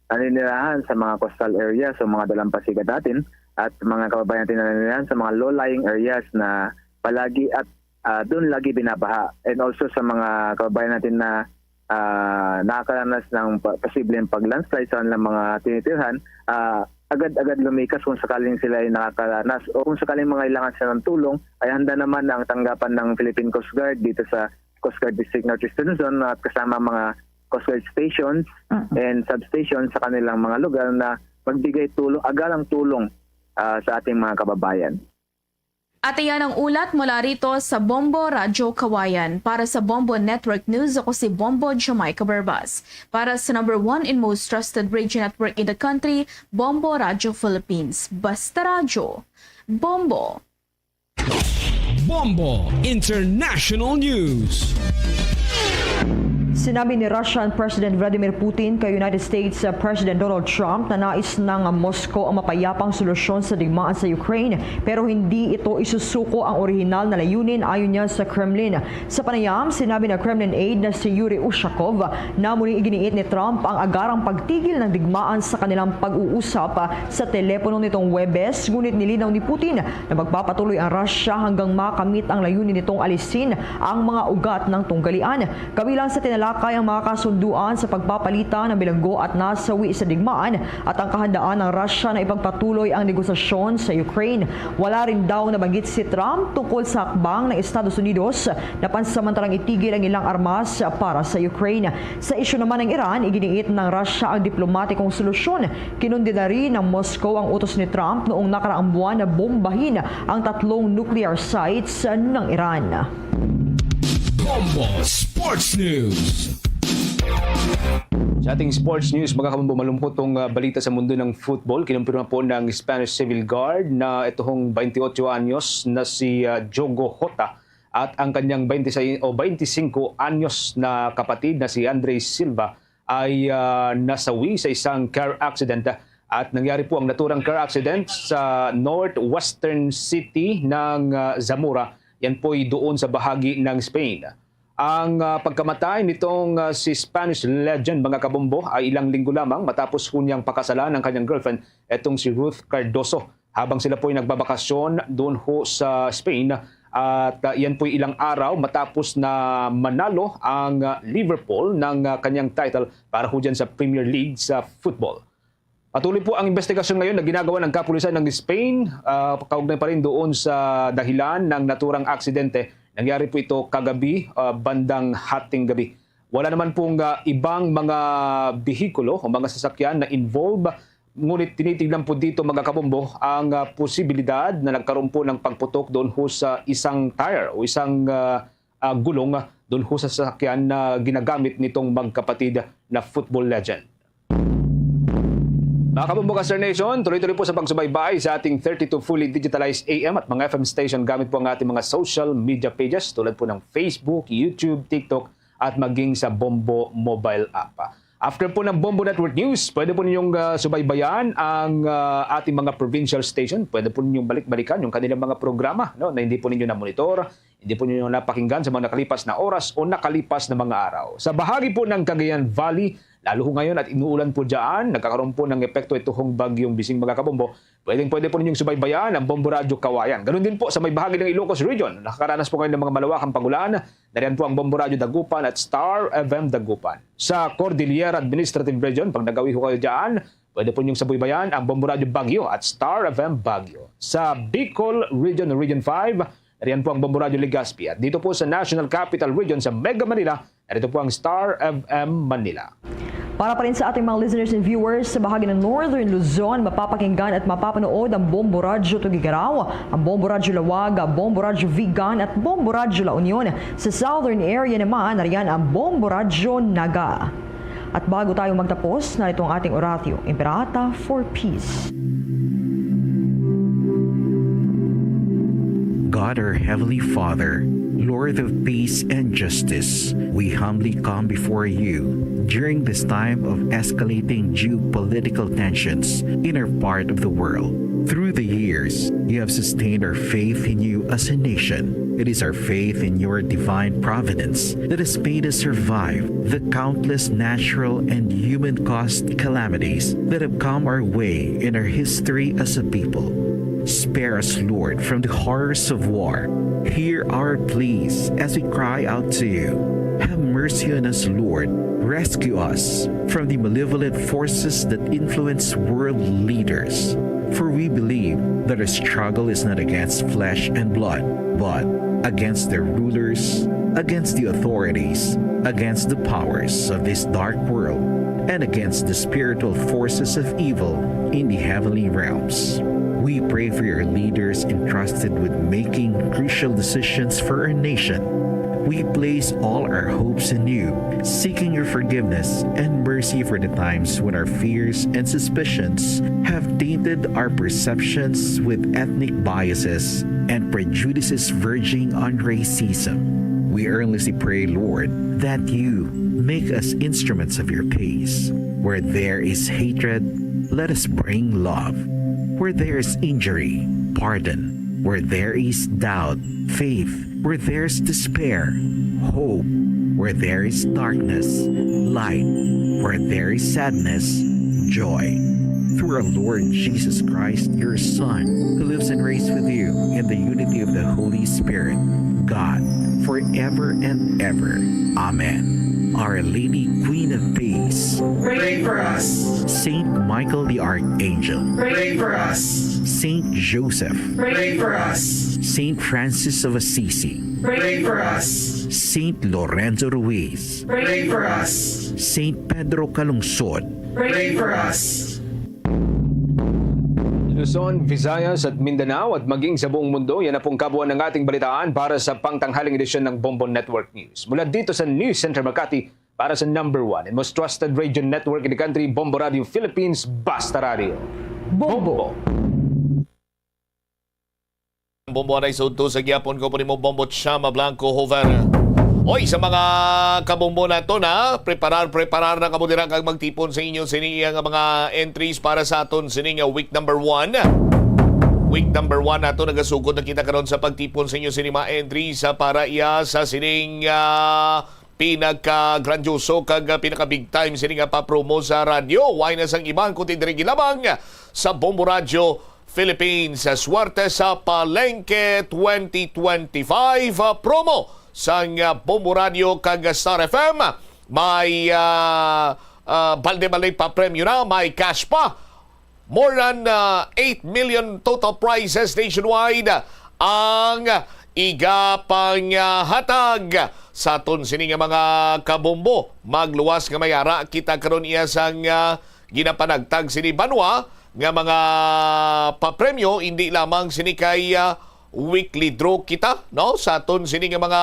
naninirahan sa mga coastal areas o mga dalampasigan natin at mga kababayan natin na naninirahan sa mga low-lying areas na palagi at ah, doon lagi binabaha. And also sa mga kababayan natin na ah, nakakaranas ng pa- posibleng pag-landslide sa kanilang mga tinitirhan, ah, agad-agad lumikas kung sakaling sila ay nakakaranas o kung sakaling mangailangan sila ng tulong, ay handa naman ang tanggapan ng Philippine Coast Guard dito sa Coast Guard District North Eastern Luzon at kasama mga Coast Guard stations Mm. and substations sa kanilang mga lugar na magbigay tulong, agalang tulong, ah, sa ating mga kababayan. At iyan ang ulat mula rito sa Bombo Radyo Kawayan. Para sa Bombo Network News, ako si Bombo Jamaica Barbas. Para sa number one and most trusted radio network in the country, Bombo Radyo Philippines. Basta Radyo, Bombo! Bombo International News. Sinabi ni Russian President Vladimir Putin kay United States, uh, President Donald Trump na nais na nga Moscow ang mapayapang solusyon sa digmaan sa Ukraine, pero hindi ito isusuko ang orihinal na layunin, ayon niya sa Kremlin. Sa panayam, sinabi ng Kremlin aide na si Yuri Ushakov na muli iginiit ni Trump ang agarang pagtigil ng digmaan sa kanilang pag-uusap, uh, sa telepono nitong Huwebes, ngunit nilinaw ni Putin na magpapatuloy ang Russia hanggang makamit ang layunin nitong alisin ang mga ugat ng tunggalian. Kabilang sa tinalakay ang mga kasunduan sa pagpapalitan ng bilanggo at nasawi sa digmaan at ang kahandaan ng Russia na ipagpatuloy ang negosasyon sa Ukraine. Wala rin daw nabanggit si Trump tungkol sa hakbang ng Estados Unidos na pansamantalang itigil ang ilang armas para sa Ukraine. Sa isyu naman ng Iran, iginiit ng Russia ang diplomatikong solusyon. Kinundina rin ng Moscow ang utos ni Trump noong nakaraang buwan na bombahin ang tatlong nuclear sites ng Iran. Bombo Sports News. Sa ating sports news, mga kabombo, malungkot tong, ah, balita sa mundo ng football. Kinumpirma po ng Spanish Civil Guard na itong twenty-eight anyos na si, ah, Diogo Jota at ang kanyang twenty-six o twenty-five anyos na kapatid na si Andre Silva ay, ah, nasawi sa isang car accident, ah, at nangyari po ang naturang car accident sa northwestern city ng, ah, Zamora. Yan po'y doon sa bahagi ng Spain. Ang, ah, pagkamatay nitong, ah, si Spanish legend, mga kabombo, ay ilang linggo lamang matapos po niyang pakasalan ang kanyang girlfriend, etong si Ruth Cardoso. Habang sila po'y nagbabakasyon doon ho sa Spain, at, ah, yan po'y ilang araw matapos na manalo ang, ah, Liverpool ng, ah, kanyang title para ho dyan sa Premier League sa football. Patuloy po ang investigasyon ngayon na ginagawa ng kapulisan ng Spain, ah, kaugnay pa rin doon sa dahilan ng naturang aksidente. Nangyari po ito kagabi, ah, bandang hating gabi. Wala naman pong, ah, ibang mga behikulo o mga sasakyan na involved, ngunit tinitignan po dito, mga kabombo, ang, ah, posibilidad na nagkaroon po ng pagputok doon ho sa isang tire o isang, ah, ah, gulong, ah, doon ho sa sasakyan na ginagamit nitong magkapatid na football legend. Mga kabombo, Star Nation, tuloy-tuloy po sa pagsubaybay sa ating thirty-two fully digitalized A M at mga F M station gamit po ang ating mga social media pages tulad po ng Facebook, YouTube, TikTok, at maging sa Bombo mobile app. After po ng Bombo Network News, pwede po ninyong, ah, subaybayan ang, ah, ating mga provincial station. Pwede po ninyong balik-balikan yung kanilang mga programa, no, na hindi po ninyo na-monitor, hindi po ninyo napakinggan sa mga nakalipas na oras o nakalipas na mga araw. Sa bahagi po ng Cagayan Valley, lalo ho ngayon at inuulan po dyan, nagkakaroon po ng epekto ito hong bagyong Bising, mga kabombo. Pwedeng-pwede po ninyong subaybayan ang Bombo Radyo Kawayan. Ganun din po sa may bahagi ng Ilocos Region. Nakakaranas po kayo ng mga malawakang pag-ulan. Nariyan po ang Bombo Radyo Dagupan at Star F M Dagupan. Sa Cordillera Administrative Region, pag nagawi ho kayo dyan, pwede po ninyong subaybayan ang Bombo Radyo Baguio at Star F M Baguio. Sa Bicol Region, Region five, nariyan po ang Bombo Radyo Legazpi. At dito po sa National Capital Region sa Mega Manila, narito po ang Star F M Manila. Para pa rin sa ating mga listeners and viewers sa bahagi ng Northern Luzon, mapapakinggan at mapapanood ang Bombo Radyo Tuguegarao, ang Bombo Radyo Laoag, ang Bombo Radyo Vigan at Bombo Radyo La Union. Sa Southern area naman, nariyan ang Bombo Radyo Naga. At bago tayo magtapos, narito ang ating Oratio Imperata for Peace. God, our Heavenly Father, Lord of peace and justice, we humbly come before you during this time of escalating geopolitical tensions in our part of the world. Through the years, you have sustained our faith in you as a nation. It is our faith in your divine providence that has made us survive the countless natural and human-caused calamities that have come our way in our history as a people. Spare us, Lord, from the horrors of war. Hear our pleas as we cry out to you. Have mercy on us, Lord. Rescue us from the malevolent forces that influence world leaders. For we believe that our struggle is not against flesh and blood, but against their rulers, against the authorities, against the powers of this dark world, and against the spiritual forces of evil in the heavenly realms. We pray for your leaders entrusted with making crucial decisions for our nation. We place all our hopes in you, seeking your forgiveness and mercy for the times when our fears and suspicions have tainted our perceptions with ethnic biases and prejudices verging on racism. We earnestly pray, Lord, that you make us instruments of your peace. Where there is hatred, let us bring love. Where there is injury, pardon. Where there is doubt, faith. Where there is despair, hope. Where there is darkness, light. Where there is sadness, joy. Through our Lord Jesus Christ, your Son, who lives and reigns with you in the unity of the Holy Spirit, God, forever and ever. Amen. Our Lady, Queen of Peace, pray for us. Saint Michael the Archangel, pray for us. Saint Joseph, pray for us. Saint Francis of Assisi, pray for us. Saint Lorenzo Ruiz, pray for us. Saint Pedro Calungsod, pray for us. Luzon, Visayas at Mindanao at maging sa buong mundo, yan na pong kabuuan ng ating balitaan para sa pangtanghaling edisyon ng Bombo Network News. Mula dito sa News Center Makati, para sa number one and most trusted radio network in the country, Bombo Radio Philippines, Basta Radio. Bombo. Bombo, anay sa udto sa gihapon ko po nimo, Bombo Chama Blanco Hover. Oy, sa mga kabombo nato na, preparar, preparar na kamo dira kag magtipon sa inyo sini iya nga mga entries para sa aton sini nga week number one. Week number one nato, nagasugod na kita karon sa pagtipon sa inyo sini mga entries sa para iya sa sining, ah, pinaka-grandioso kag, ah, pinaka-big time sini nga pa-promo sa radyo. Why na sang iban kundi diri lamang sa Bombo Radyo Philippines. Swerte sa Palengke twenty twenty-five, ah, promo sang, ah, Bombo Radyo kag Star F M. May, ah, ah, balde-balde pa premyo na, may cash pa. More than, ah, eight million total prizes nationwide ang igapangahatag sa aton sini nga mga kabombo. Magluwas nga may ara kita karon iya sang, ah, ginapanagtag sini banwa nga mga papremyo, hindi lamang sini kay, ah, weekly draw kita, no? Sa aton sini nga mga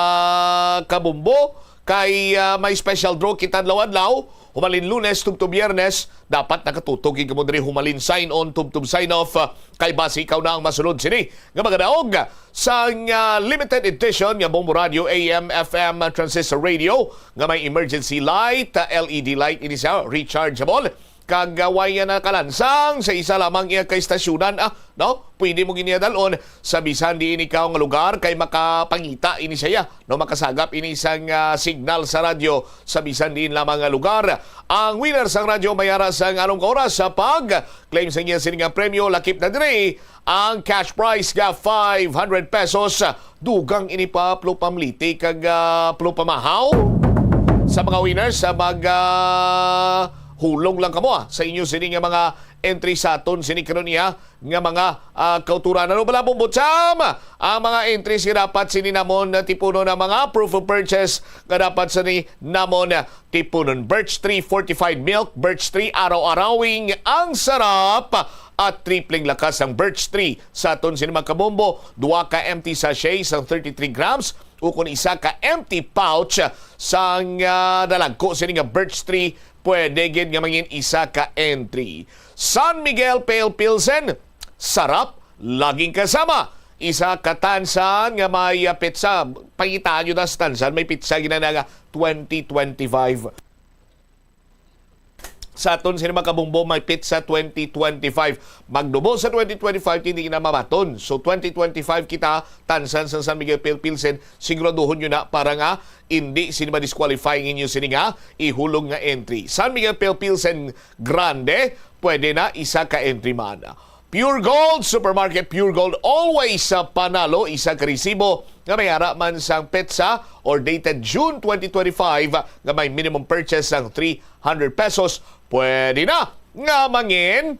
kabombo, kay, ah, may special draw kita adlaw-adlaw, humalin Lunes tubtob Biyernes, dapat nakatutok gid kamo diri humalin sign on tubtob sign off, ah, kay basi ikaw na ang masulod sini nga magadaog sang, ah, limited edition nga Bombo Radio A M F M transistor radio nga may emergency light, ah, L E D light ini siya, rechargeable. Kag, ah, way nga nakalansang sa isa lamang iya ka estasyonan, ah, no? Pwede mo gid niya dalon sa bisan diin ikaw nga lugar kay makapangita ini siya, no? Makasagap ini sang, ah, signal sa radyo sa bisan diin lamang nga lugar. Ang winner sang radyo may ara sang anom ka oras sa pag-claim sa iya sini nga premyo, lakip na diri ang cash prize nga five hundred pesos. Dugang ini pa, Plo Pamliti kag, ah, Plo Pamahaw. Sa mga winners, sa mag, ah, hulong lang kamo, ah, sa inyo sini nga mga entry sa aton sini karon iya nga mga, ah, kauturan. Ano bala, Bombo Cham? Ang mga entries nga dapat sini namon tipunon, ang mga proof of purchase nga dapat sini namon tipunon: birch tree fortified milk, birch tree araw-arawing ang sarap, at tripling lakas ang birch tree sa aton sini mga kabombo. Duha ka empty sachet sang thirty-three grams ukon isa ka empty pouch sang, ah, dalagko sini nga birch tree, pwede gid nga mangin isa ka entry. San Miguel Pale Pilsen, sarap, laging kasama. Isa ka tansan nga may, ah, petsa. Pangitaan nyo na sa tansan, may petsa ginana nga twenty twenty-five. Sa aton sini mga kabombo, may petsa twenty twenty-five. Magdubo sa twenty twenty-five, hindi na mabaton. So, twenty twenty-five kita, tansan sa San Miguel Pale Pilsen, siguraduhon nyo na para nga hindi sini ma-disqualify ang inyo sini nga ihulog nga entry. San Miguel Pale Pilsen Grande, pwede na isa ka entry man. Pure Gold Supermarket, Pure Gold, always sa panalo, isa ka resibo nga may ara man sang petsa or dated June twenty twenty-five nga may minimum purchase sang three hundred pesos. Pwede na nga mangin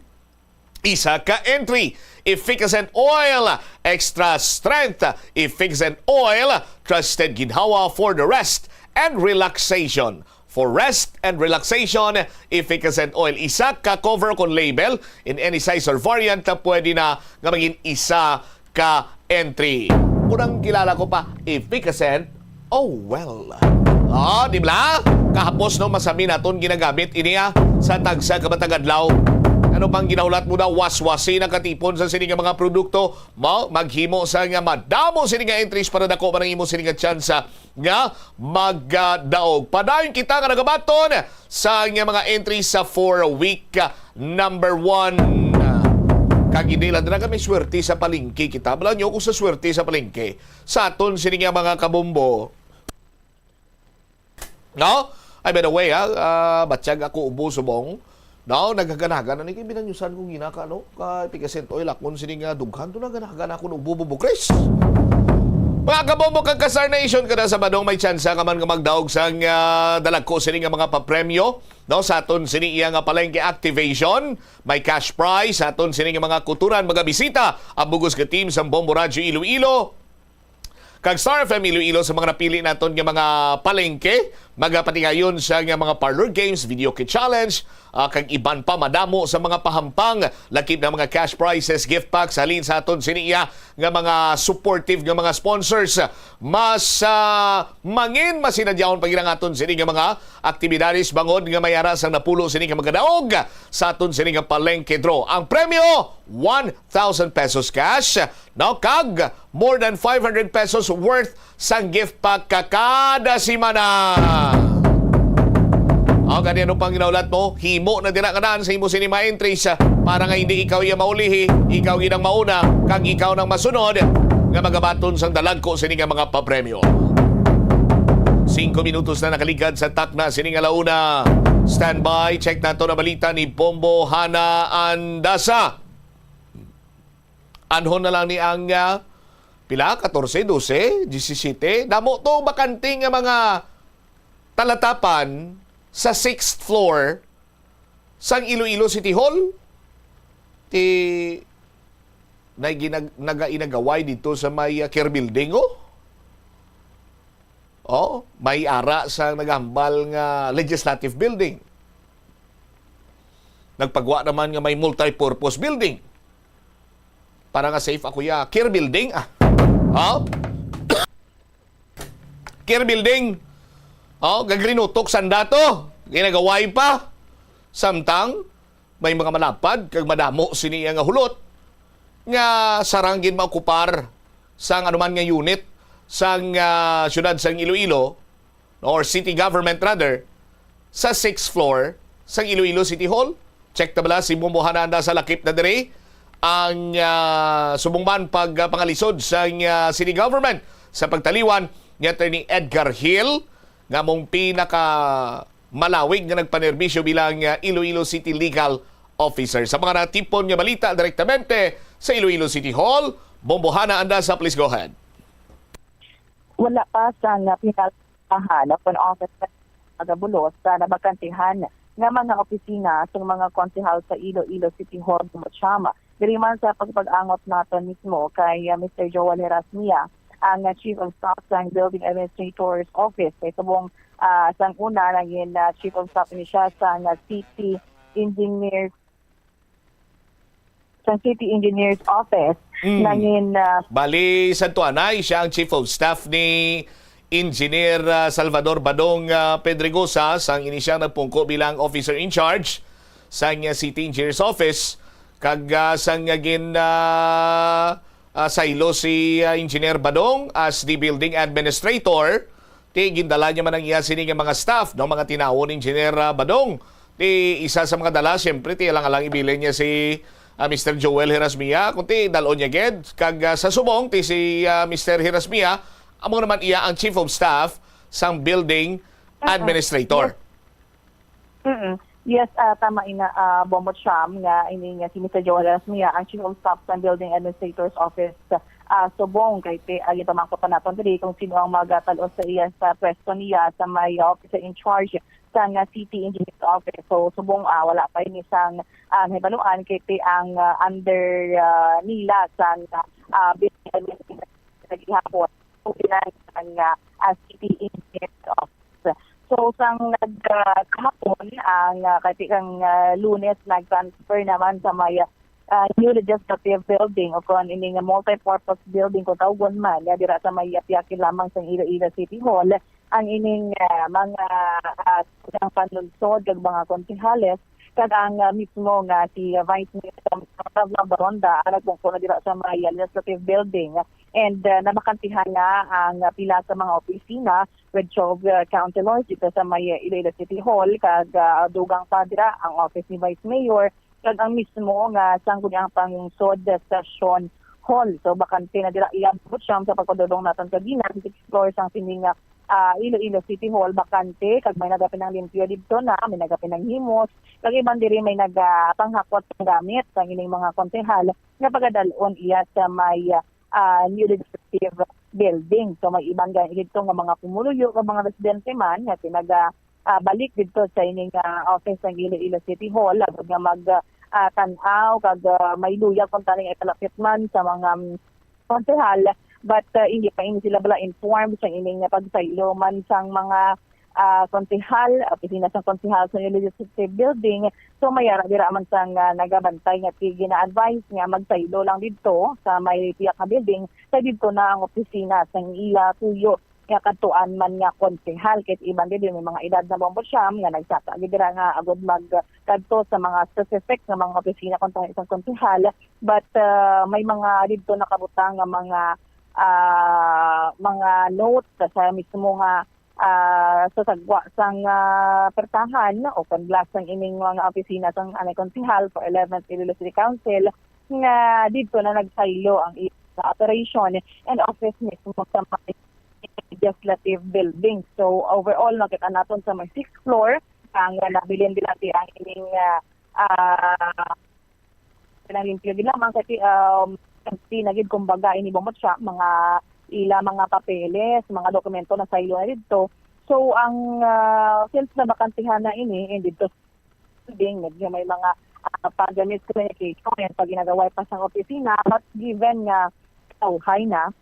Isa ka entry, Efficascent Oil, Extra Strength Efficascent Oil, trusted ginhawa for the rest and relaxation. For rest and relaxation, Efficascent Oil. Isa ka cover kon label in any size or variant na pwede na nga maging isa ka entry. Kunang kilala ko pa, Efficascent, oh well. Oh, di ba? Kahapos, no, masami naton ginagamit ini, ah, sa tagsa ka matag adlaw. Ano pang ginahulat mo na, waswasi na katipon sa sini nga mga produkto mo, maghimo sa nga madamo sini nga entries para dako man ang imo sini nga tsansa nga magdaog. Padayon kita nga nagabaton sa nga mga entries sa for week, ah, number one. Kag hindi lang na kami swerte sa palengke kita. Bala nyo kung sa swerte sa palengke. Sa aton sini nga mga kabombo. No? Ay, by the way, ah, ah, batyag ako ubo subong. No, naghaganagan na ni kay binanyusan kong ginaka, no? Kay pigasentoy lakon sini nga dughan to, naghaganagan ako ng ubo, bubo, Chris. Mga kabombo kag ka-Star Nation, kada Sabado may tsansa ka man nga magdaog sang, ah, dalagko sini nga mga papremyo, no? Sa aton sini iya nga palengke activation, may cash prize sa aton sini nga mga kuturan, mga bisita, ang bugos nga team sang Bombo Radyo Iloilo. Kag Star F M Iloilo sa mga napili naton nga mga palengke, magapatigayon sa nga mga parlor games, video kit challenge, ah, kag iban pa madamo sa mga pahampang, lakip na mga cash prizes, gift packs, halin sa aton sini iya nga mga supportive nga mga sponsors. Mas, ah, mangin, masinadyaon pa gid ang aton sini nga mga aktibidades bangod nga may ara sang napulo sini nga magadaog sa aton sini nga palengke draw. Ang premyo, one thousand pesos cash, no? Kag more than five hundred pesos worth sang gift pack ka kada semana. O, gani, ano pang ginaulat mo? Himo na dira kanan sa imo sini mga entries, ah, para nga hindi ikaw iya maulihi, ikaw gid ang mauna, kag ikaw nang masunod nga magabaton sang dalagko sini nga mga papremyo. Singko minutos na nakaligad sa takna sini nga launa. Standby, check nato na balita ni Bombo Hana Andasa. Anhon na lang ni ang, ah, pila? Katorse, dose, diyesisete. Damo to bakante nga mga talatapan sa sixth floor sang Iloilo City Hall. Ti, nay ginag-, nagainagaway dito sa may, ah, Care Building, oh. Oh, may ara sa nagahambal nga legislative building. Nagpagwa naman nga may multi-purpose building. Para nga safe ako ya. Care building, ah. Oh? Care building. Oh, gagrinutok sanda to. Ginagaway pa. Samtang, may mga malapad kag madamo sini nga hulot nga sarang gid maokupar sang anuman nga unit sang, ah, siyudad sang Iloilo, or city government rather, sa sixth floor sang Iloilo City Hall. Check ta bala si Bombo Hana Andasa, lakip na diri ang, ah, subong man pag, ah, pangalisod sang, ah, city government sa pagtaliwan ni Attorney Edgar Hill, nga among pinaka malawig nga nagpanerbisyo bilang, ah, Iloilo City Legal Officer. Sa mga natipon nga balita direktamente sa Iloilo City Hall, Bombo Hana Andasa, please go ahead. Wala pa sang pinalpahan kon office nagabulos sa nabakantihan nga mga opisina sang mga konsehal sa Iloilo City Hall, Bombo Cham. Diri man sa pagpag-angot naton mismo kay, ah, Mister Joel Herasmia, ang, ah, Chief of Staff sang Building Administrator's Office. Kay subong, ah, sang una, nangin, ah, Chief of Staff ni siya sang, ah, City Engineer, sang City Engineer's Office. Mm. Nangin, ah, Bali, sa tuanay, siya ang Chief of Staff ni Engineer, ah, Salvador Badong, ah, Pedregosa, sang ini siya nagpungko bilang officer in charge sang, ah, City Engineer's Office. Kag, ah, sang, ah, gin, ah, ah, saylo si, ah, Engineer Badong as the building administrator, ti gindala niya man ang iya sini nga mga staff, no, mga tinawon ni Engineer, ah, Badong. Ti isa sa mga dala, siyempre, ti alang-alang ibilin niya si, ah, Mister Joel Herasmia, kundi dal-on niya gid. Kag, ah, sa subong, ti si, ah, Mister Herasmia, amo naman iya ang Chief of Staff sang Building Mm-mm. Administrator. Yes. Mm-mm. Yes, ah, tama ina, ah, Bombo Cham, nga ini nga si Mister Joel Herasmia, ang Chief of Staff sang Building Administrator's Office, ah, subong kay ti, ah, gipamangkot pa naton diri kung sino ang magatal-on sa iya sa pwesto niya sa may officer in charge sang, ah, City Engineer's Office. So, subong, ah, wala pa ini sang, ah, nahibaluan kay ti ang, ah, under, ah, nila sang, ah, ah, building gihapon. So, pinag-, ang, ah, ah, City Engineer's Office. So, sang nag, ah, kahapon, ang, ah, kay ti kang, ah, Lunes, nag-transfer naman sa may, ah, new legislative building o kon ini nga multi-purpose building kung tawgon man, ya, dira sa may yapyakin lamang sang Iloilo City Hall, ang ining, ah, mga, ah, ang panlunsod kag mga konsehales kag ang, ah, mismo nga si Vice Mayor Tom Tablang Baronda ang nagpungko na dira sa may, ah, legislative building. And, ah, nabakantihan na ang, ah, pila sa mga opisina with twelve, ah, councilors dito sa may, ah, Iloilo City Hall kag, ah, dugang pa dira ang office ni Vice Mayor kag ang mismo nga sangguniang panglungsod session hall. So, bakante na dira iya, Bombot Siam, sa pagpadulong naton kagina, ang sixth floor sang sini nga, ah, Iloilo City Hall, bakante, kag may nagapinanglimpyo didto na, may nagapinanghimos, kag iban diri may nagapanghakwat sang gamit sang ining mga konsehal nga pagadal-on iya sa may, ah, new legislative building. So, may iban gani didto nga mga pumuluyo, nga mga residente man nga pinaga ah, balik didto sa ining, ah, office sang Iloilo City Hall, agod nga mag, ah, tan-aw kag, ah, may luyag kung tani nga ipalapit man sa mga, mm, konsehal. But, ah, hindi pa ini sila bala informed sa ining, ah, pagsaylo man sang mga, ah, konsehal, opisina sang konsehal sa Iloilo Legislative Building. So, may ara dira man sang, ah, nagabantay nga ti-, gina-advise nga magsaylo lang didto sa may tiyak nga building, kay didto na ang opisina sang iya tuyo nga kadtuan man nga konsehal, kay iban gid may mga edad na, Bombot Siam, nga nagsaka gid dira nga agod magkadto sa mga specific nga mga opisina kon tayo isang konsehal. But, ah, may mga didto nakabutang nga mga, ah, mga notes sa mismo nga, ah, sa sagwa sang, ah, pertahan o kon glass sang ining mga opisina sang anay konsehal for eleventh Iloilo City Council nga didto na nagsaylo ang ila operation and office mismo sa mga legislative building. So, overall, makita naton sa may sixth floor, ang, ah, nabilin dira ti ang ining, ah, ah, pinanglimpyo gid lamang kasi, um, empty na gid, kumbaga, ini, Bombot Siam, mga ila, mga papeles, mga dokumento na saylo na didto. So, ang, ah, since nabakantihan na ini, and didto building, medyo may mga, ah, pag-miscommunication and pag ginagaway pa sang opisina, but given nga kauhay na,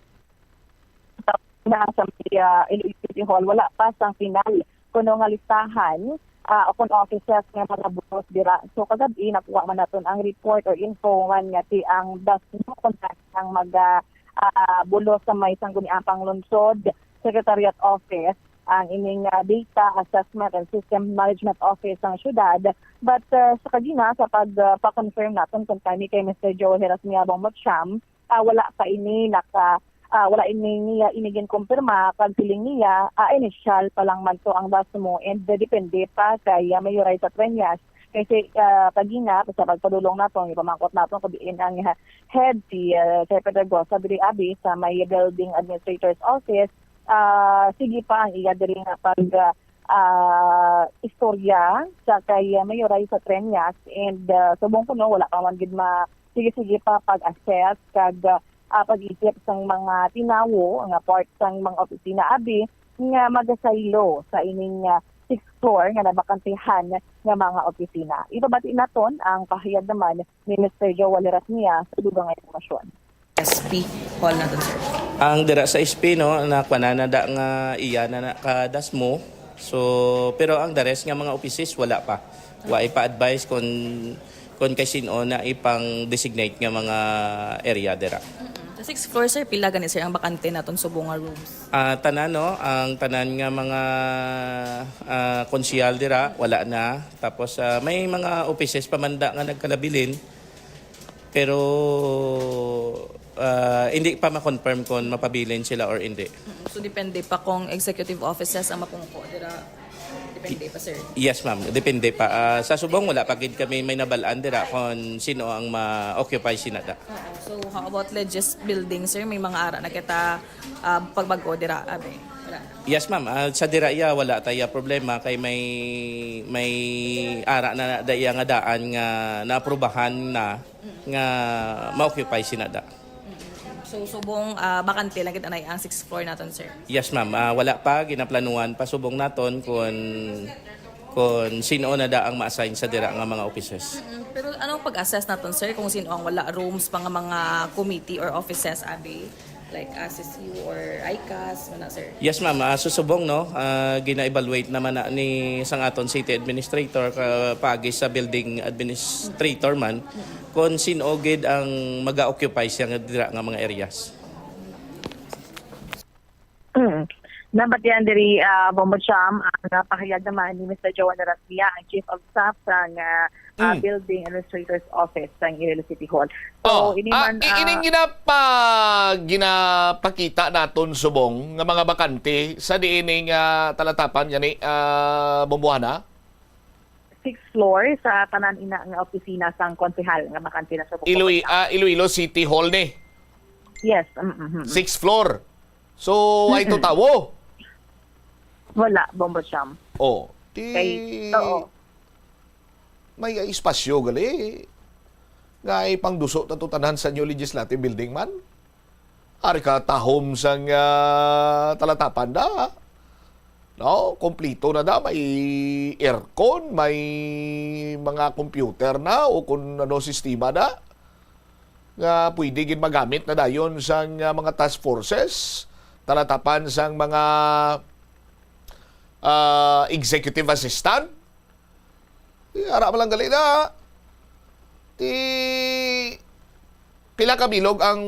na sa may, ah, Iloilo City Hall, wala pa sang final kuno nga listahan, ah, o kung offices nga mga bulos dira. So, kagab-i, nakuha man naton ang report or info man nga ti ang dasmo kung saan ang mag, ah, ah, bulos sa may sangguniang panglungsod, Secretariat Office, ang ining, ah, Data Assessment and System Management Office sang syudad. But, ah, sa kagina, sa pag, ah, pa-confirm naton kung kani kay Mister Joel Herasmia Bongmotsham, ah, wala pa ini naka, ah, wala ini niya ini ginkumpirma kag siling niya, ah, initial pa lang man to ang dasmo and, ah, depende pa kay, ah, Mayor Raisa Treñas. Kasi, ah, kagina, sa pagpadulong naton, ipamangkot naton kung diin ang, ah, head si, ah, Sir Pedregosa diri abi sa may building administrator's office. Ah, sige pa ang iya diri nga pag, ah, ah, istorya sa kay, ah, Mayor Raisa Treñas and, ah, subong kuno wala pa man gid ma-, sige-sige pa pag-assess kag, ah, ah, pag-isip sang mga tinawo nga part sang mga opisina abi nga magasaylo sa ining, ah, sixth floor nga nabakantihan nga mga opisina. Ipabati naton ang pahayag naman ni Mister Joel Herasmia sa dugang nga impormasyon. S P hall naton, sir. Ang dira sa S P, no, nakuha na da nga iya na, na kadasmo. So, pero ang the rest nga mga offices, wala pa. Wa ipa-advise kung, kung kay sino na ipang-designate nga mga area dira. Mm-mm. Sa sixth floor, sir, pila gani, sir, ang bakante naton subong nga rooms? Ah, tanan, no? Ang tanan nga mga, ah, konsehal dira, wala na. Tapos, ah, may mga offices pa man da nga nagkalabilin. Pero, ah, hindi pa ma-confirm kung mapabilin sila or hindi. Mm, so, depende pa kung executive offices ang mapungko dira. Depende pa, sir. Yes, ma'am. Depende pa. Ah, sa subong, wala pa gid kami may nabalaan dira kung sino ang ma-occupy sina da. Oo. So, how about Legis Building, sir? May mga ara na kita, ah, pagbag-o dira, abi. Wala na. Yes, ma'am. Ah, sa dira iya, wala taya problema kay may, may ara na da iya nga daan nga naaprubahan na nga ma-occupy sina da. So, subong, ah, bakante lang gid anay ang sixth floor naton, sir? Yes, ma'am. Ah, wala pa, ginaplanuhan pa subong naton kung kung sino na da ang ma-assign sa dira nga mga offices. Mm, pero anong pag-assess naton, sir, kung sino ang wala rooms, mga mga committee or offices, abi? Like S S U or ICAS, wala, sir? Yes, ma'am. Ah, susubong, no? Ah, gina-evaluate naman na ni sang aton city administrator, ka, pagi sa building administrator man, kung sino gid ang mag-occupy siya nga dira nga mga areas. Mm. Nabatian diri, ah, Bombo Cham, ang, ah, pahayag naman ni Mister Joan Narasmia, ang Chief of Staff sang, ah, ah, Mm. Building Administrator's Office sang Iloilo City Hall. Oh, So, ini ah, man, i- ining ah, ginapa, ginapakita naton subong nga mga bakante sa diining, ah, talatapan gani, ah, Bombohana? sixth floor sa tanan ina nga opisina sang konsehal nga bakante na sa Bococo Iloy, Town. ah, Iloilo City Hall ni. Yes, mm, mm, mm. Sixth floor. So, ay to tawo. Wala, Bombo Cham. Oh, di Kay, oo. may espasyo gali nga ipangduso ta to tanan sa new legislative building man. Ari ka tahom sang, ah, talatapan da. No, kompleto na da, may aircon, may mga computer na o kung ano sistema na nga pwede gid magamit na dayon sang, ah, mga task forces, talatapan sang mga, ah, executive assistant. Di, ara man lang gali na. Di, pila ka bilog ang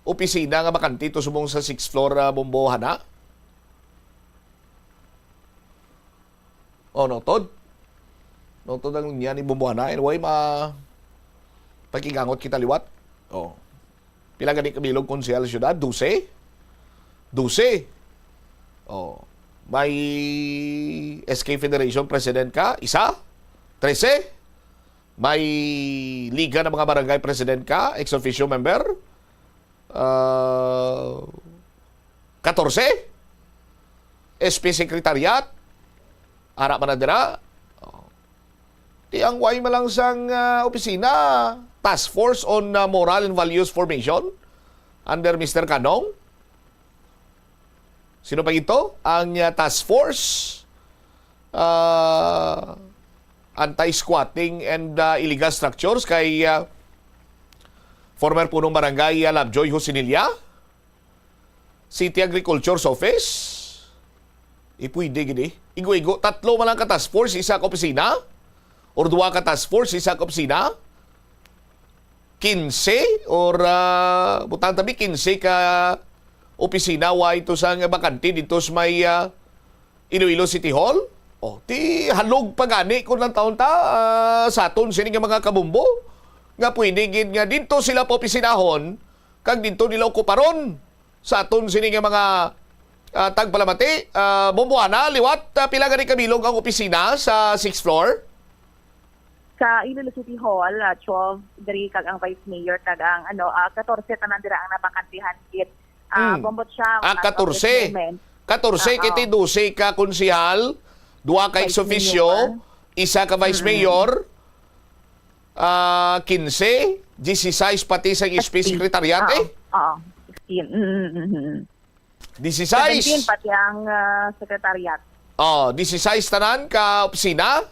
opisina nga bakante to subong sa sixth floor, ah, Bombohana? Oh, noted. Noted ang linya ni Bombohana. Anyway, ma-, pakigangot kita liwat. Oh. Pila gani ka bilog konsehal sa syudad? Dose? Dose. Oh. May S K Federation President ka? Isa? Trese? May Liga ng mga Barangay President ka? Ex officio member? Ah, katorse? S P Secretariat? Ara man na dira? Oh. Di ang way man lang sang, ah, opisina, Task Force on, ah, Moral and Values Formation under Mister Kanong. Sino pa ito? Ang, ah, Task Force, ah, Anti-Squatting and, ah, Illegal Structures kay, ah, former Punong Barangay, ah, Lovejoy Josinilla. City Agriculture's Office. Ipwede gid eh. Igo-igo, tatlo man lang ka task force, isa ka opisina. Or duha ka task force, isa ka opisina. Kinse or, ah, butang tabi, kinse ka opisina, wa ito sa nga bakante dito sa may, ah, Iloilo City Hall. Oh, ti halog pa gani kung lang taon ta, ah, sa aton sini nga mga kabumbo nga pwede gid nga dito sila paopisinahon kag dito nila okuparon sa aton sini nga mga, ah, tagpalamati. Ah, Bombohana, liwat, ah, pila gani kabilog ang opisina sa sixth floor? Sa Iloilo City Hall, ah, twelve diri kag ang Vice Mayor kag ang, ano, ah, katorse tanan dira ang nabakantihan gid. Ah, Mm. Bombo Cham, Ah, as of katorse. this moment. Katorse, Oo. kay ti dose ka konsehal, duha ka ex Vice officio, Mayor. Isa ka Vice Mayor, ah, kinse, disisais pati sa S P Secretariat, eh. Oo, sixteen. Mm, mm, mm, mm. Disisais. Seventeen, pati ang, ah, secretariat. Oh, disisais tanan ka opisina.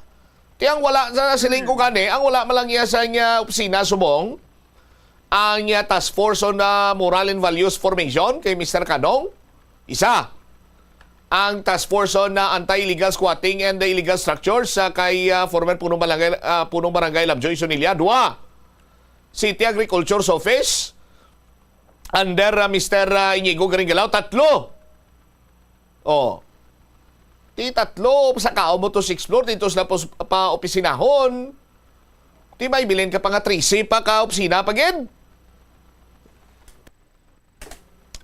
Ti ang wala sa siling ko gani, ang wala man lang iya sa nga opisina subong. Ang, ah, Task Force on, ah, Moral and Values Formation kay Mister Kanong, isa. Ang Task Force on, ah, Anti-Illegal Squatting and the Illegal Structures, ah, kay, ah, former Punong Barangay, ah, Punong Barangay Lovejoy Sonilla, dua. City Agriculture's Office, under, ah, Mister, ah, Inigo Garinggalao, tatlo. Oh. Ti tatlo, sa kaon mo to sixth floor, dito sila pos-, pa opisinahon. Ti may bilin ka pa nga trese pa ka opisina pa gid.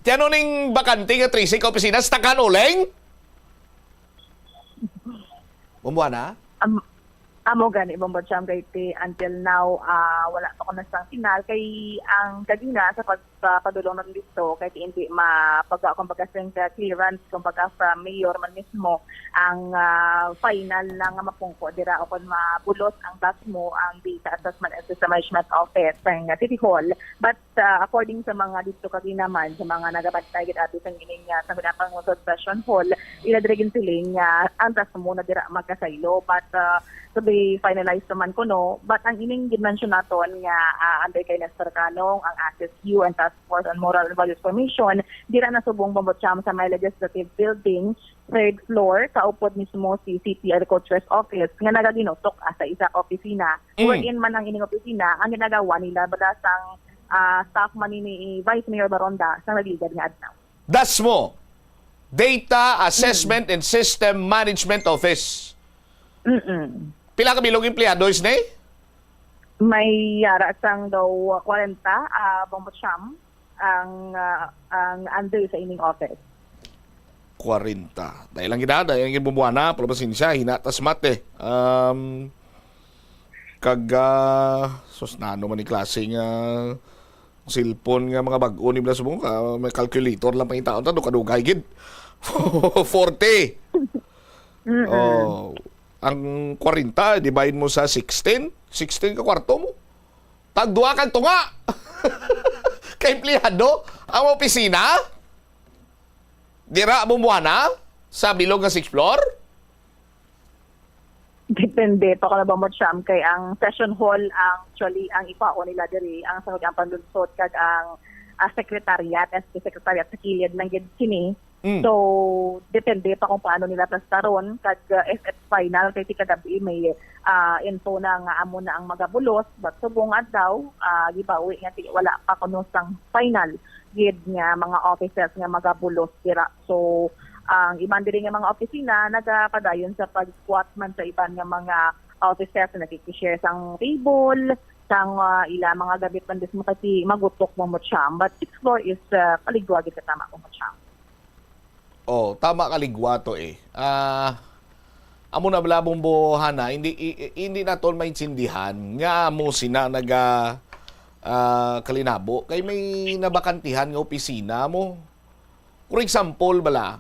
Ti ano ning bakante nga trese ka opisina? Stakan uling? Bumbuha na? Am- Amo gani, Bombo Cham, kay ti until now, ah, wala pa ko nasang final. Kay ang kagina sa pagpapadulong naton dito, kay ti hindi mapagawa, kumbaga, sing clearance, kumbaga, from mayor man mismo ang, ah, final na nga mapungko dira o kung mabulos ang DASMO, ang Data Assessment and System Management Office sang City Hall. But, ah, according sa mga dito kagina man, sa mga nagabantay gid abi sang ining, ah, sa Ginapang Lungsod Session Hall, ila diri ginsiling nga ang DASMO na dira magkasaylo. But, ah, to be finalized naman kuno. But ang ining gid-mention naton nga, ah, under kay Nestor Canong, ang S S U and Task Force on Moral and Values Formation, dira na subong, Bombo Cham, sa may legislative building, third floor, kaupod mismo si City Agriculture's office nga nagaginutok, ah, sa isa ka opisina. Mm. Wherein man ang ining opisina, ang ginagawa nila bala sang, ah, staff man ni, ni Vice Mayor Baronda sa nagligad nga adlaw. DASMO, Data Assessment and System Management Office. Mm-mm. Pila ka bilog empleyado, Isnay? May yara sang daw kwarenta, ah, Bombo Cham, ang, ah, ang under sa ining office. Kwarenta. Dahil lang gid, ah, dahil lang gid, Bombo Cham, pero pasensya, hinatas mate. Um, kag, ah, sus, nano man ni klase nga cellphone nga mga bag-o ni Blas mo, ah, may calculator lang pangitaon ta, dugay-dugay gid. Forty. Mm-mm. Oh, ang kwarenta, divide mo sa sixteen, sixteen ka kwarto mo. Tagduha kag tunga. Ka empleyado ang opisina. Dira, Bombo Cham, sa bilog nga sixth floor. Depende pa ko na, Bombo Cham, kay ang session hall, ang, actually, ang ipaon nila diri, ang sa ang panlunsod kag ang, ah, secretariat, S P secretariat sa kilid lang gid kini. Mm. So, depende pa kung paano nila plastaron, kag, ah, if it's final, kay ti kagabi may, ah, info na nga amo na ang magabulos, but subong adlaw, ah, gibawi nga ti wala pa kuno sang final gid nga mga offices nga magabulos dira. So, ang iban diri nga mga opisina nagapadayon sa pag-squat man sa iban nga mga offices, nagkikishare sang table, sang, ah, ila mga gamit man mismo, kasi magutok, Bombo Cham. But sixth floor is, ah, kaligwa gid ka tama, Bombo Cham. Oh, tama, kaligwa to eh. Ah, amo na bala, Bombo Cham, hindi, i-, i-, hindi naton maintindihan nga amo sina naga, ah, kalinabo kay may nabakantihan nga opisina mo. For example bala,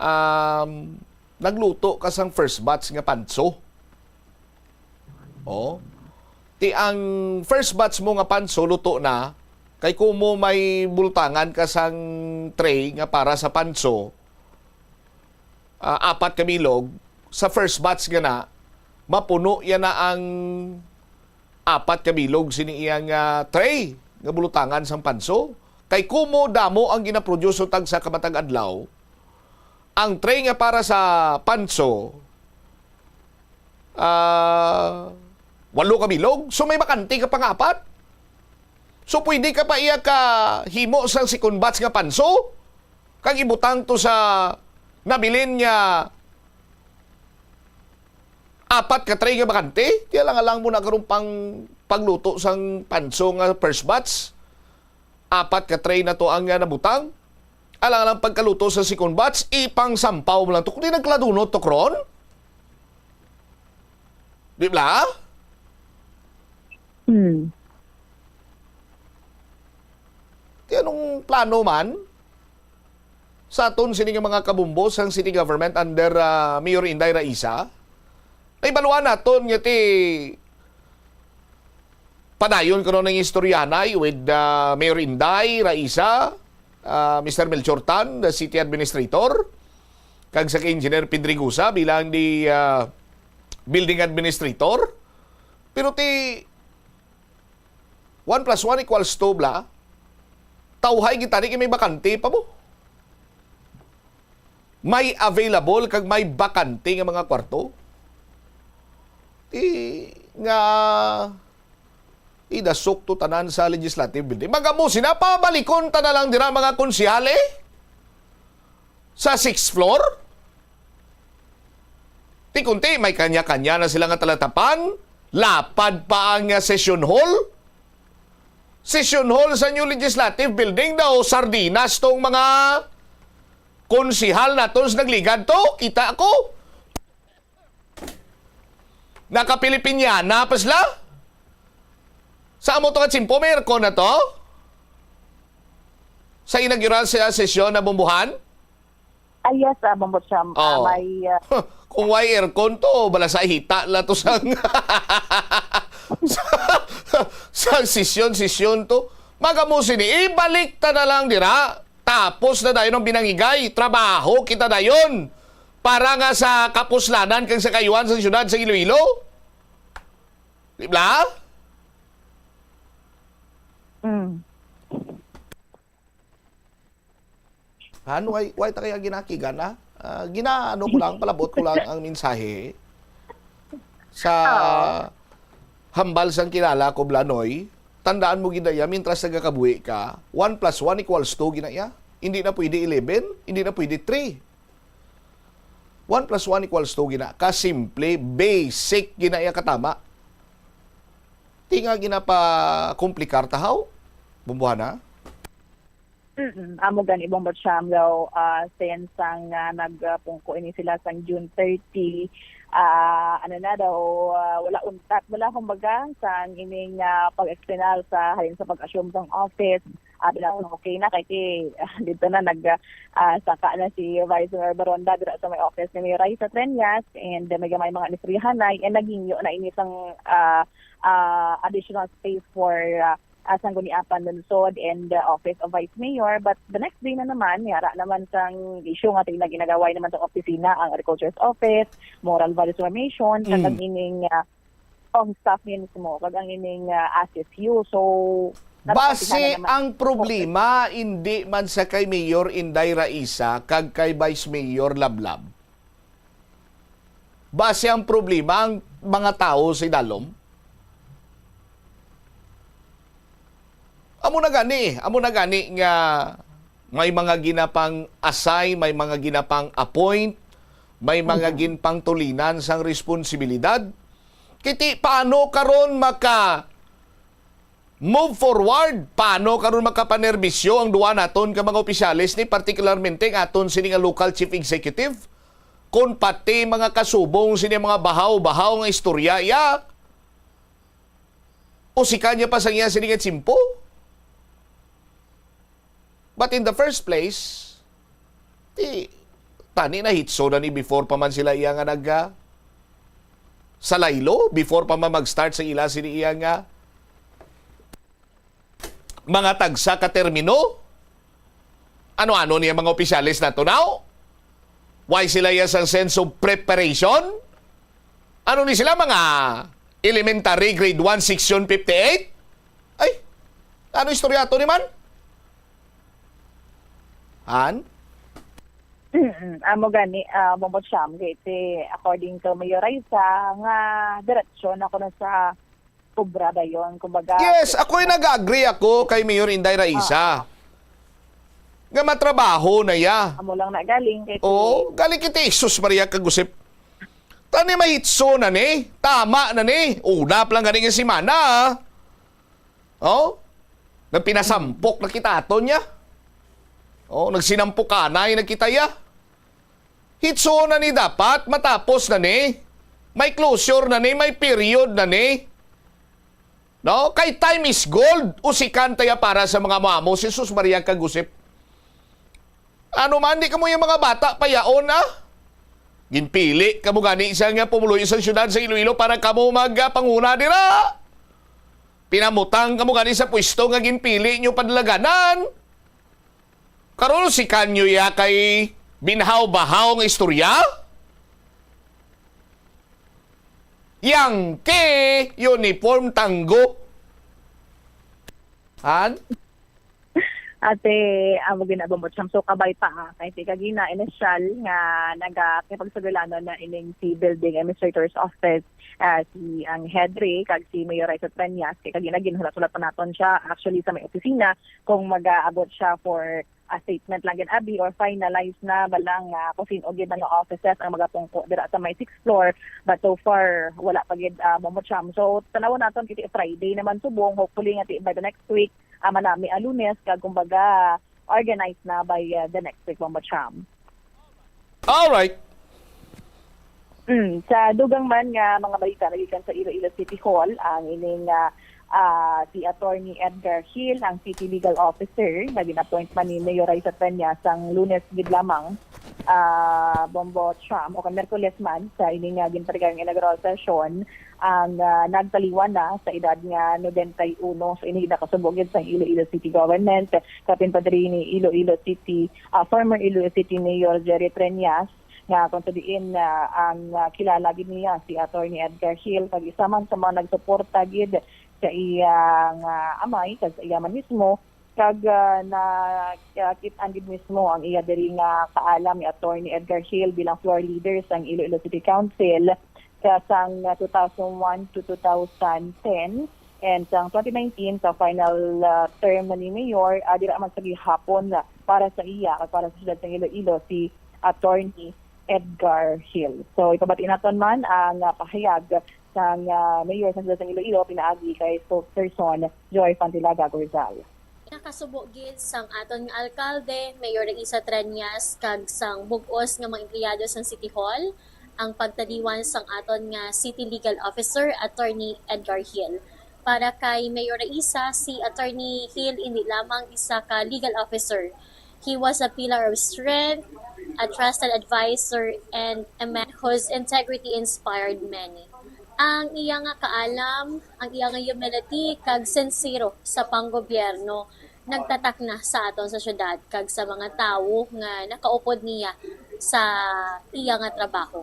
um, nagluto ka sang first batch nga panso. Oh. Ti ang first batch mo nga panso luto na, kay kumo may bultangan ka sang tray nga para sa panso, ah, apat ka bilog, sa first batch nga na, mapuno yan na ang apat ka bilog sini iyang, ah, tray nga bulutangan sang panso. Kay kumo damo ang ginaproduce sa tagsa ka matag adlaw, ang tray nga para sa panso, ah, walo ka bilog. So, may bakante ka pang apat. So, pwede ka pa iya ka himo sang second batch nga panso, kag ibutang to sa nabilin nga apat ka tray nga bakante. Kaya lang, alang mo na karon pang pagluto sang panso nga first batch. Apat ka tray na to ang, ah, nabutang. Alang-alang pagkaluto sa second batch, ipangsampaw mo lang to. Kung di nagkladunot to, Kron? Di ba? Hmm. Ti anong plano man sa aton sini nga mga kabumbo sang city government under, ah, Mayor Inday Raisa? Ay, baluan naton nga ti padayon kuno ning istoryahanay with, ah, Mayor Inday Raisa, ah, Mister Melchor Tan, the city administrator, kag sa kay Engineer Pedregosa bilang the, ah, building administrator. Pero ti one plus one equals two bala, tawhay kita ni kay may bakante pa mo. May available kag may bakante nga mga kwarto. Ti nga idasok to tanan sa legislative building. Magamo sina, pabalikon ta na lang dira, mga konsehal, eh, sa sixth floor. Ti kunti, may kanya-kanya na sila nga talatapan. Lapad pa ang, ah, session hall. Session hall sa new legislative building daw, sardinas tong mga konsehal naton sa nagligad to. Kita ko. Naka-Pilipinyana pa sila? Sa amo to nga tiyempo, may aircon na to? Sa inaugural sa sesyon na bumbuhan? Ah, yes, ah, Bombo Cham. Ah, Oo. may, ah, Kung way aircon to, bala sa hita na to sang, sa, sa sesyon-sesyon to. Magamo sini, ibalik ta na lang dira. Tapos na dayon ang binangigay. Trabaho kita dayon para nga sa kapuslanan kag sa kaayuhan sa siyudad sa Iloilo. Di ba? Mm. Han, why, why ta kaya ginakigan, ah? Ah, ginaano ko lang, palabot ko lang ang mensahe sa Oo. hambal sang kilala ko, Blanoy. Tandaan mo gid ya, mintras nagakabuhi ka, one plus one equals two gina ya. Hindi na pwede eleven, hindi na pwede three. One plus one equals two gina. Kasimple, basic gina ya katama. Di nga ginapakomplikar ta, haw? Bumbuhana? Mm, amo gani, Bombo Cham, daw, ah, since ang, ah, nagpungko ini sila sang June thirty, ah, ano na daw, ah, wala untat, wala, kumbaga, sang ining, ah, pag-external sa, halin sa pag-assume sang office, ah, bilang okay na, kay ti, ah, dito na nag, ah, saka na si Vice Mayor Baronda dira sa may office ni Mayor Raisa Treñas, and may gamay mga inistoryahanay, and naghinyo na ini sang, ah, ah, additional space for, ah, ah, Sangguniang Panlungsod and the Office of Vice Mayor. But the next day na naman, yara naman sang issue nga tig-, nag-inagaway naman sa opisina ang Agriculture's Office, Moral Values Formation, kag Mm. ang ining, ah, ang staff mismo, kag ang ining, ah, S S U. So, Basi napapatihan na naman. Ang problema, hindi man sa kay Mayor Inday Raisa kag kay Vice Mayor Lablab. Basi ang problema, ang mga tawo sa idalom. Amo na gani, amo na gani nga may mga ginapang-assign, may mga ginapang-appoint, may mga Mhm. ginpangtulinan sang responsibilidad. Kiti, paano karon maka move forward? Paano karon makapanerbisyo ang duwa naton ka mga opisyales ni, particularmente ang aton sini nga local chief executive? Kon pati mga kasubong sini mga bahaw-bahaw nga istorya, iya, usikan niya pa sa iya sini nga tiyempo? But in the first place, ti, tani na hitso na ni before pa man sila iya nga nag, ah, sa laylo, before pa man mag-start sa ila sini iya nga mga tagsa ka termino? Ano-ano niya mga opisyales nato now? Why sila iya sang sense of preparation? Ano ni sila, mga elementary, grade one, section fifty-eight? Ay, ano istorya to ni man? Han? Mm, amo gani, ah, Bombo Cham, kay ti, according to Mayor Raisa, nga diretso na kuno sa obra dayon, kumbaga. Yes, ako'y nag-agree ako kay Mayor Inday Raisa. Nga matrabaho na iya. Amo lang na galing kay Oo, galing kita, Jesus Maria Kagusip. Tani, mahitso na ni. Tama na ni. Una pa lang gani nga semana, ah. Oh? Nagpinasampok na kita aton niya. Oh, nagsinampukanay na kita ya. Hitso na ni, dapat matapos na ni. May closure na ni, may period na ni. No? Kay time is gold, usikan ta ya para sa mga amo-amo, Jesus Maria Kagusip. Ano man, di kamo yung mga bata payaon, ah? Ginpili kamo gani siya nga pumuloy sa siyudad sa Iloilo para kamo magpanguna dira. Pinamutang kamo gani sa pwesto nga ginpili nyo padalaganan. Karon, usikan nyo ya kay binhaw-bahaw nga istorya? Yang ke uniform tanggo. Han? Ate, amo gina, Bombo Cham, so kabay pa, ah, kay ti kagina, initial nga nagakipagsugilanon na ining si Building Administrator's Office, ah, si ang head ri, kag si Mayor Raisa Treñas, kay kagina ginhulat-hulat pa naton siya actually sa may opisina kung mag-aabot siya for a statement lang gid, abi, or finalize na ba lang, ah, kung sino gid mga offices ang magapungko dira sa may sixth floor. But so far, wala pa gid, ah, Bombo Cham. So, tanawon naton, kay ti Friday naman subong, hopefully nga ti by the next week, ah, manami ang Lunes, kag kumbaga, organized na by, ah, the next week, Bombo Cham. Alright. Mm, sa dugang man nga mga balita nagikan sa Iloilo City Hall, ang ining, ah, ah, si Attorney Edgar Hill, ang City Legal Officer, na gin-appoint man ni Mayor Raisa Treñas sang Lunes gid lamang, ah, Bombo Cham, o kay Miyerkules man, sa ini nga ginpatigayong inaugural session, ang, ah, nagtaliwan na sa edad nga nobenta y uno. So, ini nakasubo gid sang Iloilo City Government, kapin pa diri ni Iloilo City, ah, former Iloilo City Mayor Jerry Treñas, nga kung sa diin, ah, ang, ah, kilala gid niya si Attorney Edgar Hill, kag isa man sa mga nagsuporta gid sa iyang, ah, amay, kag sa iya man mismo, kag, ah, na, ah, kit-an gid mismo ang iya diri nga kaalam ni Attorney Edgar Hill bilang floor leader sang Iloilo City Council ka sang, ah, two thousand one to two thousand ten, and sang twenty nineteen sa final, ah, term ni Mayor, ah, dira man sa gihapon, ah, para sa iya kag para sa siyudad sang Iloilo si Attorney Edgar Hill. So, ipabati naton man ang, ah, pahayag sang, ah, Mayor sang siyudad sang Iloilo pinaagi kay spokesperson Joy Fantilaga Gorzal. Nakasubo gid sang aton nga alkalde, Mayor Raisa Treñas, kag sang bug-os nga mga empleyado sang City Hall, ang pagtaliwan sang aton nga City Legal Officer, Attorney Edgar Hill. Para kay Mayor Raisa, si Attorney Hill indi lamang isa ka legal officer. He was a pillar of strength, a trusted advisor, and a man whose integrity inspired many. Ang iya nga kaalam, ang iya nga humility, kag sinsero sa panggobyerno nagtatak na sa aton sa syudad kag sa mga tawo nga nakaupod niya sa iya nga trabaho.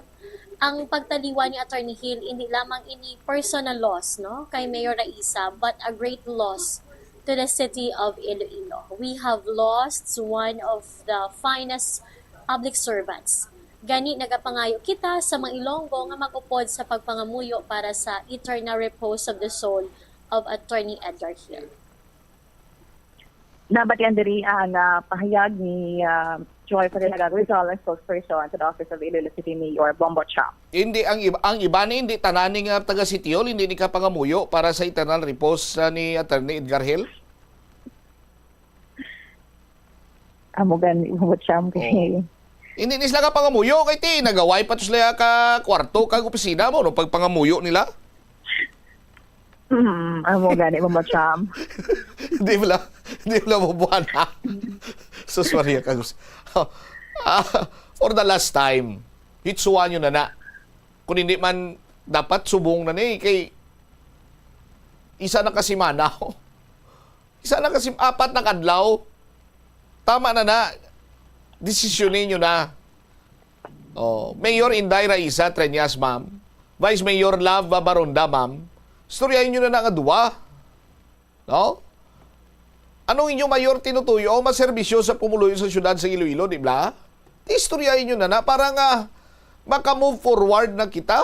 Ang pagtaliwan ni Attorney Hill, hindi lamang ini personal loss, no, kay Mayor Raisa, but a great loss to the city of Iloilo. We have lost one of the finest public servants. Gani, nagapangayo kita sa mga Ilonggo nga mag-upod sa pagpangamuyo para sa eternal repose of the soul of Attorney Edgar Hill. Nabatian diri ang, ah, pahayag ni, ah, Joy Fadelaga Rizal, ang spokesperson sa the Office of Iloilo City Mayor Bombo Cham. Hindi, ang iba, ang iba ni, hindi tanan ni nga taga City Hall, hindi ni kapangamuyo para sa eternal repose, ah, ni Attorney Edgar Hill? Amo gani, Bombo Cham, kay Oo. Hindi ni sila kapangamuyo kay ti nagaway pa to sila ka kwarto kag opisina mo, no, pagpangamuyo nila. Mm, amo gani, Bombo Cham. Di ba lang? Di ba lang mabuhan, ha? Sus Maria, kagus-, ah, for the last time, hitsuan nyo na na. Kung hindi man, dapat subong na ni, kay isa na ka simana, oh. Isa na ka sim-, apat na kadlaw. Tama na na. Desisyon ninyo na. Oh, Mayor Inday Raisa Treñas, ma'am. Vice Mayor Love Babaronda, ma'am. Istoryahin nyo na na nga duwa. No? Anong inyo mayor tinutuyo o maserbisyo sa pumuluyo sa siyudad sa Iloilo, di ba? Istoryahin nyo na na para nga maka-move forward na kita.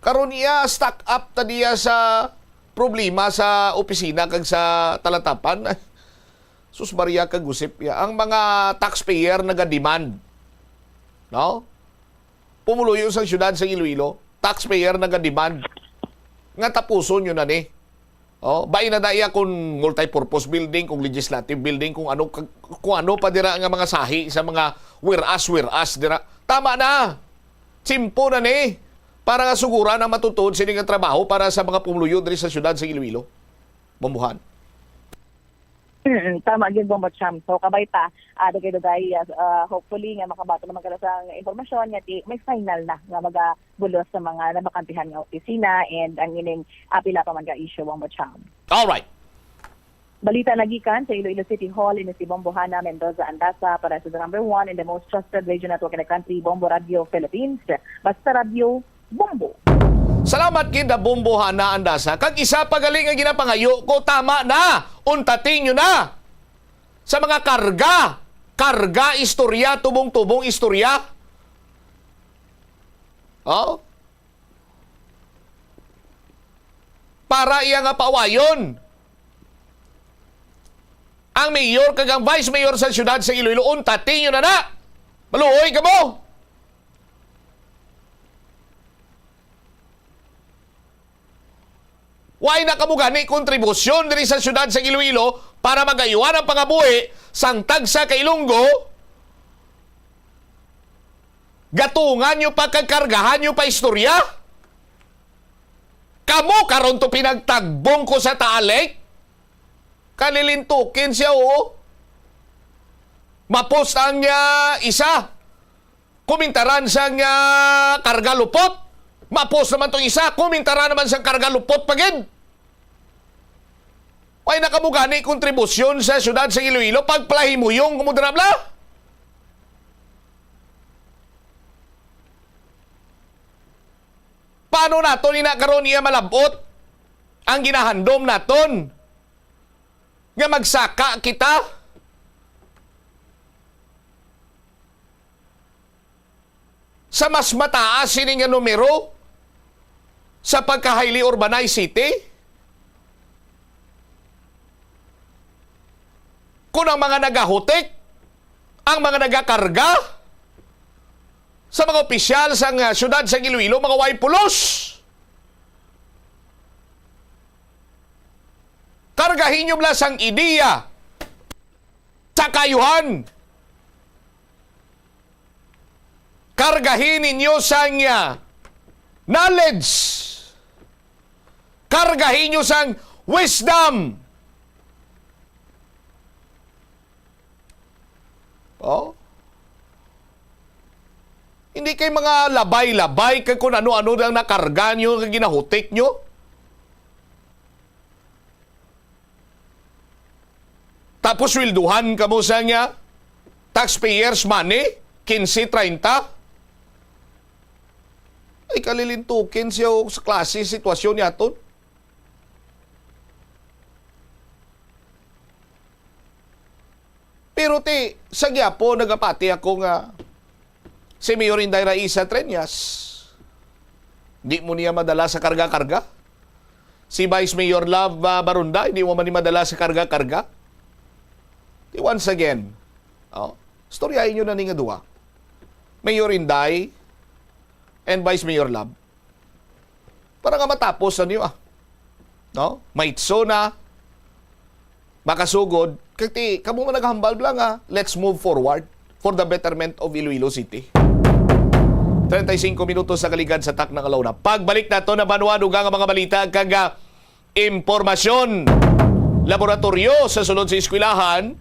Karon iya, stuck up ta diya sa problema sa opisina kag sa talatapan. Sus Maria, kagusip ya. Ang mga taxpayer naga-demand. No? Pumuluyo sa siyudad sa Iloilo, taxpayer naga-demand nga tapuson yun na ni. Oh, bain na daya kung multi-purpose building, kung legislative building, kung ano, kung ano pa dira nga mga sahi sa mga whereas, whereas dira. Tama na. Tsimpo na ni para nga suguran ang matutuod sini nga trabaho para sa mga pumuluyo diri sa siyudad sa Iloilo. Bombohan. Mm, tama gyud, Bombo Cham. So, kabay pa, ah, dugay-dugay, ah, ah, hopefully nga makabaton naman ka sa nga impormasyon nga ti may final na nga magabulos sa mga nabakantihan nga opisina and ang ining, ah, pila pa man ka issue, Bombo Cham. Alright. Balita nagikan sa Iloilo City Hall, ini si Bombohana Mendoza Andasa para sa the number one and the most trusted radio network in the country, Bombo Radio Philippines. Basta Radio, Bombo. Salamat gid na Bombohana Andasa. Kag isa pa gali nga ginapangayo ko, tama na. Untatin nyo na. Sa mga karga, karga istorya, tubong-tubong istorya. Oh? Para iya nga paawayon ang mayor kag ang vice mayor sa siyudad sa Iloilo, untatin nyo na na. Maluoy kamo. Why na kamo gani kontribusyon diri sa siyudad sa Iloilo para magayuhan ang pangabuhi sang tagsa ka Ilonggo? Gatungan nyo pa kag kargahan nyo pa istorya? Kamo karon to pinagtagbong ko sa Taal Lake? Kalilintukin siya, oo. Mapos ang, ah, isa. Kumintaran sang, ah, karga lupot. Mapos naman tong isa. Kumintaran naman sang karga lupot pa gid. Way na kamo gani kontribusyon sa siyudad sa Iloilo, pagpalahimuyong kamo dira bala. Paano naton ina karon iya malab-ot ang ginahandom naton nga magsaka kita sa mas mataas sini nga numero sa pagka-highly urbanized city? Kung ang mga nagahutik, ang mga nagakarga sa mga opisyal sang, ah, siyudad sang Iloilo, mga way pulos. Kargahi nyo bala sang ideya sa kaayuhan. Kargahi ninyo sang, ah, knowledge. Kargahi nyo sang wisdom. Oh? Hindi kay mga labay-labay kag kung ano-ano lang nakarga nyo, nga ginahutik nyo. Tapos swelduhan kamo sa nga taxpayers' money, quince, treinta. Ay, kalilintukin siya, oh, sa klase sitwasyon niya ton. Pero ti, sa gihapon, nagapati ako nga si Mayor Inday Raisa Treñas, di mo niya madala sa karga-karga. Si Vice Mayor Love, ah, Barunday, di mo man ni madala sa karga-karga. Di, once again, oh, istoryahin nyo na ni nga duwa. Mayor Inday and Vice Mayor Love. Para nga matapos na niyo, ah. No? Maitso na, makasugod. Kay ti, kamo man naghambal bala nga, let's move forward for the betterment of Iloilo City. Treinta y cinco minutos sa kaligad sa takna nga una. Pagbalik nato na banwa, dugang nga mga balita kag, ah, impormasyon. Laboratoryo sa sulod sa eskwelahan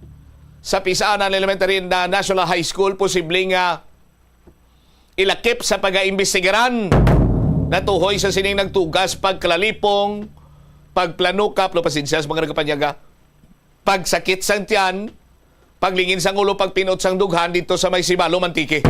sa Pisanan Elementary and, ah, National High School posible nga ilakip sa pagaimbestigaran natuhoy sa sining nagtugas pagkalalipong, pagplanukap, lo, pasensya sa mga nagapanyaga, pagsakit sang tiyan, paglingin sang ulo, pagpinot sang dughan dito sa may Sibalo, Antique.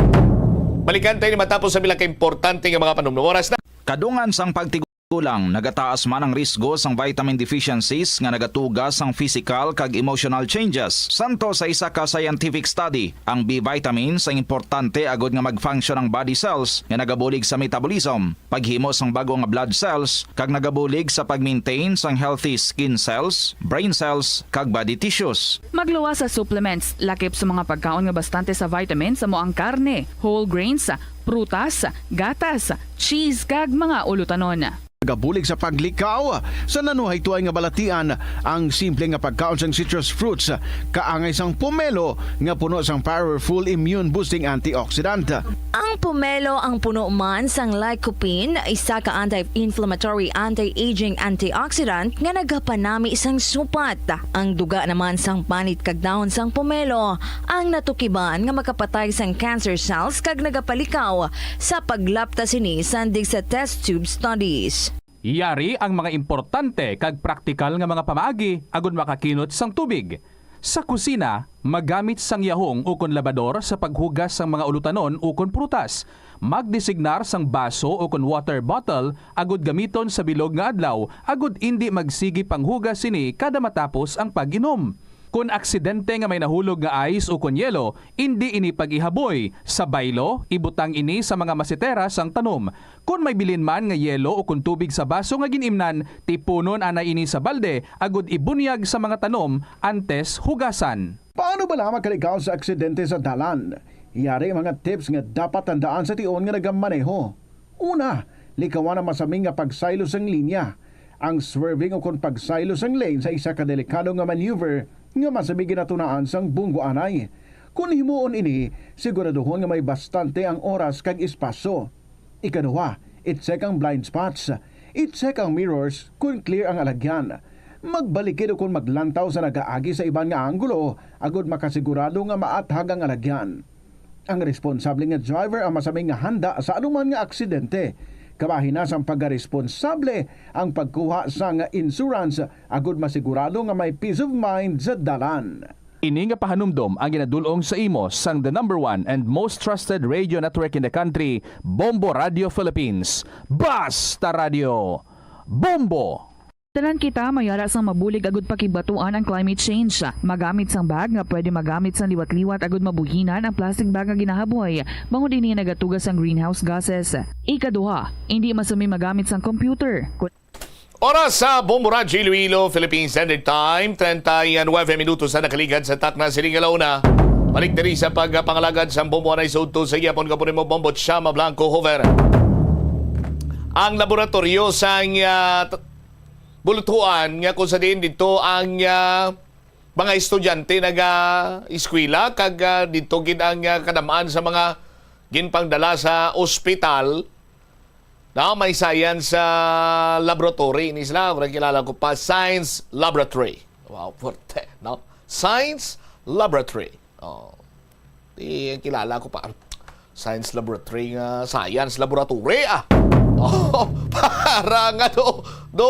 Balikan tayo ni matapos sa pila ka importante nga mga panumdom. Oras na. Kadungan sang pagtigulang, nagataas man ang risgo sang vitamin deficiencies nga nagatuga sang physical kag emotional changes. Santo sa isa ka scientific study, ang B vitamins ang importante agud nga mag-function ang body cells nga nagabulig sa metabolism, paghimo sang bag-o nga blood cells, kag nagabulig sa pag-maintain sang healthy skin cells, brain cells, kag body tissues. Magluwas sa supplements, lakip sa mga pagkaon nga bastante sa vitamins, amo ang karne, whole grains, prutas, gatas, cheese, kag mga ulutanon. Nagabulig sa paglikaw sa nanuhaytoay nga balatian ang simple nga pagkaon sang citrus fruits, kaangay sang pomelo nga puno sang powerful immune-boosting antioxidant. Ang pomelo ang puno man sang lycopene, isa ka anti-inflammatory, anti-aging antioxidant nga nagapanami sang supat. Ang duga naman sang panit kag dahon sang pomelo ang natukiban nga makapatay sang cancer cells kag nagapalikaw sa paglapta sini sandig sa test tube studies. Yari ang mga importante kag praktikal nga mga pamaagi agud makakinot sang tubig. Sa kusina, magamit sang yahong ukon labador sa paghugas sang mga ulutanon ukon prutas. Magdesignar sang baso ukon water bottle agud gamiton sa bilog nga adlaw agud indi magsigi panghugas sini kada matapos ang pag-inom. Kon aksidente nga may nahulog nga ice ukon yelo, indi ini pag-ihaboy. Sa baylo, ibutang ini sa mga masetera sang tanom. Kon may bilin man nga yelo ukon tubig sa baso nga gin-imnan, tipunon anay ini sa balde agud ibunyag sa mga tanom antes hugasan. Paano bala makalikaw sa aksidente sa dalan? Yari ang mga tips nga dapat tandaan sa tion nga nagamaneho. Una, likawan ang masaming nga pagsaylo sang linya. Ang swerving ukon pagsaylo sang lane sa isa ka delikado nga maneuver nga masamig ginatunaan sang bunggo anay. Kon himuon ini, siguraduhon nga may bastante ang oras kag espasyo. Ikaduha, i-check ang blind spots. I-check ang mirrors kon clear ang alagyan. Magbalikid o kon maglantaw sa nagaagi sa iban nga anggulo agod makasigurado nga maathag ang alagyan. Ang responsable nga driver ang masami nga handa sa anuman nga aksidente. Kabahin na sang pagkaresponsable ang pagkuha sang insurance agod masigurado nga may peace of mind sa dalan. Ini nga pahanumdom ang ginadul-ong sa imo sang the number one and most trusted radio network in the country, Bombo Radio Philippines. Basta Radio, Bombo! Tanan kita may ara sang mabulig agud pakibatuan ang climate change. Magamit sang bag nga pwede magamit sang liwat-liwat agud mabuhinan ang plastic bag nga ginahaboy, bangod ini nagatuga sang greenhouse gases. Ikaduha, indi masumi magamit sang computer. Oras sa Bombo Radyo Iloilo, Philippine Standard Time, treinta y nueve minutos na nakaligad sa takna sining alauna. Balik diri sa pagpangalagad sang Bombo Anay sa udto sa gihapon, kapunin mo, Bombo Chama Blanco Hover. Ang laboratorio sang, ah, t-, buluthuan nga kung sa diin dito ang, ah, mga estudyante naga-eskwela kag, ah, dito gid ang, ah, kadam-an sa mga ginpangdala sa ospital. No, may science, ah, laboratory ni sila. Wala kilala ko pa. Science laboratory. Wow, forte, no? Science laboratory. Oh. Di kilala ko pa. Science laboratory nga, science laboratory, ah. Oh, para nga do, do,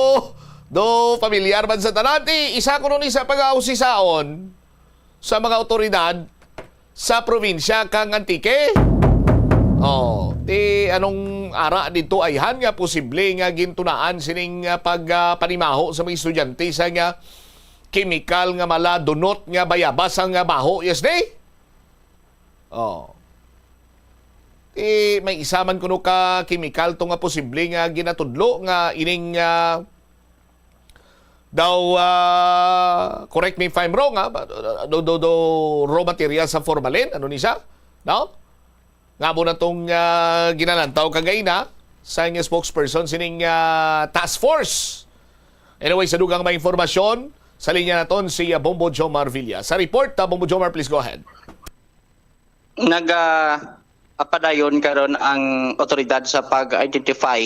do familiar man sa tanan. Ti, isa ko nun isa pag-ausisaon sa mga otoridad sa probinsya kang Antique. Oh, ti anong ara dito ayhan nga posible nga gintunaan sining, ah, pag, ah, panimaho sa mga estudyante sa nga kemikal nga mala dunot nga bayabas ang, ah, baho, yes, day? Oh. Ti may isa man kuno ka kemikal to nga posible nga ginatudlo nga ining, ah, daw, ah, correct me if I'm wrong, ha, ba-, do, do, do raw material sa formalin, ano ni siya? No? Nga mo na tong, ah, ginalantaw kagay na sa inyong spokesperson sining, ah, task force. Anyway, sa dugang may informasyon, sa linya naton si, ah, Bombo Jomar Villa. Sa report, ah, Bombo Jomar, please go ahead. Naga, ah, padayon karon ang otoridad sa pag-identify,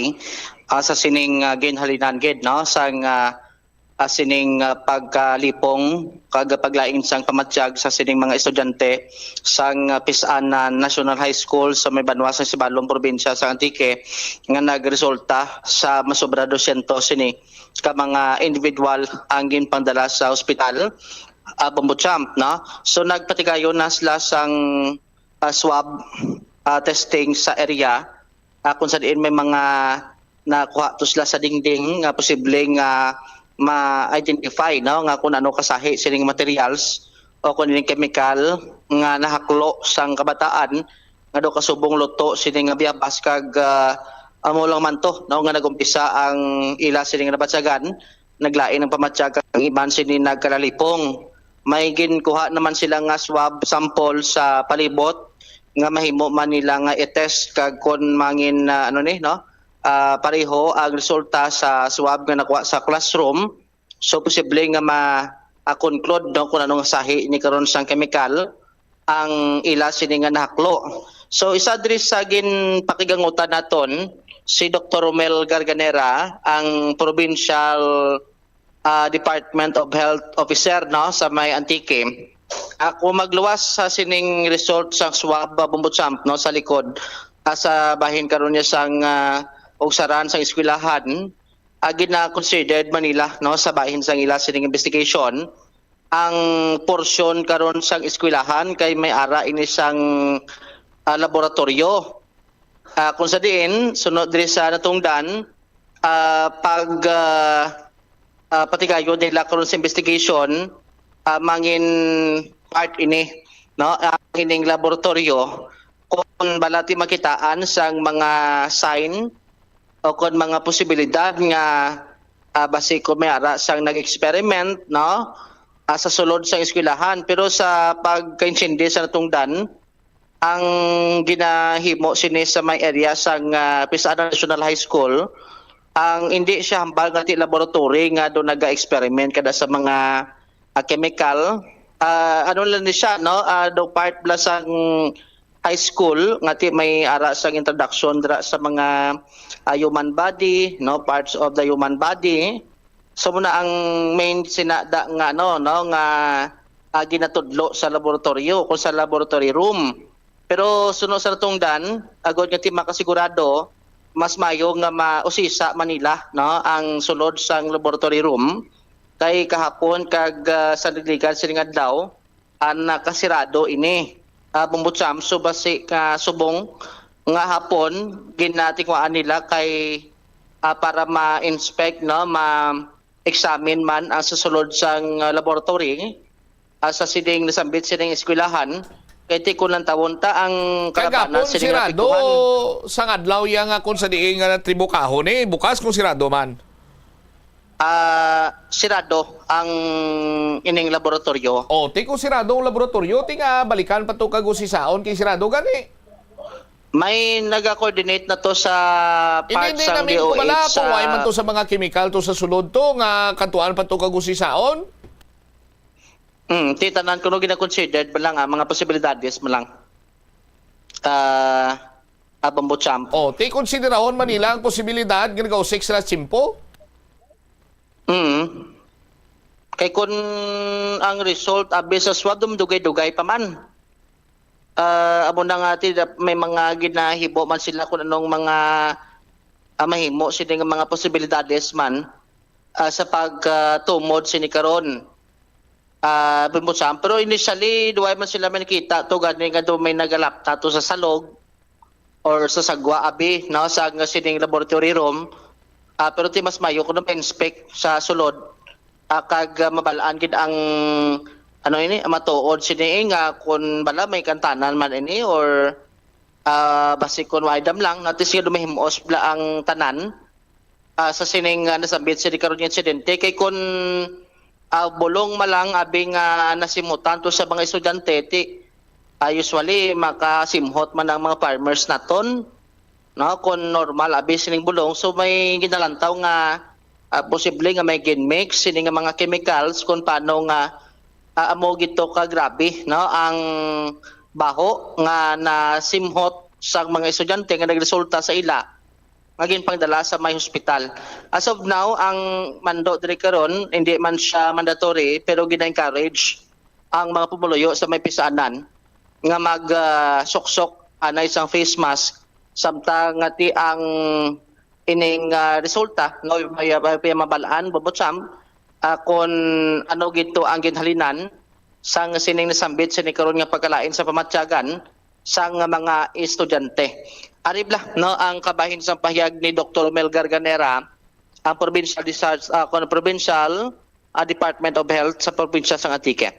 ah, sa sining, ah, ginhalinan gid, no, sang, ah, ah, sining, ah, pagkalipong kag paglain sang pamatyag sa sining mga estudyante sang, ah, Pisanan National High School sa may banwa sa Sibalom, probinsya sa Antique, nga nagresulta sa masobra dosyentos sini ka mga individual ang ginpangdala sa ospital, ah, Bombo Champ, no? So, nagpatigayon na sila sang, ah, swab, ah, testing sa area, ah, kung sa diin may mga nakuha to sila sa dingding nga posible nga ma-identify, no, nga kung ano kasahi sining materials o kung ining chemical nga nahaklo sang kabataan nga daw kasubong luto sini nga biyabas kag, ah, amo lang man to, no, nga nag-umpisa ang ila sini nga nabatyagan, naglain ang pamatyag kag ang iban sini nagkalalipong. May ginkuha naman sila nga swab sample sa palibot nga mahimo man nila nga i-test kag kon mangin, ah, ano ni, no? Ah, pareho ang resulta sa swab nga nakuha sa classroom. So, posible nga ma-, ah, conclude, no, kung ano nga sahi ni karon sang kemikal ang ila sini nga nahaklo. So, isa diri sa ginpakigangutan naton si Doktor Romel Garganera, ang provincial, ah, Department of Health officer, no, sa may Antique. Ako magluwas sa sining result sa swab, ah, Bombo Champ, no, sa likod, ah, sa bahin karon niya sang, ah, ugsaran sang eskwelahan, ah, gina-considered man nila, no, sa bahin sang ila sining investigation ang porsyon karon sang eskwelahan kay may ara ini sang, ah, laboratoryo. Ah, kung sa diin, sunod diri sa natungdan, ah, pag, ah, ah, patigayon nila karon sa investigation, ah, mangin part ini, no, ah, ining laboratoryo kung bala ti makitaan sang mga sign o kon mga posibilidad nga, ah, basi kon may ara sang nag-experiment, no, ah, sa sulod sang eskwelahan. Pero sa pagkaintindi sa natungdan, ang ginahimo sini sa may area sang, ah, Pisanan National High School, ang indi siya hambal nga ti laboratory nga do naga-experiment kada sa mga, ah, chemical. Ah, ano lang ni siya, no? Ah, do part bala sang high school nga ti may ara sang introduction dira sa mga, ah, human body, no? Parts of the human body. So, muna ang main sinada nga, ano, no, nga, ah, ginatudlo sa laboratorio o sa laboratory room. Pero suno sa natungdan, agod nga ti makasigurado, mas mayo nga mausisa man nila, no, ang sulod sang laboratory room. Kay kahapon kag, ah, sa nagligikan sining adlaw, ah, nakasirado ini. Ah, Bombo Champ, so basi ka subong nga hapon, ginatinguhaan nila kay, ah, para ma-inspect, no, ma-examine man ang sa sulod sang, ah, laboratory, ah, sa sining nasambit sining eskwelahan, kay ti kun lantawon ta ang kalabanan Kagapon, sining sirado apektuhan. Sang adlaw iya nga kung sa diin nga natribukahon, eh, bukas kung sirado man. Ah, sirado ang ining laboratorio. Oh, ti kung sirado ang laboratorio, ti nga balikan pa to kag usisaon kay sirado gani. May naga-coordinate na to sa Hindi, part hindi sang namin ko bala D O H kung sa why man to sa mga chemical to sa sulod to nga katuan pa to kag usisaon. Hmm, ti tanan kuno gina-considered man lang, ah, mga posibilidades man lang. Ah, ah, Bombo Champ. Oh, ti konsiderahon man nila ang posibilidad nga nagausik sila sa tiyempo? Mm. Kay kun ang result abi sa swab, dugay-dugay pa man. Ah, amo na nga ti may mga ginahibo man sila kung anong mga, ah, mahimo sini nga mga posibilidades man, ah, sa pagtumod sini karon. Ah, Bombo Champ. Pero initially, duway man sila may nakita to gani nga do may nagalapta to sa salog or sa sagwa abi, no, sa nga sining laboratory room. Ah, pero ti mas mayo kuno ma-inspect sa sulod, ah, kag, ah, mabalaan gid ang, ano ini, matuod sini, eh, nga kun bala may kantanan man ini or, ah, basi kun waay dam lang, no, ti siguro mahimos bala ang tanan, ah, sa sining, ah, nasambit sini karon nga insidente. Kay kun, ah, bulong man lang abi nga nasimutan to sa mga estudyante, ti, ah, usually makasimhot man ang mga farmers naton, no? Kung normal abi sining bulong, so may ginalantaw nga, ah, posible nga may ginmix sini nga mga chemicals kung paano nga, ah, amo gid to ka grabe, no? Ang baho nga nasimhot sa mga estudyante nga nagresulta sa ila nga ginpangdala sa may hospital. As of now, ang mando diri karon, hindi man siya mandatory, pero gina-encourage ang mga pumuluyo sa may pisanan nga mag, ah, suksok anay sang face mask, samtang nga ti ang ining, ah, resulta, no, may, may, may mabalaan, Bombo Champ, ah, kung ano gid to ang ginhalinan sang sining nasambit sini karon nga pagkalain sa pamatyagan sang mga estudyante. Ari bala, no, ang kabahin sang pahayag ni Doktor Mel Garganera, ang provincial discharge, ah, kon provincial, ah, Department of Health sa probinsya sang Antique.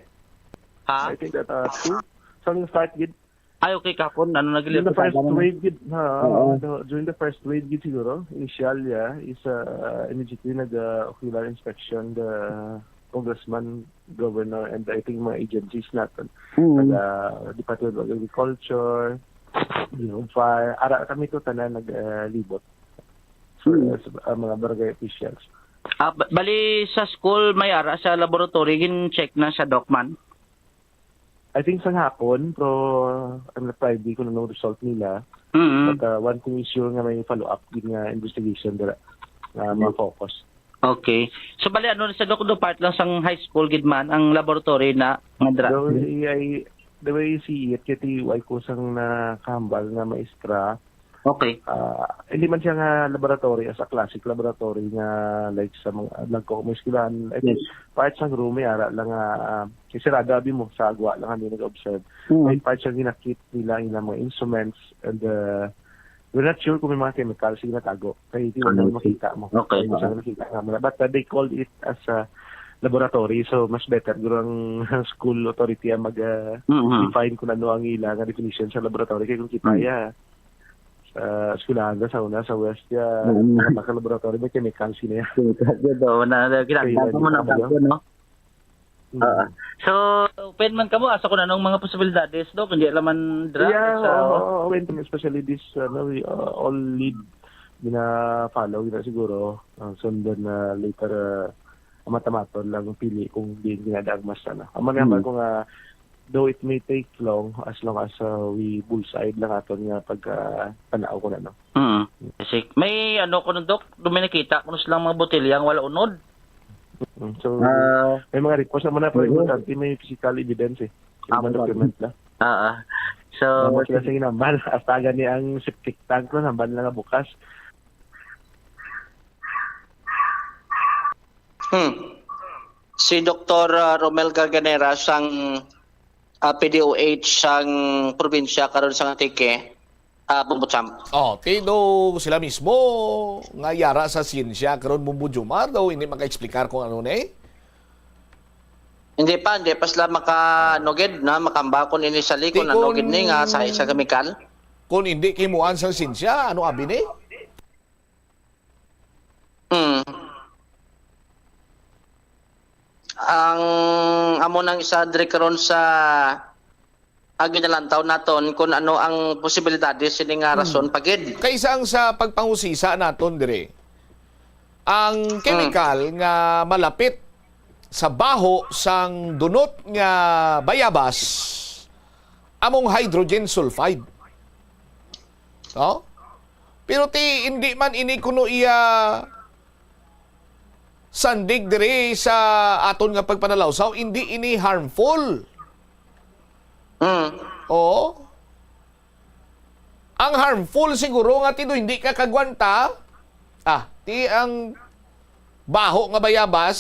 Ha? I think that, uh, two, sang start gid. Ay, okay, kapon. Ano na gid During the ang first pagkadala mo? Wave gid, ha, Oo. Ano, during the first wave gid siguro, initial, yeah, is, uh, immediately nag, uh, ocular inspection the congressman, governor, and I think mga agencies natin. Mm. Nag, uh, Department of Agriculture, you know, fire, ara kami to tanan nag, uh, libot. So, Mm. uh, sa, uh, mga barangay officials. Ah, ba-, bali sa school may ara sa laboratory, gin-check na sa doc man? I think sa hapon, pero, uh, ano, Friday kung anong result nila. Mm. But, uh, one thing is sure nga may follow-up gid nga investigation dira nga Mm. ma-focus. Okay. So, bali, ano, sa Dokdo part lang sang high school gid man ang laboratory na nga dra? The way I, the way I see it, kay ti way ko sang nakahambal nga maestra, Okay. Ah, hindi man siya nga laboratory as a classic laboratory nga, like, sa mga nagko-, mga eskwelahan. I think Yes. part sang room, may ara lang nga, ah, sirado abi mo, sa agwa lang kami nag-observe. Mm. May part siya ginakit nila, ilang mga instruments, and, uh, we're not sure kung may mga chemicals yung natago. Kaya hindi Ah, naman okay. makita mo. Okay. Hindi siya Ah. nakita nga muna. But, uh, they called it as a laboratory, so mas better guro ang school authority ang mag, uh, Mm-hmm. define kung ano ang ila nga definition sa laboratory. Kaya kung kita Mm. ya, sa eskwelahan sa una, sa West, ya, Mm. ang laboratory, may chemicals yun, eh. Chemicals yun, oo, na, na, Kaya kinakita mo na yun, tayo, no? Mm. Oo. So, open man kamo, asa kung anong mga posibilidades, Doc? Hindi lang man drugs, Yeah, sa, oo, oo, open kami, especially this, ano, we, uh, all lead, gina-follow, gina siguro, ang sundan na later, uh, Mata-mata lang pili kung diin ginadagmas, ano. Amo na, mm, ko nga, though it may take long, as long as, uh, we bullseye lang aton nga pag, uh, tanaw ko na, no? Mm. Kasi may ano ko nun, Dok, doon may nakita ko nun silang mga botelya nga wala unod. Mm, so, ah, may mga reports naman na, pero oo, importante may physical evidence eh. Yung mga document na. Ah, ah. So, mga sila sa ginambal, hasta gani ang septic tank ko, nambal na nga bukas. Hmm. Si Doktor, ah, Romel Garganera sang, ah, P D O H sang probinsya karon sang Antique, ah, Bombo Champ. Oh, ti do sila mismo nga yara sa siyensya karon, Bombo Jomar, daw hindi maka-explicar kung ano ni? Hindi pa, hindi pa sila maka-, ano gid, na makamba kung initially kung ano gid ni nga sa isa kemikal. Kung hindi kimuan sang siyensya, ano abi ni? Hmm. Ang amo nang isa diri karon sa, ah, ginalantaw naton kung ano ang posibilidades sini nga, hmm, rason pa gid. Kay sang sa pagpangusisa naton diri, ang, hmm, kemikal nga malapit sa baho sang dunot nga bayabas among hydrogen sulfide. No? Pero ti, hindi man ini kuno iya sandig diri sa aton nga pagpanalawsaw, hindi ini harmful. Mm. Oo. Ang harmful siguro nga ti do hindi ka kagwanta, ah, ti ang baho nga bayabas,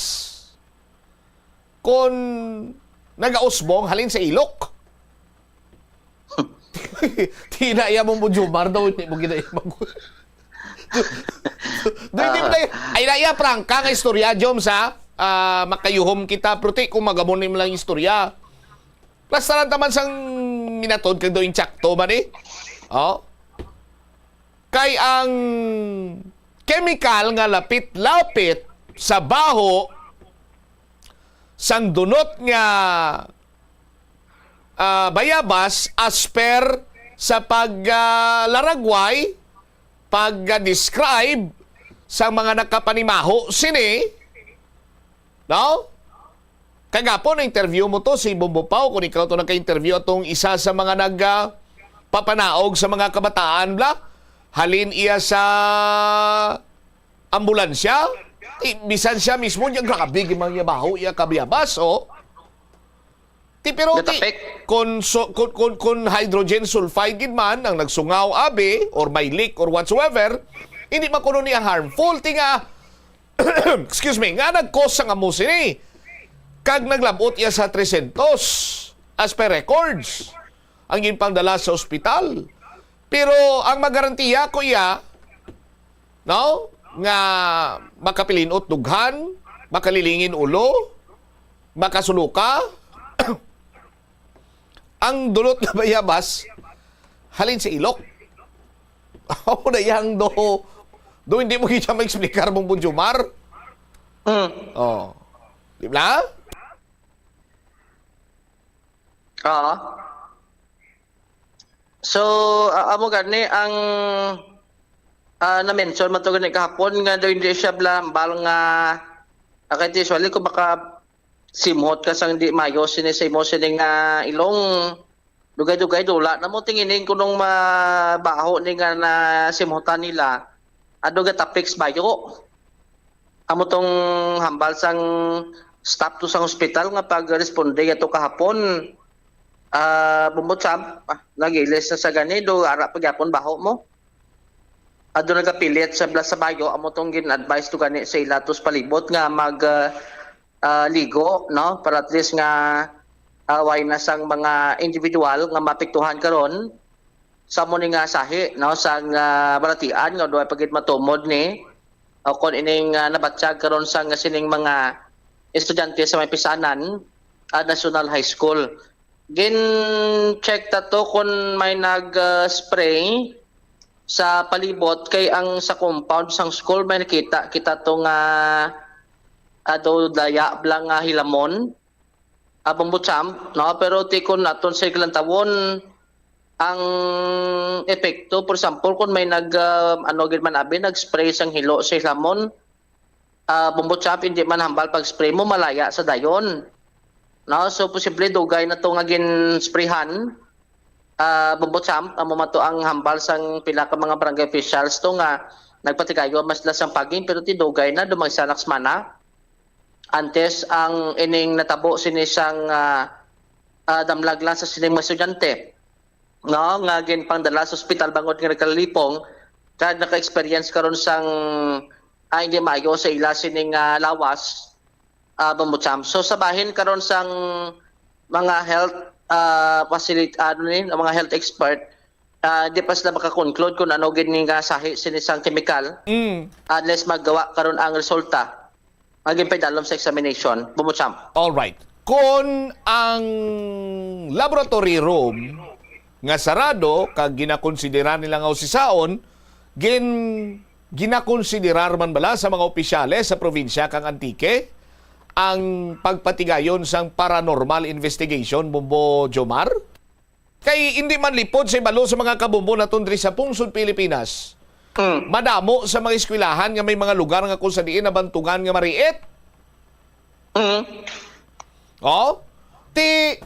kon nagausbong halin sa ilok. Ti na iya mo, mo Jomar daw, hindi mo gina-, mag-, do, hindi mo na, ay na iya, prangka nga istorya, Jom, sa, ah, makayuhom kita, pero ti, kung magamon mo lang istorya. Plastaran taman sang minatod kag daw insakto man eh. Oh. Kay ang kemikal nga lapit-lapit sa baho sang dunot nga, ah, bayabas as per sa pag, ah, laragway, pag, ah, describe sa mga nakapanimaho sini, no? Kagapon, na-interview mo to, si Bombo Pao, kung ikaw to nagka-interview, atong isa sa mga nag, ah, papanaog sa mga kabataan, bla? Halin iya sa ambulansya, ti, bisan siya mismo niya, grabe, gid man niya baho, iya kabayabas, oh. Ti, pero ti, gatapik, kung so-, kung, kung, kung hydrogen sulfide gid man ang nagsungaw, abi, or may leak, or whatsoever, hindi man kuno niya harmful. Ti nga, excuse me, nga nag-cause sang amo sini. Kag naglabot iya sa trescientos as per records ang ginpangdala sa ospital. Pero ang magarantiya ko iya, no, nga makapilinot dughan, makalilingin ulo, makasuloka, ang dunot nga bayabas halin sa ilok. Ako na yang do, do hindi mo kita ma-explicar mong Bunjumar. Mm. Oh. Di ba? Oo. So, a-, amo gani ang, ah, na-mention man to gani kahapon nga daw hindi siya bla-, hambal nga, ah, kay usually kung maka simhot ka sang di mayo sini sa imo sini nga ilong, dugay-dugay dula na mo tingining kunong mabaho ni nga na simhotan nila, ado gatapik sa bayo. Amo tong hambal sang staff to sang hospital nga pagresponde ato kahapon. Ah, Bumbot Sam, ah, nagilis na sa gani, do ara pa gyapon baho mo. Ado nagapilit sa bla-, sa bayo, amo tong gin-advise to gani sa ila to sa palibot nga mag, ah, ah, ligo, no? Para at least nga, ah, way na sang mga individual nga maapektuhan karon sa amo ni nga sahi, no, sang, ah, balatian nga duha pa gid matumod ni, o kon ining, ah, nabatyag karon sang sining mga estudyante sa may Pisanan, ah, National High School. Gin-check ta to kon may nag, ah, spray sa palibot, kay ang sa compound sang school may nakita kita to nga, ah, daw daya bla nga hilamon. Abang Butsamp, no? Pero ti kon aton sa ilang tawon, ang epekto, for example, kung may nag, ah, ano gid man abi, nag-spray sang hilo sa hilamon, ah, Bombo Champ, hindi man hambal pag-spray mo, malaya sa dayon. No? So, posible dugay na to nga gin-sprayhan, ah, Bombo Champ, amo man to ang hambal sang pila ka mga barangay officials to nga nagpatigayon man sila sang paging, pero ti dugay na, dumang isa na ka semana. Antes ang ining natabo sini sang, ah, ah, damlag lang sa sining mga estudyante, no, nga ginpangdala sa ospital bangod nga nagkalipong, kag naka-experience karon sang, ah, hindi maayo sa ila sining, ah, lawas, ah, Bombo Champ. So, sa bahin karon sang mga health, ah, facility, ano ni, mga health expert, ah, di pa sila makakonclude kung ano gid ni nga sahi sini sang kemikal, Mm. unless magawa karon ang resulta nga ginpaidalom sa examination, Bombo Champ. Alright. Kon ang laboratory room nga sarado kag ginakonsidera nila nga usisaon, gin-, ginakonsiderar man bala sa mga opisyales sa probinsya kang Antique ang pagpatigayon sang paranormal investigation, Bombo Jomar? Kay indi man lipod sa ibalo sa mga kabombo naton diri sa pungsod Pilipinas. Mm. Madamo sa mga eskwelahan nga may mga lugar nga kung sa diin nabantugan nga mariit. Mm. Oh? Ti,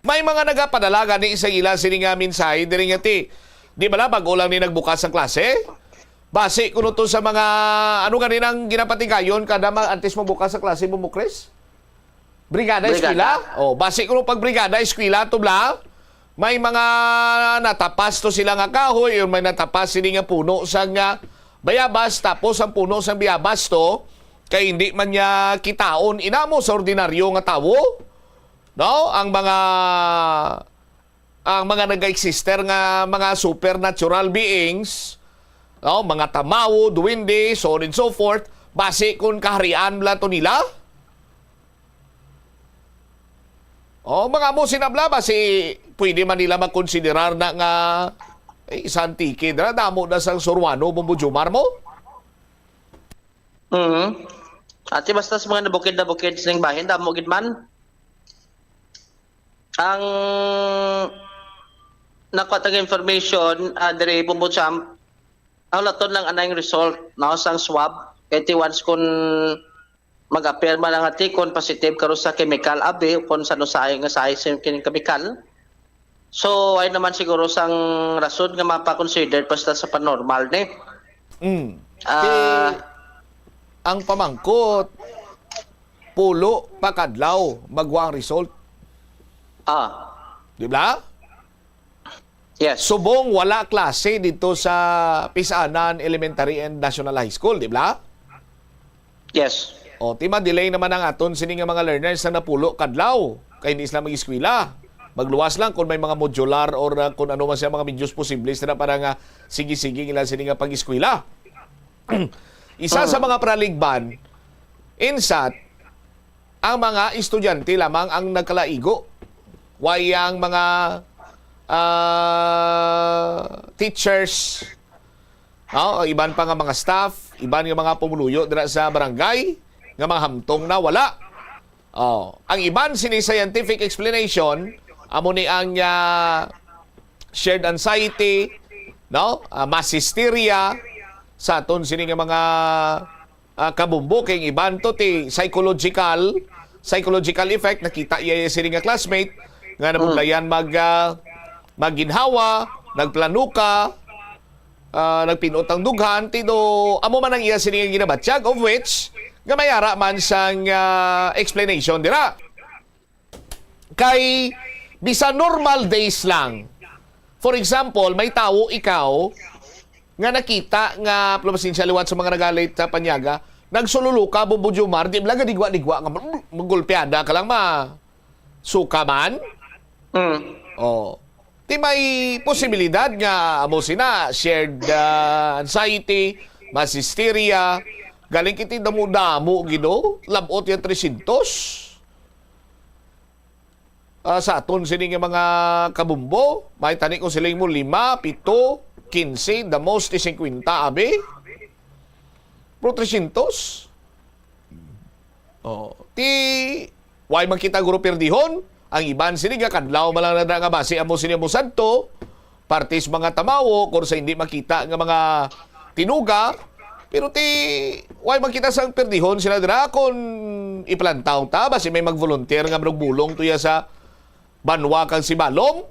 may mga nagapadala gani sa ila sini nga mensahe diri nga ti, di bala bag-o lang ni nagbukas ang klase? Basi kuno to sa mga, ano gani nang ginapatigayon kada ma-, antes magbukas ang klase, Bombo Chris? Brigada Brigada. Eskwela? Oh, basi kuno pag brigada eskwela to bala, may mga natapas to sila nga kahoy, or may natapas sini nga puno sang bayabas, tapos ang puno sang bayabas to, kay hindi man niya kitaon inamo sa ordinaryo nga tawo, no? Ang mga, ang mga nag-existe nga mga supernatural beings, no? Mga tamawo, duwende, so on and so forth, basi kung kaharian bala to nila. Oh, mga amo sina bala, basi pwede man nila makonsiderar na nga, eh, sa Antique, dira, damo na sang Suruano, Bombo Jomar mo? Mhm. Ati, basta sa mga nabukid na bukid sining bahin, damo gid man. Ang nakuha tang information, ah, diri, Bombo Champ, ang laton lang anay result, no, sang swab. Kay ti once kun mag-appear man ang ati kun positive karon sa chemical, abi, kun sa ano sahi nga sahi sa kining chemical. So, ay naman siguro sang rason nga mapa-consider pa sila sa panormal ni. Mm. Ah. Ti, ang pamangkot, pulo pa kadlaw magwa ang result. Ah. Di ba? Yes. Subong wala klase dito sa Pisanan Elementary and National High School, di ba? Yes. O, ti ma-delay naman ang aton sini nga mga learners sa napulo kadlaw kay hindi sila mag-eskwela. Magluwas lang kung may mga modular or, uh, kung ano man siya mga medios posible sila para nga sige-sige nila sini nga pag-eskwela. Isa sa Mm. mga paraligban, insat, ang mga estudyante lamang ang nagkalaigo. Way ang mga, ah, teachers, no? Iban pa nga mga staff, iban nga mga pumuluyo dira sa barangay nga mga hamtong na wala. Oh, ang iban sini scientific explanation, amo ni ang, ah, shared anxiety, no? Ah, mass hysteria sa aton sini nga mga, ah, kabumbo, kay ang iban to ti psychological, psychological effect, nakita iya sini nga classmate nga nabudlayan mag, ah, magginhawa, nagplanuka, ah, nagpinot ang dughan, ti do amo man ang iya sini nga ginabatyag, of which nga may ara man sang, ah, explanation dira. Kay bisan normal days lang, for example, may tawo ikaw nga nakita nga, pasensya liwat sa mga nagalit sa panyaga, nagsululuka, Bombo Jomar, di lang gadigwa-digwa nga magulpiada ka lang, ma suka man. Mm. Oh. Ti may posibilidad nga amo sina shared, ah, anxiety, mass hysteria. Galing kiti damo-damo, Ginoo, labot ya trescientos. Ah, sa aton sini nga mga kabumbo, may tani ko siling mo lima, pito, quince, the most is cinquenta, abi. Pero trescientos? Oh, ti, way man kita guro pirdihon. Ang iban sini nga kadlaw man lang na nga basi amo sini mo sadto, parte sa mga tamawo, kung sa hindi makita nga mga tinuga, Pero ti, why man kita sang perdihon sila dira kung ipalantaw ta? Basi may mag-volunteer nga magbulong tuya sa banwa kag Sibalom.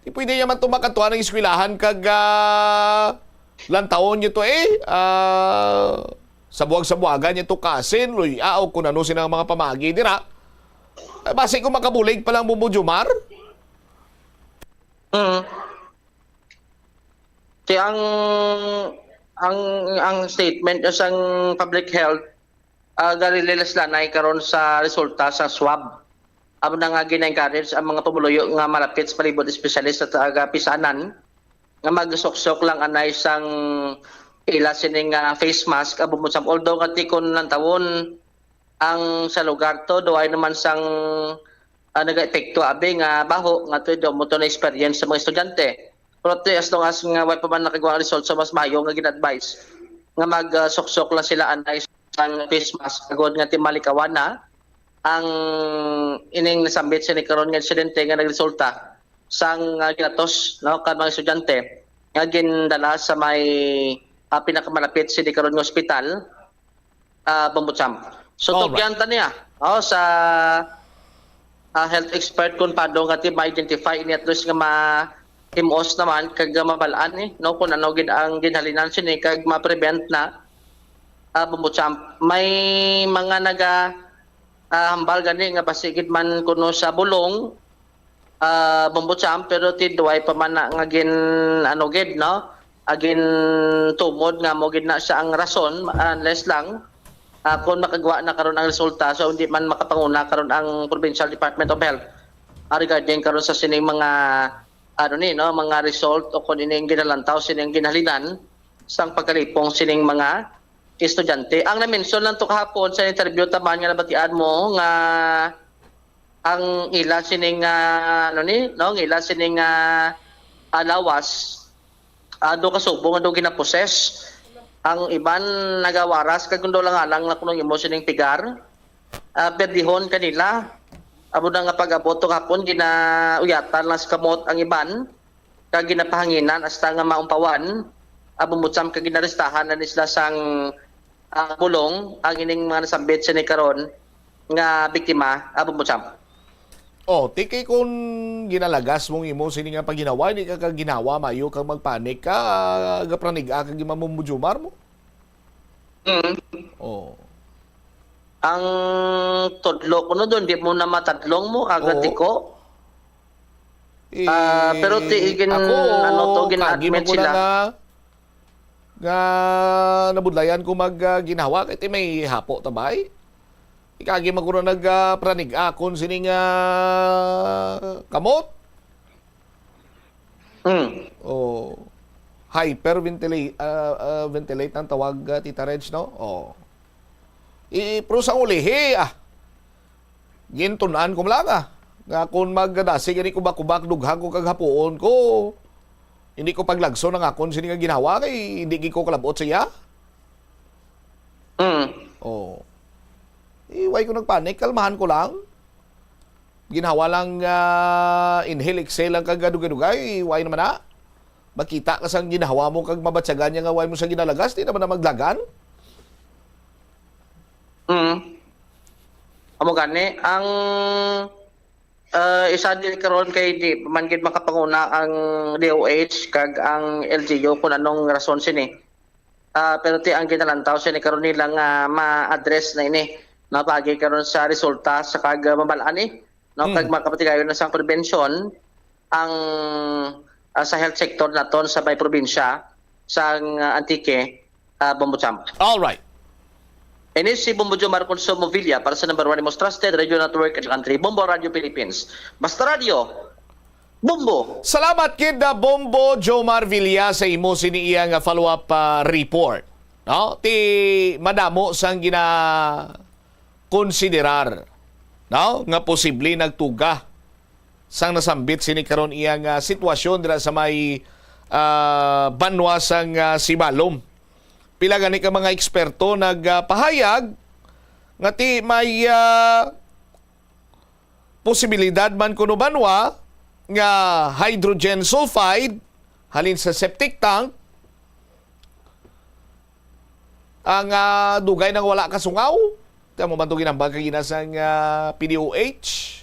Ti pwede niya man tumakatuan ang eskwelahan kag, ah, lantawon niyo to eh. Ah, sabuag-sabuagan niyo to kasin, luy-a, o kung ano sila nga mga pamagi dira. Eh, basi kung makabulig pa lang, Bumbo Jomar. Mm. Ti ang ang ang statement sang public health, ah, gali nila sila nay karon sa resulta sa swab. Amo na nga gina-encourage ang mga pumuluyo nga malapit sa palibot, especially sa taga Pisanan, nga magsuksok lang anay sang ila sining, ah, face mask, amo mo sam-, although nga ti kon lantawon ang sa lugar to, duay naman sang, ah, nagaepekto abi nga baho nga to daw mo to na experience sa mga estudyante. Pero ti, as long as nga way pa man nakagawa ang result, so mas maayo nga gina-advise nga mag, ah, suksok lang sila anay sang face mask agod nga ti malikawan na ang ining nasambit sini karon nga insidente nga nagresulta sang, ah, ginatos, no, ka mga estudyante nga gindala sa may, ah, pinakamalapit sini karon nga ospital, ah, Bumbo Champ. So, Alright. Tugyan ta niya, oh, sa, ah, health expert kung paano nga ti ma-identify ini, at least nga ma-, himos naman kag mabal-an ni, no, kung ano gid ang ginhalinan sini kag ma-prevent na, ah, Bumbo Champ. May mga naga, ah, hambal gani nga basi gid man kuno sa bulong, ah, Bumbo Champ, pero ti duay pa man na nga gin, ano gid, no? Ah, gintumod nga mo gid na siya ang rason, unless lang, ah, kung makagawa na karon ang resulta, so hindi man makapanguna karon ang Provincial Department of Health, ah, regarding karon sa sining mga, ano ni, no, mga result o kung ini ang ginalantaw, sining ginhalinan sang pagkalipong sining mga estudyante. Ang na-mention lang to kahapon sa interview taman nga nabatian mo nga ang ila sining, ah, ano ni, no, ang ila sining, ah, ah, lawas, ah, do ka subo nga do ginaposes. Ang iban nagawaras kag kundo lang alang na kuno imo sining pigar. Ah, perdihon kanila. Amo na nga pag-abot to hapon, ginauyatan lang sa kamot ang iban, kag ginapahanginan hasta nga maumpawan. Amo mo sam kag ginarestahan na ni sila sang, ah, bulong ang ining mga nasambit sini karon nga biktima, amo mo sam. Oh, ti kay kung ginalagas mong imo sini nga pagginawa, di ka kag ginawa, mayo kang magpanik ka, gapranig-a kag gimamumujumar mo. Mm. Oh. Ang tudlo ko no doon, di mo na matadlong mo, agad Oo. tiko. Eh, Ah, pero ti, igin-, ako, ano to, kagi gin-admit man ko na sila. nga, nga nabudlayan ko mag, ah, ginawa, kay ti may hapo ta bay. Ikagi man ko na nag, ah, pranig akon sining, ah, kamot. Mm. Oh. Hyperventilate, ah, ah, ventilate ang tawag, ah, Tita Reg, no? Oh. I, pero sa ulihi, ah, gintun-an ko lang, ah, nga kung magdasig ini kubak-kubak, dughag ko kag hapuon ko, hindi ko paglagson ang akon sini nga ginawa kay hindi gid ko kalabot sa iya. Mm. Oh. Eh, why ko nagpanik? Kalmahan ko lang. Ginawa lang, ah, inhale, exhale lang kag dugay-dugay. Why naman na? Makita ka sang ginawa mo kag mabatyagan niya nga why mo sa ginalagas, di naman na maglagan. Mm. Amo gani ang, ah, isa din karon kay di man gid makapanguna ang D O H kag ang L G U kung anong rason sini. Ah, pero ti ang ginalantaw sini karon nila nga ma-address na ini, no, pagi karon sa resulta sa kag mabal-an ni, no, Mm. kag makapatigayon na sang prevention ang, ah, sa health sector naton sa may probinsya sang, ah, Antique, ah, Bombo Champ. All right. Ini si Bombo Jomar Consumo Villa para sa number one most trusted radio network in the country, Bombo Radio Philippines. Basta Radio, Bombo! Salamat kid, ah, Bombo Jomar Villa sa imo sini iya nga follow-up, ah, report. No? Ti madamo sang gina-, konsiderar, no, nga posible nagtuga sang nasambit sini karon iya nga sitwasyon dira sa may, ah, banwa sang, ah, Sibalom. Pila gani ka mga eksperto nagpahayag nga ti may, ah, posibilidad man kuno banwa nga hydrogen sulfide halin sa septic tank Ang, ah, dugay nang wala kasungaw, kamo man to ginambag kagina sang, ah, P D O H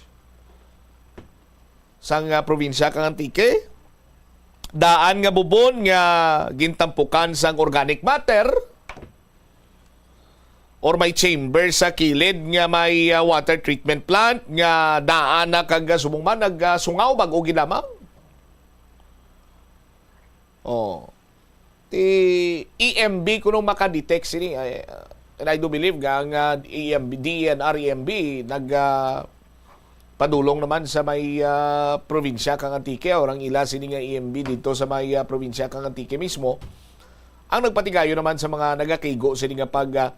sang, ah, probinsya kang Antique. Daan nga bubon nga gintampukan sang organic matter or may chamber sa kilid nga may, ah, water treatment plant nga daan na kag, ah, subong man nag, ah, sungaw bag-o gid lamang. Oh. Ti E M B kuno makadetect sini, ay, uh, and I do believe nga ang, uh, E M B, D E N R E M B nag, uh, padulong naman sa may, uh, probinsya kang Antique or ang ila sini nga E M B dito sa may, uh, probinsya kang Antique mismo ang nagpatigayon naman sa mga nagakigo sini nga pag, uh,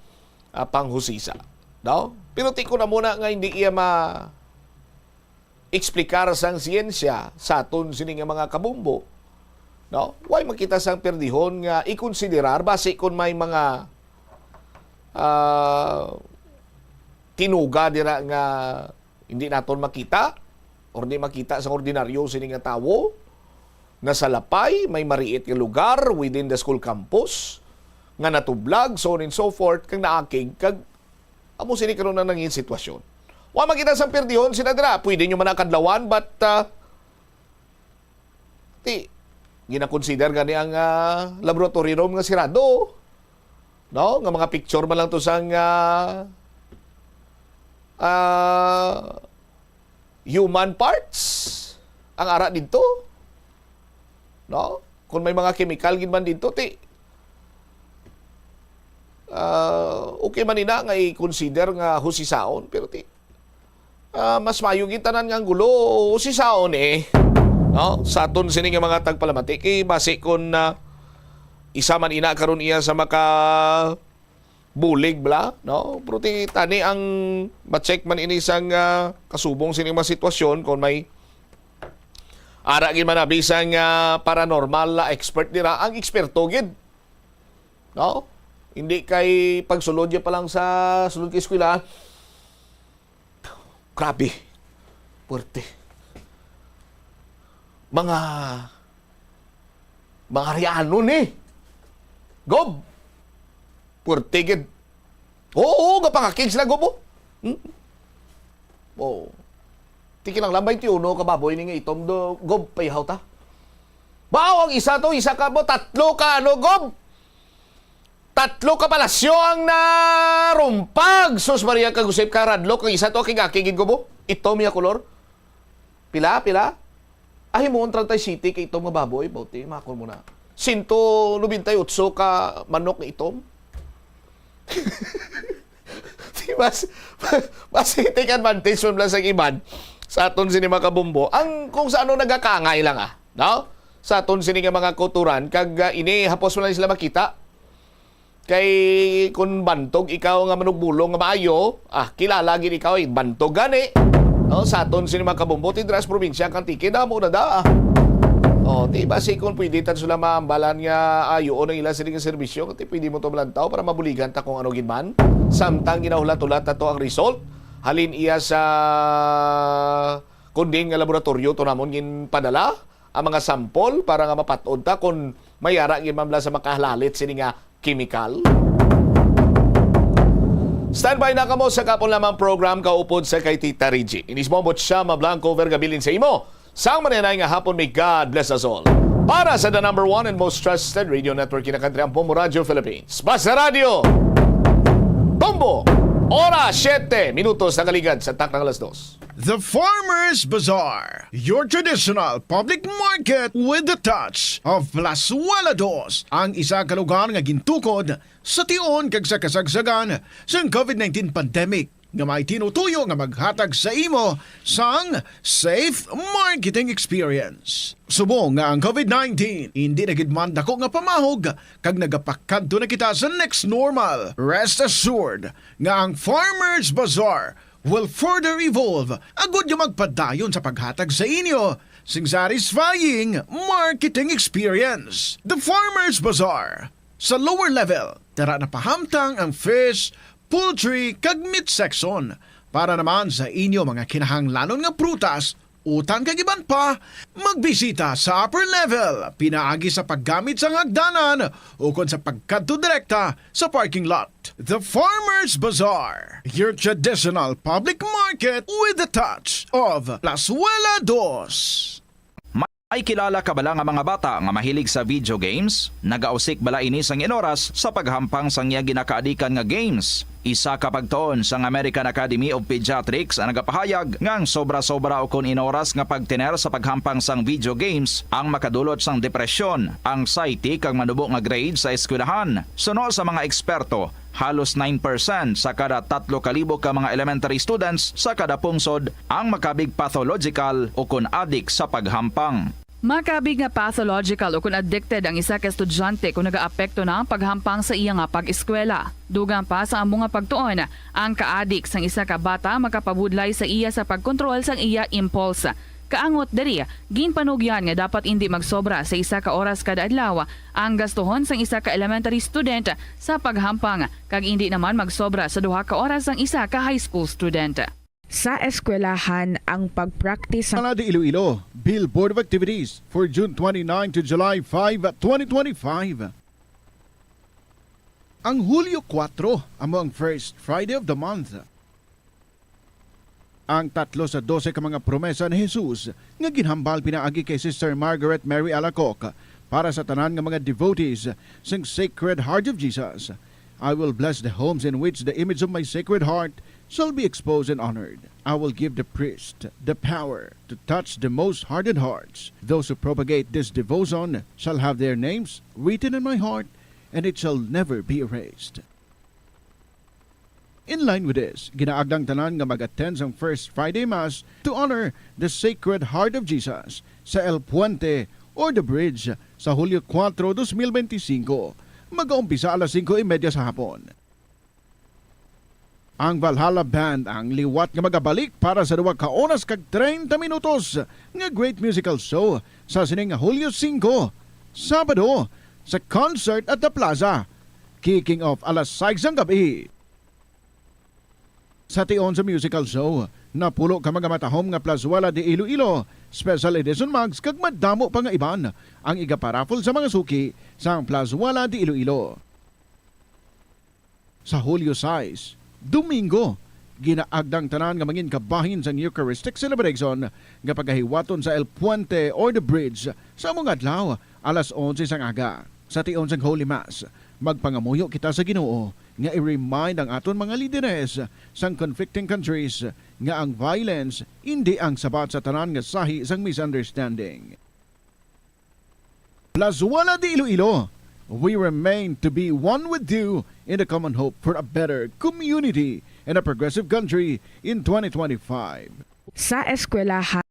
uh, panghusisa, no? Pero ti ko na muna nga hindi iya ma explicar sang siyensya sa aton sini nga mga kabumbo, no? Way makita sang perdihon nga ikonsiderar basi kon may mga, ah, tinuga dira nga hindi naton makita or di makita sang ordinaryo sini nga tawo, nasalapay, may mariit nga lugar within the school campus nga natublag, so on and so forth, kag naakig, kag amo sini karon ang nangin sitwasyon. Wa man kita sang perdihon sina dira. Pwede nyo man ang kadlawan, but, ah, ti, ginakonsider gani ang, ah, laboratory room nga sirado. No? Nga mga picture man lang to sang, ah, ah, human parts ang ara didto. No? Kung may mga chemical gid man didto, ti, ah, okay man ina nga i-consider nga husisaon, pero ti, ah, mas maayo gid tanan nga ang gulo husisaon, eh. No? Sa aton sini nga mga tagpalamati, kay basi kun, ah, isa man ina karon iya sa maka bulig bala, no? Pero ti tani ang ma-check man ini sang, ah, kasubong sini mga sitwasyon, kung may ara gid man na bisan nga paranormal na expert dira, ang eksperto gid, no? Hindi kay pagsulod niya pa lang sa sulod kay eskwela, grabe, puwerte. Mga, mga Ariano ni. Gob, puwerte gid. Oo, oo, gapangakig sila, Gob, oh. Hmm? Oo. Ti kinahanglan twenty-one ka baboy ni nga itom do, Gob, paihaw ta. Baw, ang isa to, isa ka mo, tatlo ka, ano, Gob? Tatlo ka palasyo ang narumpag. Sus Maria, kag Josep, ka Radlock, ang isa to, akig-akig gid, Gob, oh. Itom iya kolor. Pila, pila? Ah, himuon treinta y siete ka itom nga baboy, bauti, makon mo na. Sento nobenta y otso ka manok nga itom. Di mas, mas take advantage man lang sa iban sa aton sini mga kabumbo. Ang kung sa ano nagakangay lang, ah, no? Sa aton sini nga mga kulturan, kag, ah, ini hapos man lang sila makita. Kay kun bantog ikaw nga manugbulong nga maayo, ah, kilala gid ikaw, eh, bantog gani. No, sa aton sini mga kabumbo, ti dira sa probinsya kang Antique, damo na da, ah. Oh, ti basi kun pwede tan sila maambalan nga ayoon ang ila sini nga serbisyo, ti pwede mo to malantaw para mabuligan ta kung ano gid man. Samtang ginahulat-hulat nato ang result, halin iya sa kundin nga laboratorio to namon ginpadala ang mga sample para nga mapat-od ta kung may ara gid man bala sa makahalalit sini nga kemikal. Standby na kamo sa kapon lamang program kaupod sa kay Tita Reggie. Inis mo, Butcha Mablanco, Vergabilin sa imo. Sang maninay nga hapon, may God bless us all. Para sa the number one and most trusted radio network in the country, ang Bombo Radio Philippines. Basta Radio Bombo! Oras, siyete minutos na kaligad sa taknang alas dos. The Farmers Bazaar, your traditional public market with the touch of Plazuela Dos, ang isa ka lugar nga gintukod sa tion kag sa kasagsagan sang COVID nineteen pandemic, nga may tinutuyo nga maghatag sa imo sang safe marketing experience. Subong nga ang COVID nineteen hindi na gid man dako nga pamahog kag nagapakadto na kita sa next normal, rest assured nga ang Farmers Bazaar will further evolve agud nga magpadayon sa paghatag sa inyo sing satisfying marketing experience. The Farmers Bazaar. Sa lower level, tara na pahamtang ang fish, poultry, kag meat section para naman sa inyo mga kinahanglanon nga prutas Utan kag iban pa, magbisita sa upper level pinaagi sa paggamit sang hagdanan ukon sa pagkadto direkta sa parking lot. The Farmers Bazaar, your traditional public market with a touch of Plazuela Dos. May kilala ka bala nga mga bata nga mahilig sa video games? Nagausik bala ini sang inoras sa paghampang sang iya ginakaadikan nga games? Isa ka pagtuon sang American Academy of Pediatrics ang nagapahayag nga ang sobra-sobra ukon inoras nga pagtener sa paghampang sang video games ang makadulot sang depresyon, anxiety, kag manubo nga grade sa eskwelahan. Suno sa mga eksperto, halos nine percent sa kada tatlo ka libo ka mga elementary students sa kada pungsod ang makabig pathological ukon adik sa paghampang. Makabig nga pathological ukon addicted ang isa ka estudyante kon nagaapekto na ang paghampang sa iya nga pag-eskwela. Dugang pa sa amo nga pagtuon, ang kaadik sang isa ka bata makapabudlay sa iya sa pagkontrol sang iya impulse. Kaangot diri, ginpanugyan nga dapat indi magsobra sa isa ka oras kada adlaw ang gastuhon sang isa ka elementary student sa paghampang, kag indi naman magsobra sa duha ka oras ang isa ka high school student. Sa eskwelahan ang pag-practice sa Sala de Iloilo, Bill Board of Activities for June twenty-nine to July five, twenty twenty-five. Ang Hulyo kuwatro amo ang first Friday of the month. Ang tatlo sa dose ka mga promesa ni Jesus nga ginhambal pinaagi kay Sister Margaret Mary Alacoc para sa tanan nga mga devotees sang Sacred Heart of Jesus. "I will bless the homes in which the image of my Sacred Heart shall be exposed and honored. I will give the priest the power to touch the most hardened hearts. Those who propagate this devotion shall have their names written in my heart, and it shall never be erased." In line with this, ginaagdang tanan nga mag-attend sang First Friday Mass to honor the Sacred Heart of Jesus sa El Puente or the Bridge sa Hulyo kuwatro, dos mil benti singko. Mag-aumpisa alas singko y media sa hapon. Ang Valhalla Band ang liwat nga magabalik para sa duha ka oras kag treinta minutos nga great musical show sa sining nga Hulyo singko, Sabado, sa Concert at the Plaza, kicking off alas sais sang gab-i. Sa tion sa musical show, napulo ka mga matahom nga Plazuela de Iloilo Special Edition mugs kag madamo pa nga iban ang igaparaffle sa mga suki sang Plazuela de Iloilo. Sa Hulyo sais, Domingo, ginaagdang tanan nga mangin kabahin sang Eucharistic Celebration nga pagahiwaton sa El Puente or the Bridge sa amo nga adlaw, alas onse sang aga. Sa tion sang Holy Mass, magpangamuyo kita sa Ginoo nga i-remind ang aton mga lideres sang conflicting countries nga ang violence indi ang sabat sa tanan nga sahi sang misunderstanding. Plazuela de Iloilo, we remain to be one with you in the common hope for a better community and a progressive country in twenty twenty-five. Sa eskwelahan,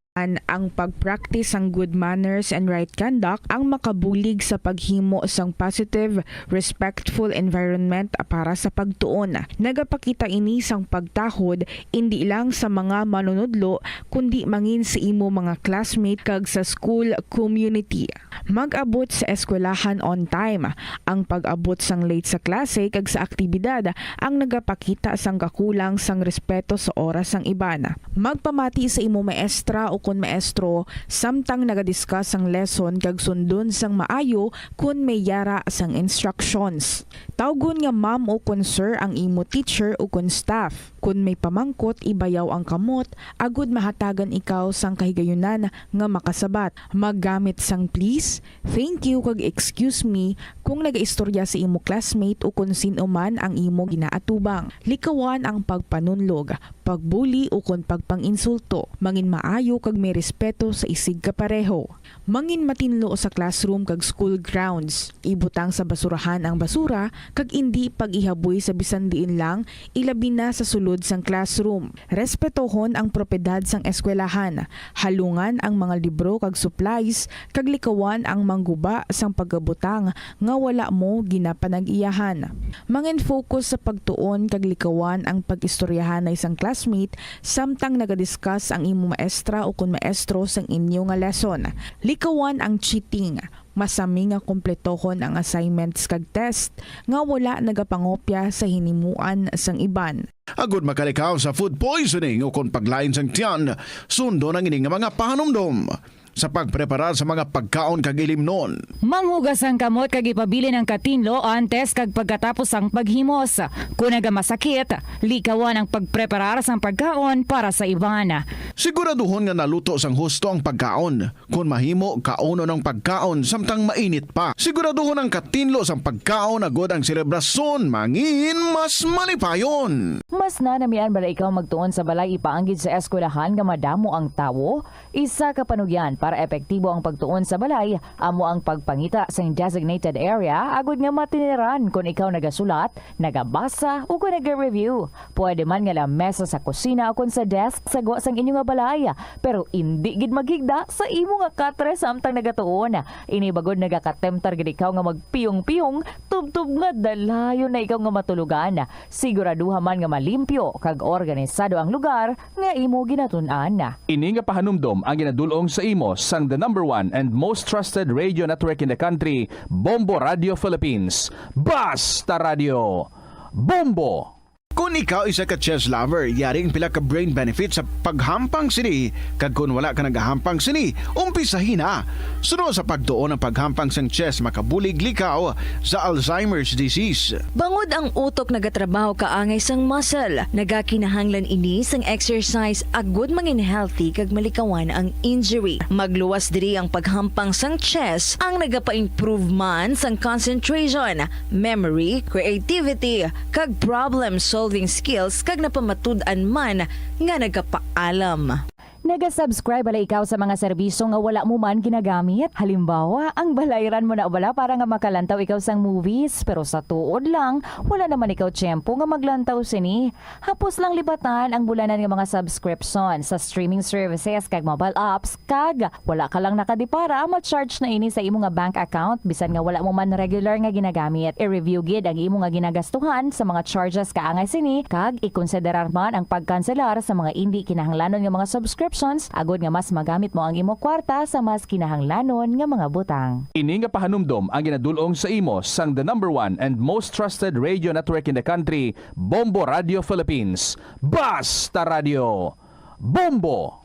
ang pag-practice sang good manners and right conduct ang makabulig sa paghimo sang positive, respectful environment para sa pagtuon. Nagapakita ini sang pagtahod indi lang sa mga manunudlo, kundi mangin sa imo mga classmate kag sa school community. Mag-abot sa eskwelahan on time. Ang pag-abot sang late sa klase kag sa aktibidad ang nagapakita sang kakulang sang respeto sa oras sang iban. Magpamati sa imo maestra ukon maestro samtang naga-discuss sang lesson kag sundon sang maayo kon may yara sang instructions. Tawgon nga ma'am ukon sir ang imo teacher ukon staff. Kon may pamangkot, ibayaw ang kamot agud mahatagan ikaw sang kahigayunan nga makasabat. Maggamit sang please, thank you, kag excuse me kon nagaistorya sa imo classmate ukon sin-o man ang imo ginaatubang. Likawan ang pagpanunlog, pagbuli, ukon pagpang-insulto. Mangin maayo kag may respeto sa isigkapareho. Mangin matinlo sa classroom kag school grounds. Ibutang sa basurahan ang basura kag indi pag-ihaboy sa bisan diin lang, ilabi na sa sulod sang classroom. Respetohon ang propiedad sang eskwelahan. Halungan ang mga libro kag supplies, kag likawan ang mangguba sang pagabutang nga wala mo ginapanag-iyahan. Mangin-focus sa pagtuon kag likawan ang pag-istoryahanay sang classmate samtang naga-discuss ang imo maestra ukon maestro sang inyo nga lesson. Likawan ang cheating. Masami nga kumpletohon ang assignments kag test nga wala nagapangopya sa hinimuan sang iban. Agud makalikaw sa food poisoning o kon paglain sang tiyan, sundon ang ini nga mga pahanumdom sa pagpreparar sa mga pagkaon kag ilimnon. Manghugas ang kamot kag ipabilin ang katinlo antes kag pagkatapos sang paghimos. Kon nagamasakit, likawan ang pagpreparar sang pagkaon para sa iban. Siguraduhon nga naluto sang husto ang pagkaon. Kon mahimo, kaunon ang pagkaon samtang mainit pa. Siguraduhon ang katinlo sang pagkaon agud ang selebrasyon mangin mas malipayon. Mas nanamian bala ikaw magtuon sa balay ipaanggid sa eskwelahan nga madamo ang tawo? Isa ka panugyan para epektibo ang pagtuon sa balay amo ang pagpangita sing designated area agud nga matiniran kon ikaw nagasulat, nagabasa, o kon naga-review. Pwede man nga lamesa sa kusina o kon sa desk sa gwa sang inyo nga balay, pero indi gid maghigda sa imo nga katre samtang nagatuon. Ini bagod nagakatemtar gid ikaw nga magpiyong-piyong tubtob nga dalayon na ikaw nga matulogan. Siguraduha man nga malimpyo kag organisado ang lugar nga imo ginatun-an. Ini nga pahanumdom ang ginadul-ong sa imo sang the number one and most trusted radio network in the country, Bombo Radio Philippines. Basta Radio! Bombo! Kon ikaw isa ka chess lover, yari ang pila ka brain benefits sa paghampang sini, kag kon wala ka nagahampang sini, umpisahi na. Suno sa pagtuon ang paghampang sang chess makabulig likaw sa Alzheimer's disease. Bangod ang utok nagatrabaho kaangay sang muscle, nagakinahanglan ini sang exercise agud mangin healthy kag malikawan ang injury. Magluwas diri ang paghampang sang chess, ang nagapa-improve man sang concentration, memory, creativity, kag problem-solving skills kag napamatud-an man nga nagapaalam. Naga-subscribe bala ikaw sa mga serbisyo nga wala mo man ginagamit? Halimbawa, ang balayran mo na bala para nga makalantaw ikaw sang movies, pero sa tuod lang, wala naman ikaw tiyempo nga maglantaw sini. Hapos lang libatan ang bulanan nga mga subscription sa streaming services kag mobile apps, kag wala ka lang nakadipara, ma-charge na ini sa imo nga bank account bisan nga wala mo man regular nga ginagamit. I-review gid ang imo nga ginagastuhan sa mga charges kaangay sini, kag ikonsiderar man ang pagkanselar sa mga indi kinahanglanon nga mga subscriptions agud nga mas magamit mo ang imo kwarta sa mas kinahanglanon nga mga butang. Ini nga pahanumdom ang ginadul-ong sa imo sang the number one and most trusted radio network in the country, Bombo Radio Philippines. Basta Radio! Bombo!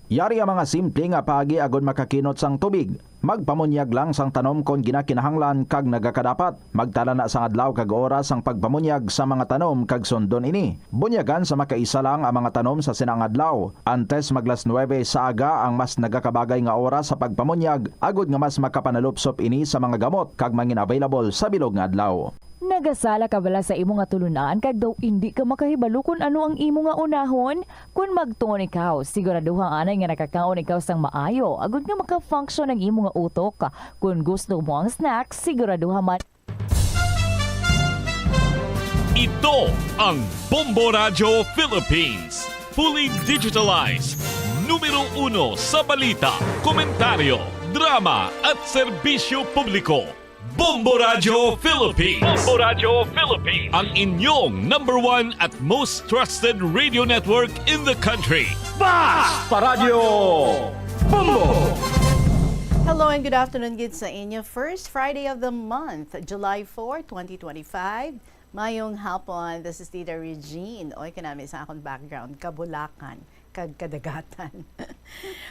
Yari ang mga simple nga paagi agud makakinot sang tubig. Magpamunyag lang sang tanom kon ginakinahanglan kag nagakadapat. Magtala na sang adlaw kag oras sang pagpamunyag sa mga tanom kag sundon ini. Bunyagan sa makaisa lang ang mga tanom sa sina nga adlaw. Antes mag las nuebe sa aga ang mas nagakabagay nga oras sa pagpamunyag, agud nga mas makapanalupsop ini sa mga gamot kag mangin-available sa bilog nga adlaw. Nagasala ka bala sa imo nga tulun-an kag daw indi ka makahibalo kon ano ang imo nga unahon? Kon magtuon ikaw, siguraduha anay nga nakakaon ikaw sang maayo agud nga maka-function ang imo nga utok. Kon gusto mo ang snacks, siguraduha man. Ito ang Bombo Radyo Philippines. Fully digitalized. Numero uno sa balita, komentaryo, drama at serbisyo publiko. Bombo Radyo Philippines. Bombo Radyo Philippines. Ang inyong number one at most trusted radio network in the country. Basta Radyo Bombo! Hello and good afternoon gid sa inyo. First Friday of the month, July four, twenty twenty-five. Mayong hapon, this is Tita Regine. Oy, kanami sa akong background, kabulakan kag kadagatan.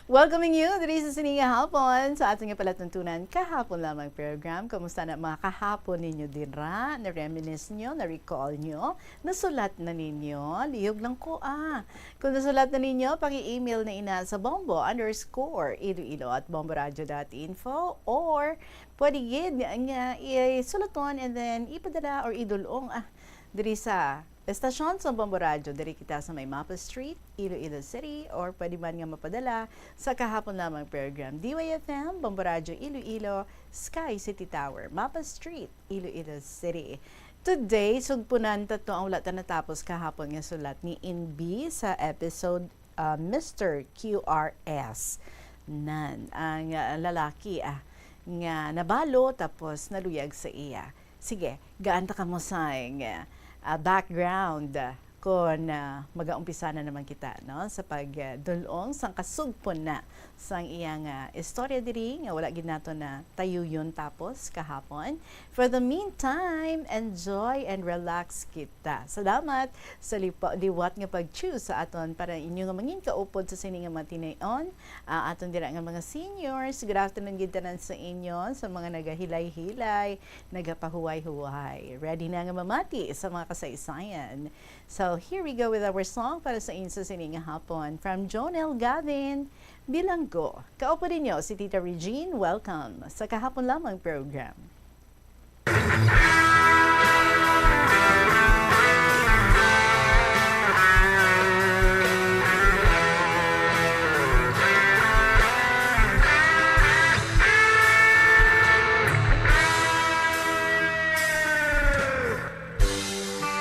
Welcoming you diri sa sini nga hapon sa aton nga palatuntunan kahapon lamang program. Kumusta na mga kahapon ninyo dira? Na-reminisce nyo? Na-recall nyo? Nasulat na ninyo? Lihog lang ko ah. Kung nasulat na ninyo, paki-email na ina sa bombo underscore iloilo at bomboradio dot info or pwede gid nga isulaton and then ipadala or idulong ah diri sa estasyon sa Bombo Radyo. Diri kita sa may Mapa Street, Iloilo City, or pwede man nga mapadala sa kahapon lamang program. D Y F M, Bombo Radyo Iloilo, Sky City Tower, Mapa Street, Iloilo City. Today, sugpunan ta to ang wala ta natapos kahapon nga sulat ni Inbi sa episode ah, Mister Q R S. Nan, ang ah, lalaki ah, nga nabalo tapos naluyag sa iya. Sige, gaan ta kamo sang ah, background ah, kon, ah, magaumpisa na naman kita, no, sa pagdul-ong sang kasugpon na sang iyang, ah, istorya diri nga wala gid nato na tayuyon tapos kahapon. For the meantime, enjoy and relax kita. Salamat sa lipa-, liwat nga pag-choose sa aton para inyo nga mangin kaupod sa sini nga matinay-on. Ah, aton dira nga mga seniors, good afternoon gid tanan sa inyo, sa mga nagahilay-hilay, nagapahuway-huway. Ready na nga mamati sa mga kasaysayan. So, here we go with our song para sa inyo sa sini nga hapon. From Jonel Gavin, Bilanggo. Kaupo ninyo si Tita Regine. Welcome sa Kahapon Lamang program.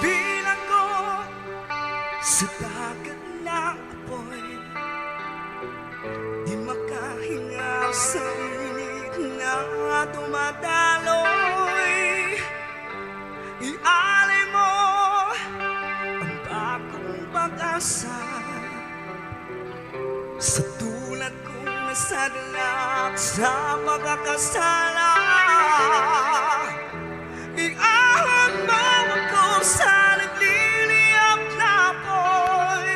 Bilanggo sa dagat na apoy, di makahingaw sa init na dumadaloy. Ialay mo ang bagong pag-asa sa tulad kong nasadlak sa pagkakasala. Iahon mo ako sa nagliliyab na apoy,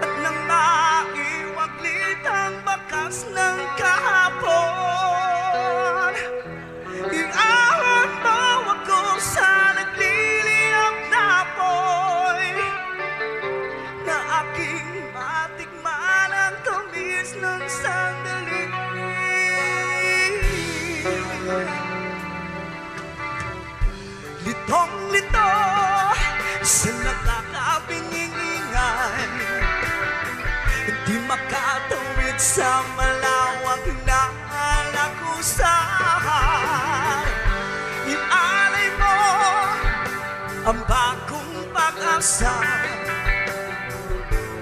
at nang maiwaglit ang bakas ng kahapon. Iahon mo ako sa nagliliyab na apoy, na aking matikman ang tamis ng sandali. Litong-lito sa nakakabingingan, di makatawid sa malawak na lagusan. Ialay mo ang bagong pag-asa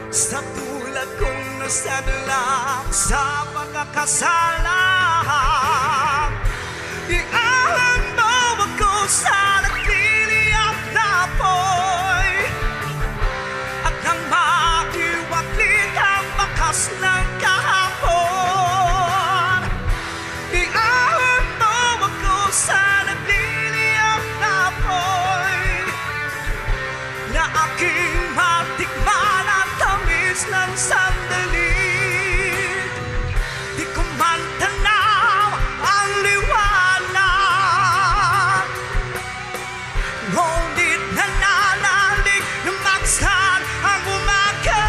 sa tulad kong nasadlak sa pagkakasala. Iahon mo ako sa nagliliyab na apoy, at nang maiwaglit ang bakas ng kahapon. Iahon mo ako sa nagliliyab na apoy, na aking matikman ang tamis ng sandali. Di ko man tanaw ang liwanag, ngunit nananalig na magsan ang umaga.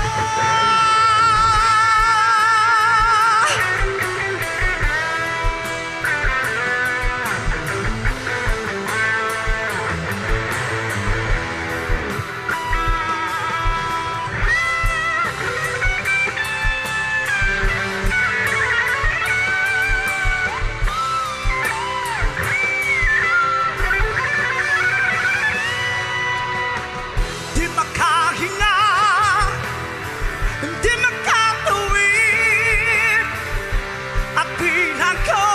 Di makahinga, di makatawid, at pinako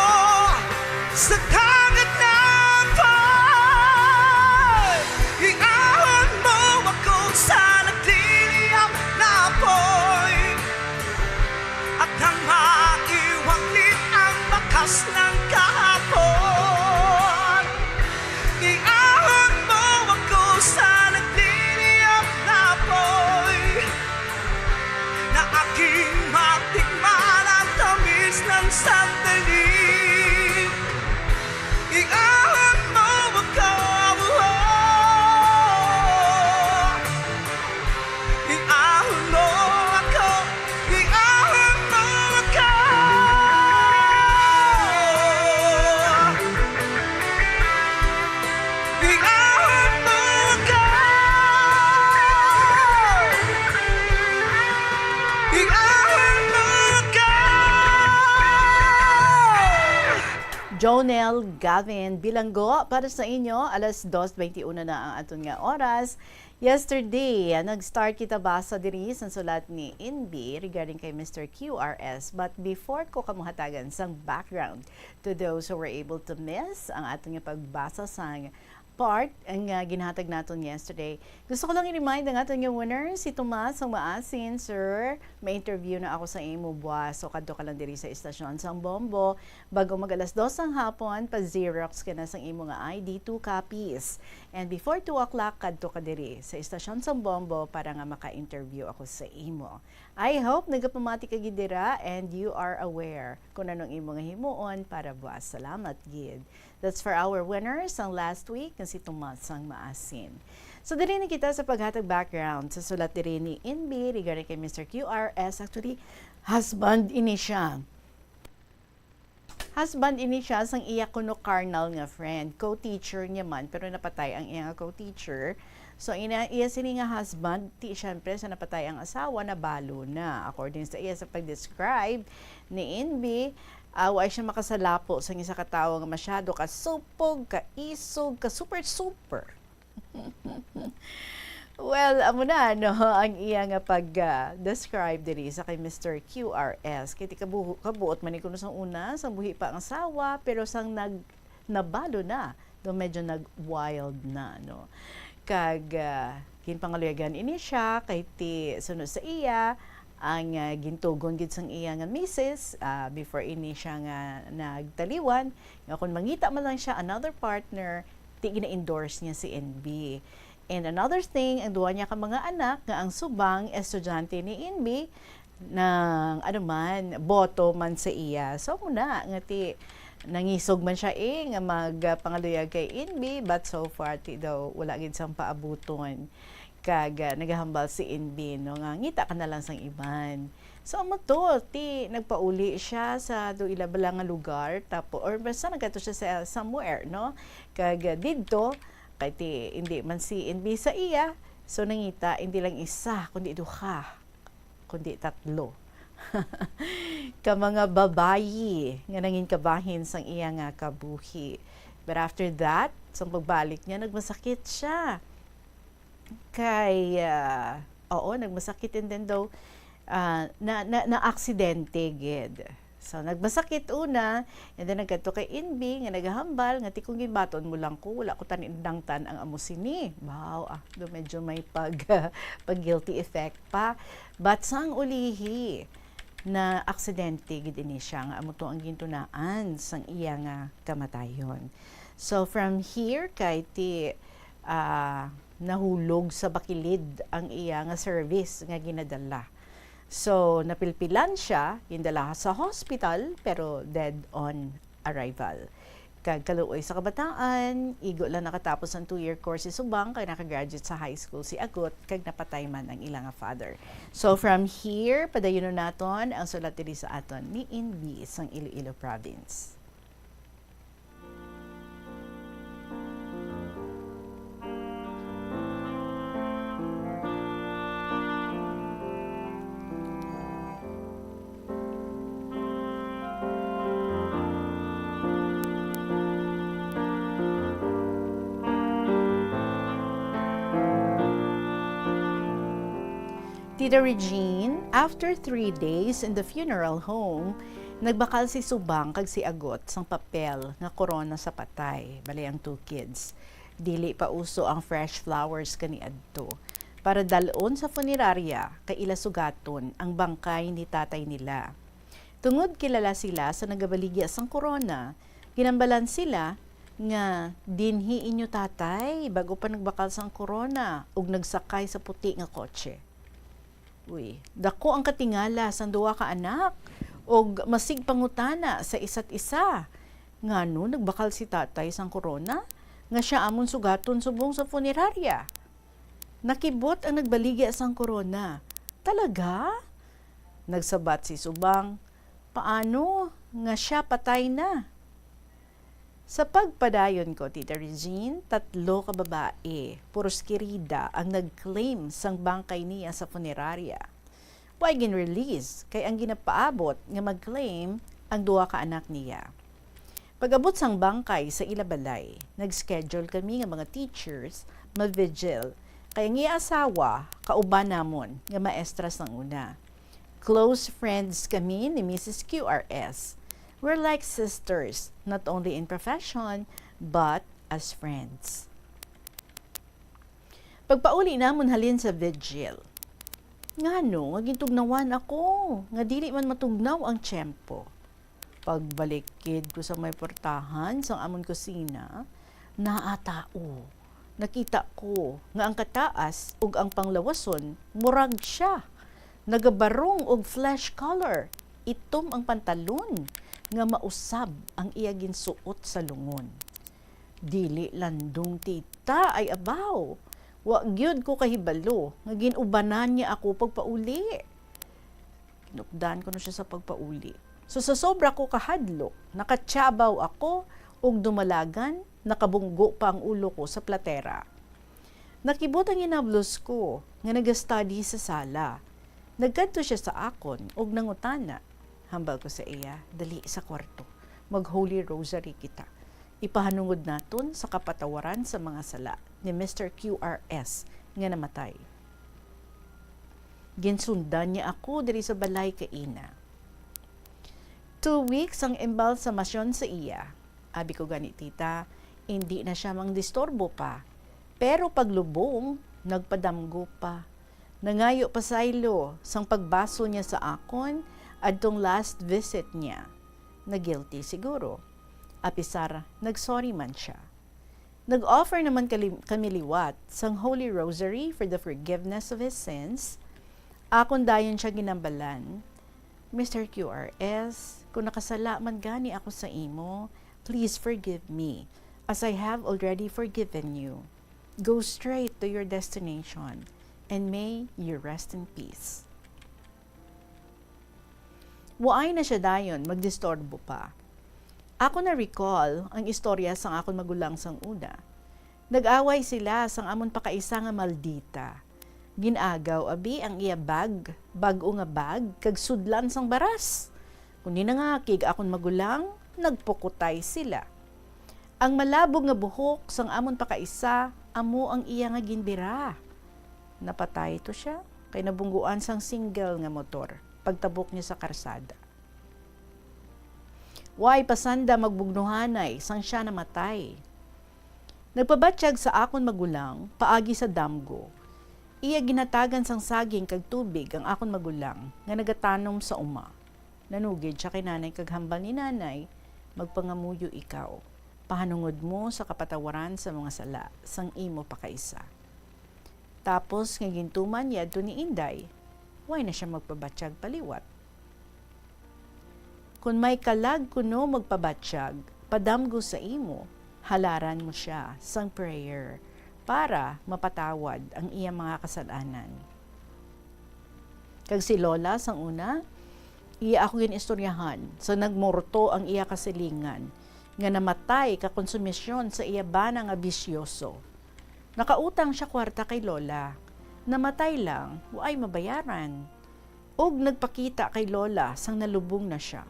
sa dagat na apoy. Iahon mo ako sa nagliliyab na apoy, at nang maiwaglit ang bakas ng kahapon. Iahon mo ako sa nagliliyab na apoy, na aking matikman ang tamis ng sandali. Iahon mo ako, oh. Iahon mo ako, iahon mo ako. Iahon mo ako, iahon mo ako. Jonel Gavin Bilanggo para sa inyo, alas dos twenty-uno na ang aton nga oras. Yesterday, ah, nag-start kita basa diri sa sulat ni Inbi regarding kay Mister Q R S. But before ko kamo hatagan sang background to those who were able to miss ang aton nga pagbasa sang part ang, ah, ginhatag naton yesterday. Gusto ko lang i-remind ang aton nga winner, si Tomas ang Maasin, sir. May interview na ako sa imo buwas. So, kadto ka lang diri sa istasyon sang Bombo. Bago mag alas dos sang hapon, pa-xerox ka na sang imo nga I D, two copies. And before two o'clock, kadto ka diri sa istasyon sang Bombo para nga maka-interview ako sa imo. I hope nagapamati ka gid dira and you are aware kung anong imo nga himuon para buwas. Salamat gid. That's for our winners sang last week, nga si Tomas sang Maasin. So, diri na kita sa paghatag background sa sulat diri ni Inbi regarding kay Mister Q R S. Actually, husband ini siya. Husband ini siya sang iya kuno carnal nga friend. Co-teacher niya man, pero napatay ang iya nga co-teacher. So, ina, iya sini nga husband, ti, syempre, sa napatay ang asawa, nabalo na. According sa iya sa pag-describe ni Inbi, ah, wa siya makasalapo sang isa ka tawo nga masyado ka supog, ka isog, ka super, super. Well, amo na, no, ang iya nga pag, ah, describe diri sa kay Mister Q R S. Kay ti kabuhu-, kabuot man ni kuno sang una, sang buhi pa ang asawa, pero sang nag-, nabalo na, do medyo nag-wild na, no. Kag, ah, ginpangaluyagan ini siya, kay ti sunod sa iya, ang, ah, gintugon gid sang iya nga misis, ah, before ini siya nga nagtaliwan, nga kung mangita man lang siya another partner, ti gina-endorse niya si Inbi. And another thing, ang duwa niya ka mga anak nga ang subang estudyante ni Inbi, nang, ano man, boto man sa iya. So, muna, nga ti, nangisog man siya, eh, nga mag, ah, pangaluyag kay Inbi, but so far, ti daw, wala gid sang paabuton. Kag, ah, nagahambal si Inbi, no, nga ngita ka na lang sang iban. So, amo to, ti, nagpauli siya sa do ila bala nga lugar, tapo, or basta nagkadto siya sa somewhere, no? Kag, ah, didto, kay ti, hindi man si Inbi sa iya, so nangita, hindi lang isa, kundi duha, kundi tatlo ka mga babayi nga nangin kabahin sang iya nga kabuhi. But after that, sang pagbalik niya, nagmasakit siya. Kay, ah, oo, nagmasakit, and then daw, ah, na, na, na aksidente gid. So, nagmasakit una, and then nagkadto kay Inbi nga nagahambal nga, "Ti kung ginbaton mo lang ko, wala ko tan-, nangtan ang amo sini." Baw, ah, do medyo may pag, pag guilty effect pa. But sang ulihi, na aksidente gid ini siya nga amo to ang gintunaan sang iya nga kamatayon. So, from here, kay ti, ah, nahulog sa bakilid ang iya nga service nga ginadala. So, napilpilan siya, gindala sa hospital, pero dead on arrival. Kag kaluoy sa kabataan, igo lang nakatapos ang two-year course si Subang, kag nakagraduate sa high school si Agot, kag napatay man ang ila nga father. So, from here, padayunon naton ang sulat diri sa aton ni Inbi sang Iloilo Province. Tita Regine, after three days in the funeral home, nagbakal si Subang kag si Agot sang papel nga korona sa patay, bali ang two kids. Dili pa uso ang fresh flowers kaniadto. Para dal-on sa funerarya, kay ila sugaton ang bangkay ni tatay nila. Tungod kilala sila sa nagabaligya sang korona, ginambalan sila nga, "Dinhi inyo tatay bago pa nagbakal sang korona ug nagsakay sa puti nga kotse." Uy, dako ang katingala sang duha ka anak, ug masig pangutana sa isa't isa, "Ngano nagbakal si tatay sang korona nga sia amon sugaton subong sa funerarya? Nakibot ang nagbaligya sang korona. Talaga?" Nagsabat si Subang, "Paano nga sia patay na?" Sa pagpadayon ko, Tita Regine, tatlo ka babae, puros kirida, ang nag-claim sang bangkay niya sa funerarya. Way gin-release, kay ang ginapaabot nga mag-claim ang duha ka anak niya. Pag-abot sang bangkay sa ila balay, nag-schedule kami nga mga teachers ma-vigil, kay ang iya asawa kauban namon nga maestra sang una. Close friends kami ni Missus Q R S. We're like sisters, not only in profession, but as friends. Pagpauli namon halin sa vigil, ngano nga gintugnawan ako nga dili man matugnaw ang tiyempo? Pagbalikid ko sa may portahan sang amon kusina, naa tao. Nakita ko nga ang kataas ug ang panglawason murag siya. Nagabarong og flesh color, itom ang pantalon, nga mausab ang iya ginsuot sa lungon. Dili landong, tita, ay abaw. Wa gyud ko kahibalo nga gin-ubanan niya ako pagpauli. Kinupdan ko na siya sa pagpauli. So, sa sobra ko kahadlok, nakatiyabaw ako ug dumalagan, nakabunggo pa ang ulo ko sa platera. Nakibot ang inablos ko nga nagastudy sa sala. Nagkadto siya sa akon ug nangutana. Hambal ko sa iya, "Dali sa kwarto. Mag-Holy Rosary kita. Ipahanungod naton sa kapatawaran sa mga sala ni Mister Q R S nga namatay." Ginsundan niya ako diri sa balay kaina. Two weeks ang embalsamasyon sa iya. Abi ko gani, tita, indi na siya mangdisturbo pa. Pero paglubong, nagpadamgo pa. Nangayo pasaylo sang pagbaso niya sa akon adtong last visit niya. Na-guilty siguro. Apisar, nag-sorry man siya. Nag-offer naman kali-, kami liwat sang Holy Rosary for the forgiveness of his sins. Akon dayon siya ginambalan, "Mister Q R S, kung nakasala man gani ako sa imo, please forgive me, as I have already forgiven you. Go straight to your destination, and may you rest in peace." Waay na siya dayon magdisturbo pa. Ako na-recall ang istorya sang akon magulang sang una. Nag-away sila sang amon pakaisa nga maldita. Gin-agaw abi ang iya bag, bag-o nga bag, kag sudlan sang baras. Kon ninangakig akon magulang, nagpukutay sila. Ang malabog nga buhok sang amon pakaisa amo ang iya nga ginbira. Napatay to siya kay nabungguan sang single nga motor pagtabok niya sa karsada. Way pa sanda magbugnohanay sang sia namatay. Nagpabatyag sa akon magulang paagi sa damgo. Iya ginhatagan sang saging kag tubig ang akon magulang nga nagatanom sa uma. Nanugid sia kay nanay kag hambal ni nanay, "Magpangamuyo ikaw. Pahanungod mo sa kapatawaran sa mga sala sang imo pakaisa." Tapos nga gintuman niya adto ni Inday, way na sia magpabatyag paliwat. Kon may kalag kuno magpabatyag padamgo sa imo, halaran mo sia sang prayer para mapatawad ang iya mga kasalanan. Kag si Lola sang una, iya ako gin-istoryahan sa nagmurto ang iya kasilingan nga namatay ka konsumisyon sa iya bana nga bisyoso. Nakautang sia kwarta kay Lola. Namatay lang, waay mabayaran. Ug nagpakita kay Lola sang nalubong na sia.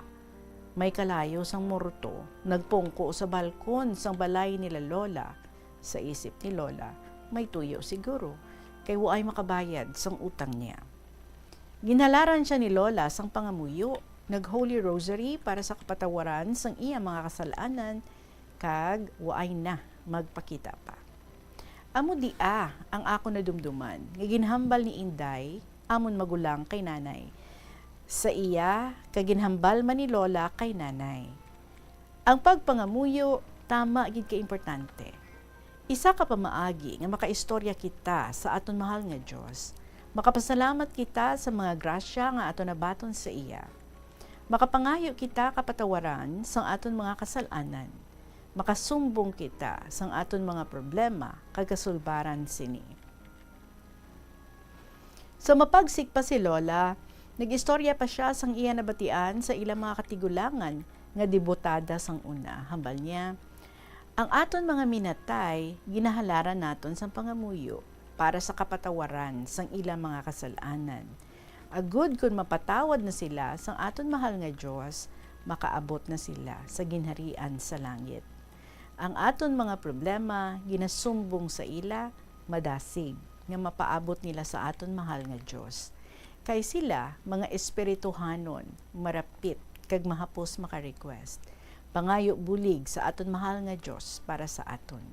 May kalayo sang morto, nagpungko sa balkon sang balay nila Lola. Sa isip ni Lola, may tuyo siguro, kay waay makabayad sang utang niya. Ginhalaran sia ni Lola sang pangamuyo, nag-Holy Rosary para sa kapatawaran sang iya mga kasal-anan, kag waay na magpakita pa. Amo dia ang akon nadumduman nga ginhambal ni Inday, amon magulang, kay Nanay. Sa iya, kag ginhambal man ni Lola kay Nanay. Ang pagpangamuyo, tama gid ka importante. Isa ka pamaagi nga makaistorya kita sa aton mahal nga Dios, makapasalamat kita sa mga grasya nga aton nabaton sa iya. Makapangayo kita kapatawaran sang aton mga kasal-anan. Makasumbong kita sang aton mga problema kag kasulbaran sini. Sa mapagsik pa si Lola, nag-istorya pa sia sang iya nabatian sa ilang mga katigulangan nga debotada sang una. Hambal niya, "Ang aton mga minatay, ginahalaran naton sang pangamuyo para sa kapatawaran sang ilang mga kasal-anan, agud kon mapatawad na sila sang aton mahal nga Dios, makaabot na sila sa ginharian sa langit. Ang aton mga problema ginasumbong sa ila, madasig nga mapaabot nila sa aton mahal nga Dios. Kay sila mga espirituhanon, marapit, kag mahapos maka-request. Pangayo bulig sa aton mahal nga Dios para sa aton."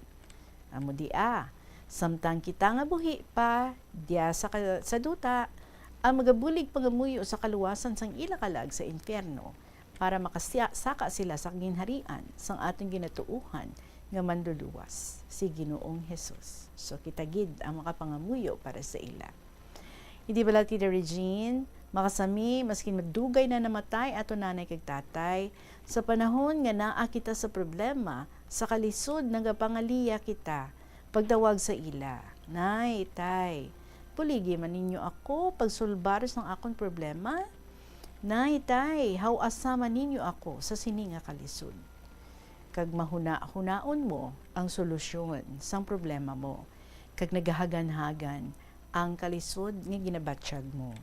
Amo dia, Samtang kita nga buhi pa diya sa ka-, sa duta, ang magabulig pangamuyo sa kaluwasan sang ila kalag sa impyerno, para makasaka sila sa ginharian sang aton ginatuohan nga Manluluwas, si Ginoong Jesus. So, kita gid ang makapangamuyo para sa ila. Hindi bala, Tita Regine, makasami, maskin madugay na namatay ato nanay kag tatay, sa panahon nga naa kita sa problema, sa kalisod, nagapangaliya kita, pagtawag sa ila, "Nay, Tay, buligi man ninyo ako pagsulbar sang akon problema? Nay, Tay, haw-asa man ninyo ako sa sini nga kalisod?" Kag mahuna-hunaon mo ang solusyon sang problema mo, kag nagahagan-hagan ang kalisod nga ginabatyag mo.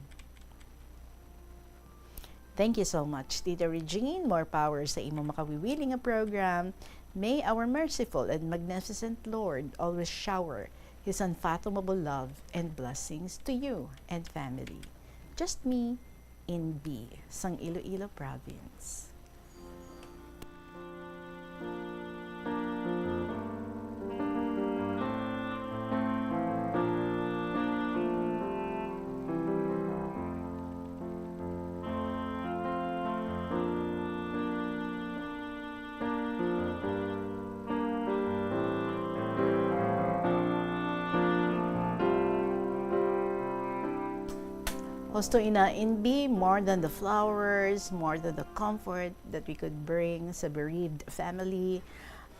Thank you so much, Tita Regine. More power sa imo makawiwili nga program. May our merciful and magnificent Lord always shower His unfathomable love and blessings to you and family. Just me, N B, sang Iloilo Province. Husto ina, N B, more than the flowers, more than the comfort that we could bring sa bereaved family,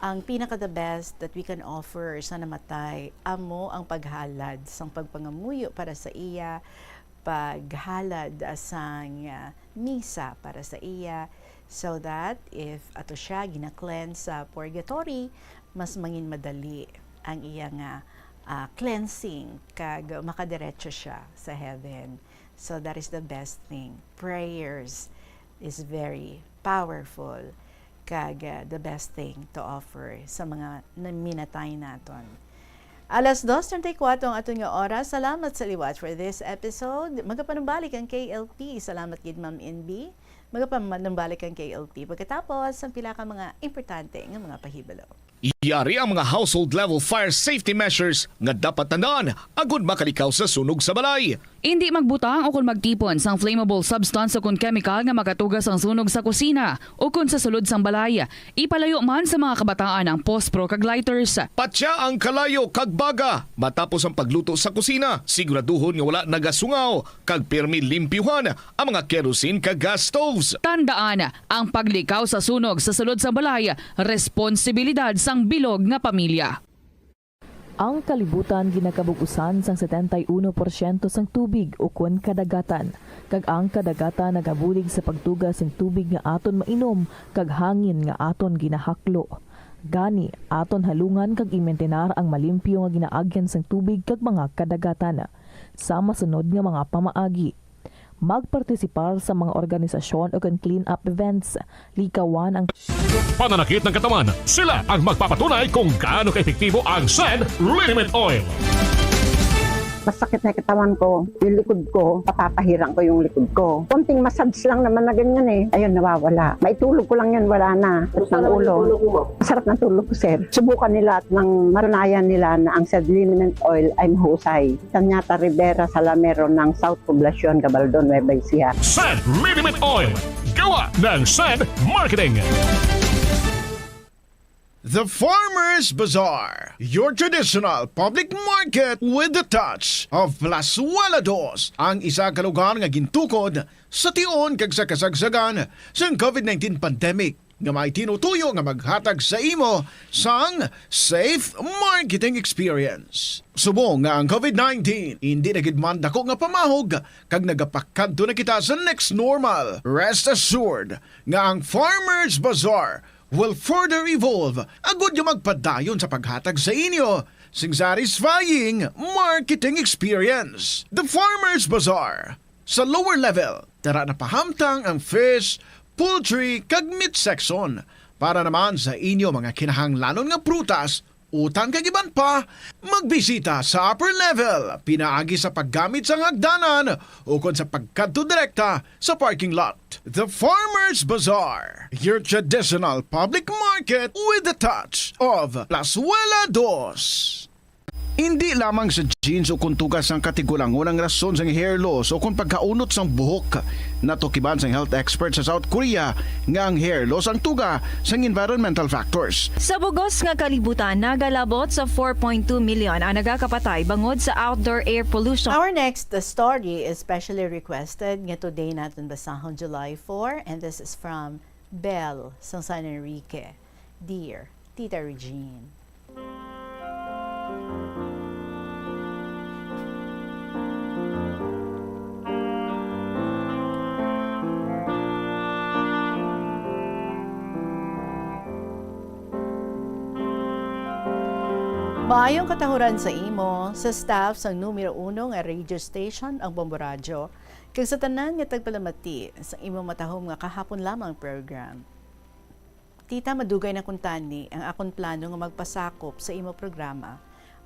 ang pinaka the best that we can offer sa namatay, amo ang paghalad sang pagpangamuyo para sa iya, paghalad sang, ah, misa para sa iya, so that if ato siya gina-cleanse sa purgatory, mas mangin madali ang iya nga, ah, cleansing, kag makadiretso siya sa heaven. So that is the best thing. Prayers is very powerful, kag, ah, the best thing to offer sa mga naminatay naton. Alas dos treinta y cuatro ang aton nga oras. Salamat sa liwat for this episode. Magapanumbalik ang K L P. Salamat gid, Ma'am N B. Magapanumbalik ang K L P pagkatapos ang pila ka mga importante nga mga pahibalo. Yari ang mga household level fire safety measures nga dapat tandaan agud makalikaw sa sunog sa balay. Indi magbutang o kon magtipon sang flammable substance o kon chemical nga makatuga sang sunog sa kusina o kon sa sulod sang balay. Ipalayo man sa mga kabataan ang pospro kag lighters. Patya ang kalayo kag baga matapos ang pagluto sa kusina. Siguraduhon nga wala nagasungaw kag pirmi limpyuhan ang mga kerosene kag gas stoves. Tandaan, ang paglikaw sa sunog sa sulod sang balay, responsibilidad sang bilog nga pamilya. Ang kalibutan ginakabug-usan sang setenta y uno porsyento sang tubig ukon kadagatan, kag ang kadagatan nagabulig sa pagtuga sing tubig nga aton mainom kag hangin nga aton ginahaklo. Gani, aton halungan kag imintinar ang malimpyo nga ginaagyan sang tubig kag mga kadagatan. Sa masunod nga mga pamaagi, magpartisipar sa mga organisasyon o kon clean-up events. Likawan ang Pananakit ng katawan, sila ang magpapatunay kung gaano kaepektibo ang Send Liniment Oil. Masakit na yung katawan ko, yung likod ko, papapahirang ko yung likod ko. Konting massage lang naman na ganyan eh. Ayun, nawawala. Maitulog ko lang yun, wala na. Sakit ng ulo. Masarap ng tulog ko, sir. Subukan nila at nang matunayan nila na ang Send Liniment Oil ay mahusay. Tanyata Rivera Salamero ng South Poblacion, Gabaldon, Nueva Ecija. Send Liniment Oil. Gawa ng Send Marketing. The Farmers Bazaar, your traditional public market with the touch of Plazuela Dos, ang isa ka lugar nga gintukod sa tion kag sa kasagsagan sang covid nineteen pandemic, nga may tinutuyo nga maghatag sa imo sang safe marketing experience. Subong nga ang covid nineteen indi na gid man dako nga pamahog kag nagapakadto na kita sa next normal, rest assured nga ang Farmers Bazaar will further evolve agud nga magpadayon sa paghatag sa inyo sing satisfying marketing experience. The Farmers Bazaar. Sa lower level, tara na pahamtang ang fish, poultry, kag meat section para naman sa inyo mga kinahanglanon nga prutas, utan kag iban pa. Magbisita sa upper level pinaagi sa paggamit sang hagdanan ukon sa pagkadto direkta sa parking lot. The Farmers Bazaar, your traditional public market with the touch of Plazuela Dos. Indi lamang sa genes o kon tuga sang katigulangon ang rason sang hair loss o kon pagkaunot sang buhok. Natukiban sang health expert sa South Korea nga ang hair loss ang tuga sang environmental factors. Sa bugos nga kalibutan, nagalabot sa four point two million ang nagakapatay bangod sa outdoor air pollution. Our next story is specially requested nga today naton basahon, July four, and this is from Belle sang San Enrique. Dear Tita Regine. Maayong katahuran sa imo, sa staff sang numero uno nga radio station, ang Bombo Radyo, kag sa tanan nga tagpalamati sa imo matahom nga kahapon lamang program. Tita, madugay na kuntani ang akon plano nga magpasakop sa imo programa,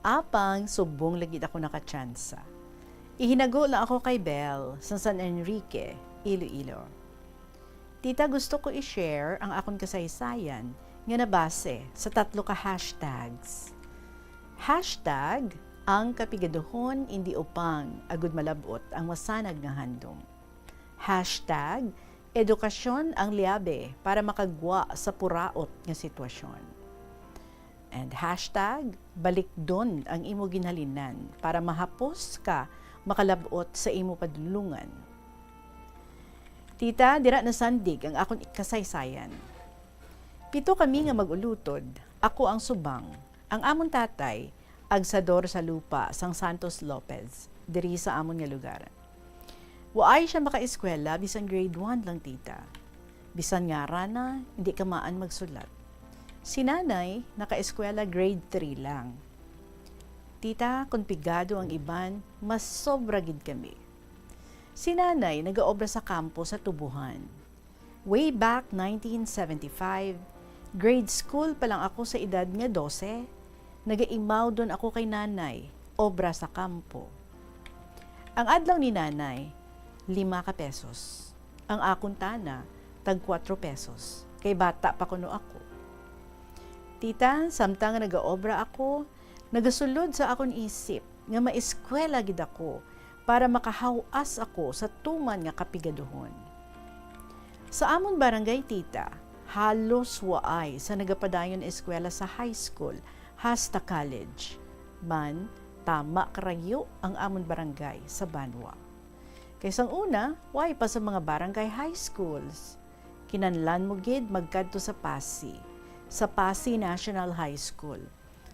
apang subong lagi ako nakatsansa. Ihinago lang ako kay Belle sa San Enrique, Iloilo. Tita, gusto ko i-share ang akon kasaysayan nga nabase sa tatlo ka hashtags. Hashtag, ang kapigaduhon indi upang agud malab-ot ang masanag nga handom. Hashtag, edukasyon ang liabe para makagwa sa puraot nga sitwasyon. And hashtag, balikdon ang imo ginhalinan para mahapos ka makalab-ot sa imo padulungan. Tita, dira nasandig ang akon kasaysayan. Pito kami nga mag-ulutod, ako ang subang. Ang amon tatay, agsador sa lupa sang Santos Lopez, diri sa amon nga lugar. Waay siya makaeskwela bisan grade one lang, tita. Bisan ngaran na, hindi kamaan magsulat. Si nanay, nakaeskwela grade three lang. Tita, kon pigado ang iban, mas sobra gid kami. Si nanay nagaobra sa kampo sa tubohan. Way back nineteen seventy-five, grade school pa lang ako sa edad nga dose, nagaimaw don ako kay nanay, obra sa kampo. Ang adlaw ni nanay, lima ka pesos. Ang akon tana, tag kwatro pesos, kay bata pa kuno ako. Tita, samtang nga nagaobra ako, nagasulod sa akon isip nga maeskwela gid ako para makahaw-as ako sa tuman nga kapigaduhon. Sa amon barangay, tita, halos waay sa nagapadayon eskwela sa high school hasta college. Man, tama karayo ang amon barangay sa banwa. Kay sang una, waay pa sa mga barangay high schools. Kinahanglan mo gid magkadto sa Pasi, sa Pasi National High School.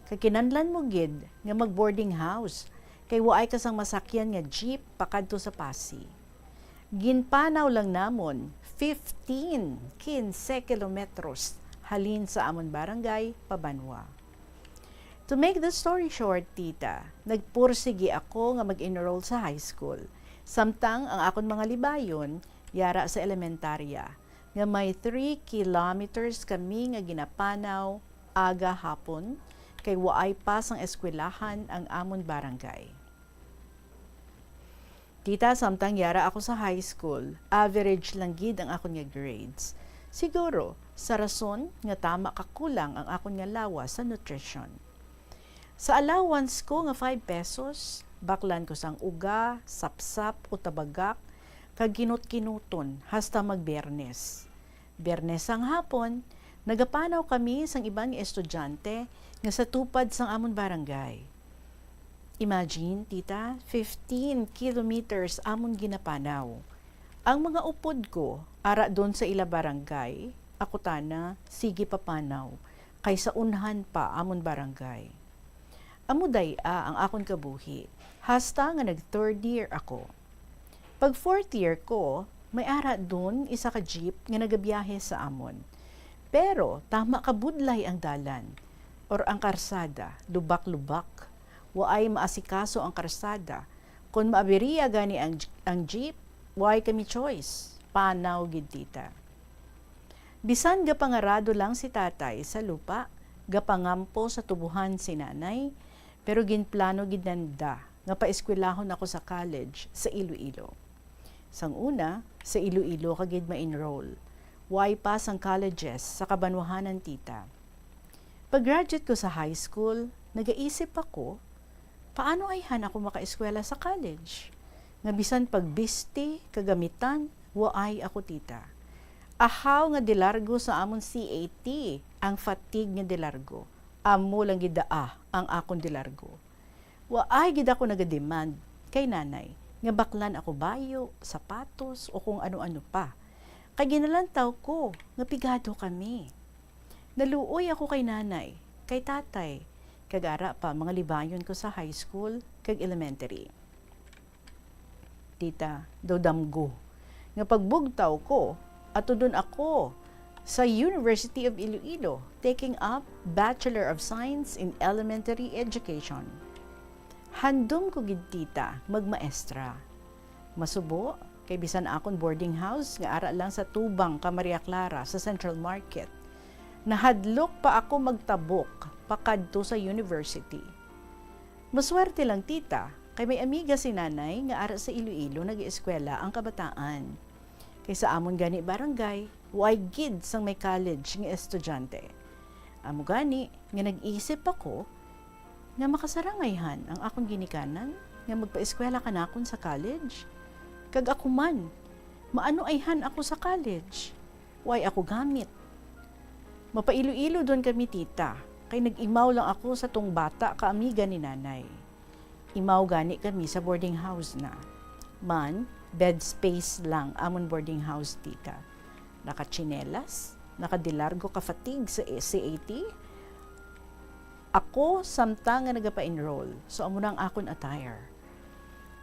Kag kinahanglan mo gid nga mag-boarding house, kay waay ka sang masakyan nga jeep pakadto sa Pasi. Ginpanaw lang namon fifteen, quince kilometros halin sa amon barangay pabanwa. To make the story short, tita, nagpursigi ako nga mag-enroll sa high school, samtang ang akon mga libayon yara sa elementarya, nga may three kilometers kami nga ginapanaw aga hapon, kay waay pa sang eskwelahan ang amon barangay. Tita, samtang yara ako sa high school, average lang gid ang akon nga grades. Siguro, sa rason nga tama ka kulang ang akon nga lawas sa nutrition. Sa allowance ko nga five pesos, baklan ko sang uga, sapsap o tabagak, kag kinut-kinuton hasta mag-Biyernes. Biyernes sang hapon, nagapanaw kami sang iban nga estudyante nga sa tupad sang amon barangay. Imagine, tita, fifteen kilometers amon ginapanaw. Ang mga upod ko, ara don sa ila barangay, ako tana, sige papanaw, kay sa unhan pa amon barangay. Amo day-a ang akon kabuhi, hasta nga nag-third year ako. Pag fourth year ko, may ara dun isa ka jeep nga nagabiyahe sa amon. Pero tama ka budlay ang dalan, or ang karsada, lubak-lubak. Waay maasikaso ang karsada. Kon maabiriya gani ang, ang jeep, waay kami choice. Panaw gid, tita. Bisan gapangarado lang si tatay sa lupa, gapangampo sa tubohan si nanay, pero ginplano gid nanda nga paeskwelahon ako sa college sa Iloilo. Sang una, sa Iloilo ka gid ma-enroll. Way pa sang colleges sa kabanwahanan, tita. Pag-graduate ko sa high school, nagaisip ako, Paano ayhan ako makaeskwela sa college? Nga bisan pagbisti, kagamitan, waay ako, tita. Ahaw nga de largo sa amon C A T ang fatigue nga de largo. Amo lang gid daa ang akon de largo. Waay gid ako nagademand kay nanay nga baklan ako bayo, sapatos, o kung ano-ano pa. Kay ginalantaw ko nga pigado kami. Naluoy ako kay nanay, kay tatay, kag ara pa mga libayon ko sa high school kag elementary. Tita, daw damgo nga pagbugtaw ko, atudon ako sa University of Iloilo, taking up Bachelor of Science in Elementary Education. Handom ko gid, tita, magmaestra. Masubo, kay bisan akon boarding house nga ara lang sa tubang ka Maria Clara sa Central Market, nahadlok pa ako magtabok pakadto sa university. Maswerte lang, tita, kay may amiga si nanay nga ara sa Iloilo nag-eskwela ang kabataan. Kay sa amon gani barangay, way gid sang may college nga estudyante. Amo gani nga nag-isip ako nga makasarangayhan ang akon ginikanan nga magpaeskwela kanakon sa college. Kag ako man, maano ayhan ako sa college? Way ako gamit. Mapailoilo don kami, tita, kay nag-imaw lang ako sa tong bata ka amiga ni nanay. Imaw gani kami sa boarding house na. Man, bed space lang amon boarding house, tita. Nakatsinelas, nakadilargo ka fatigue sa C A T. Ako, samtang nga nagapa-enroll, so amo na ang akon attire.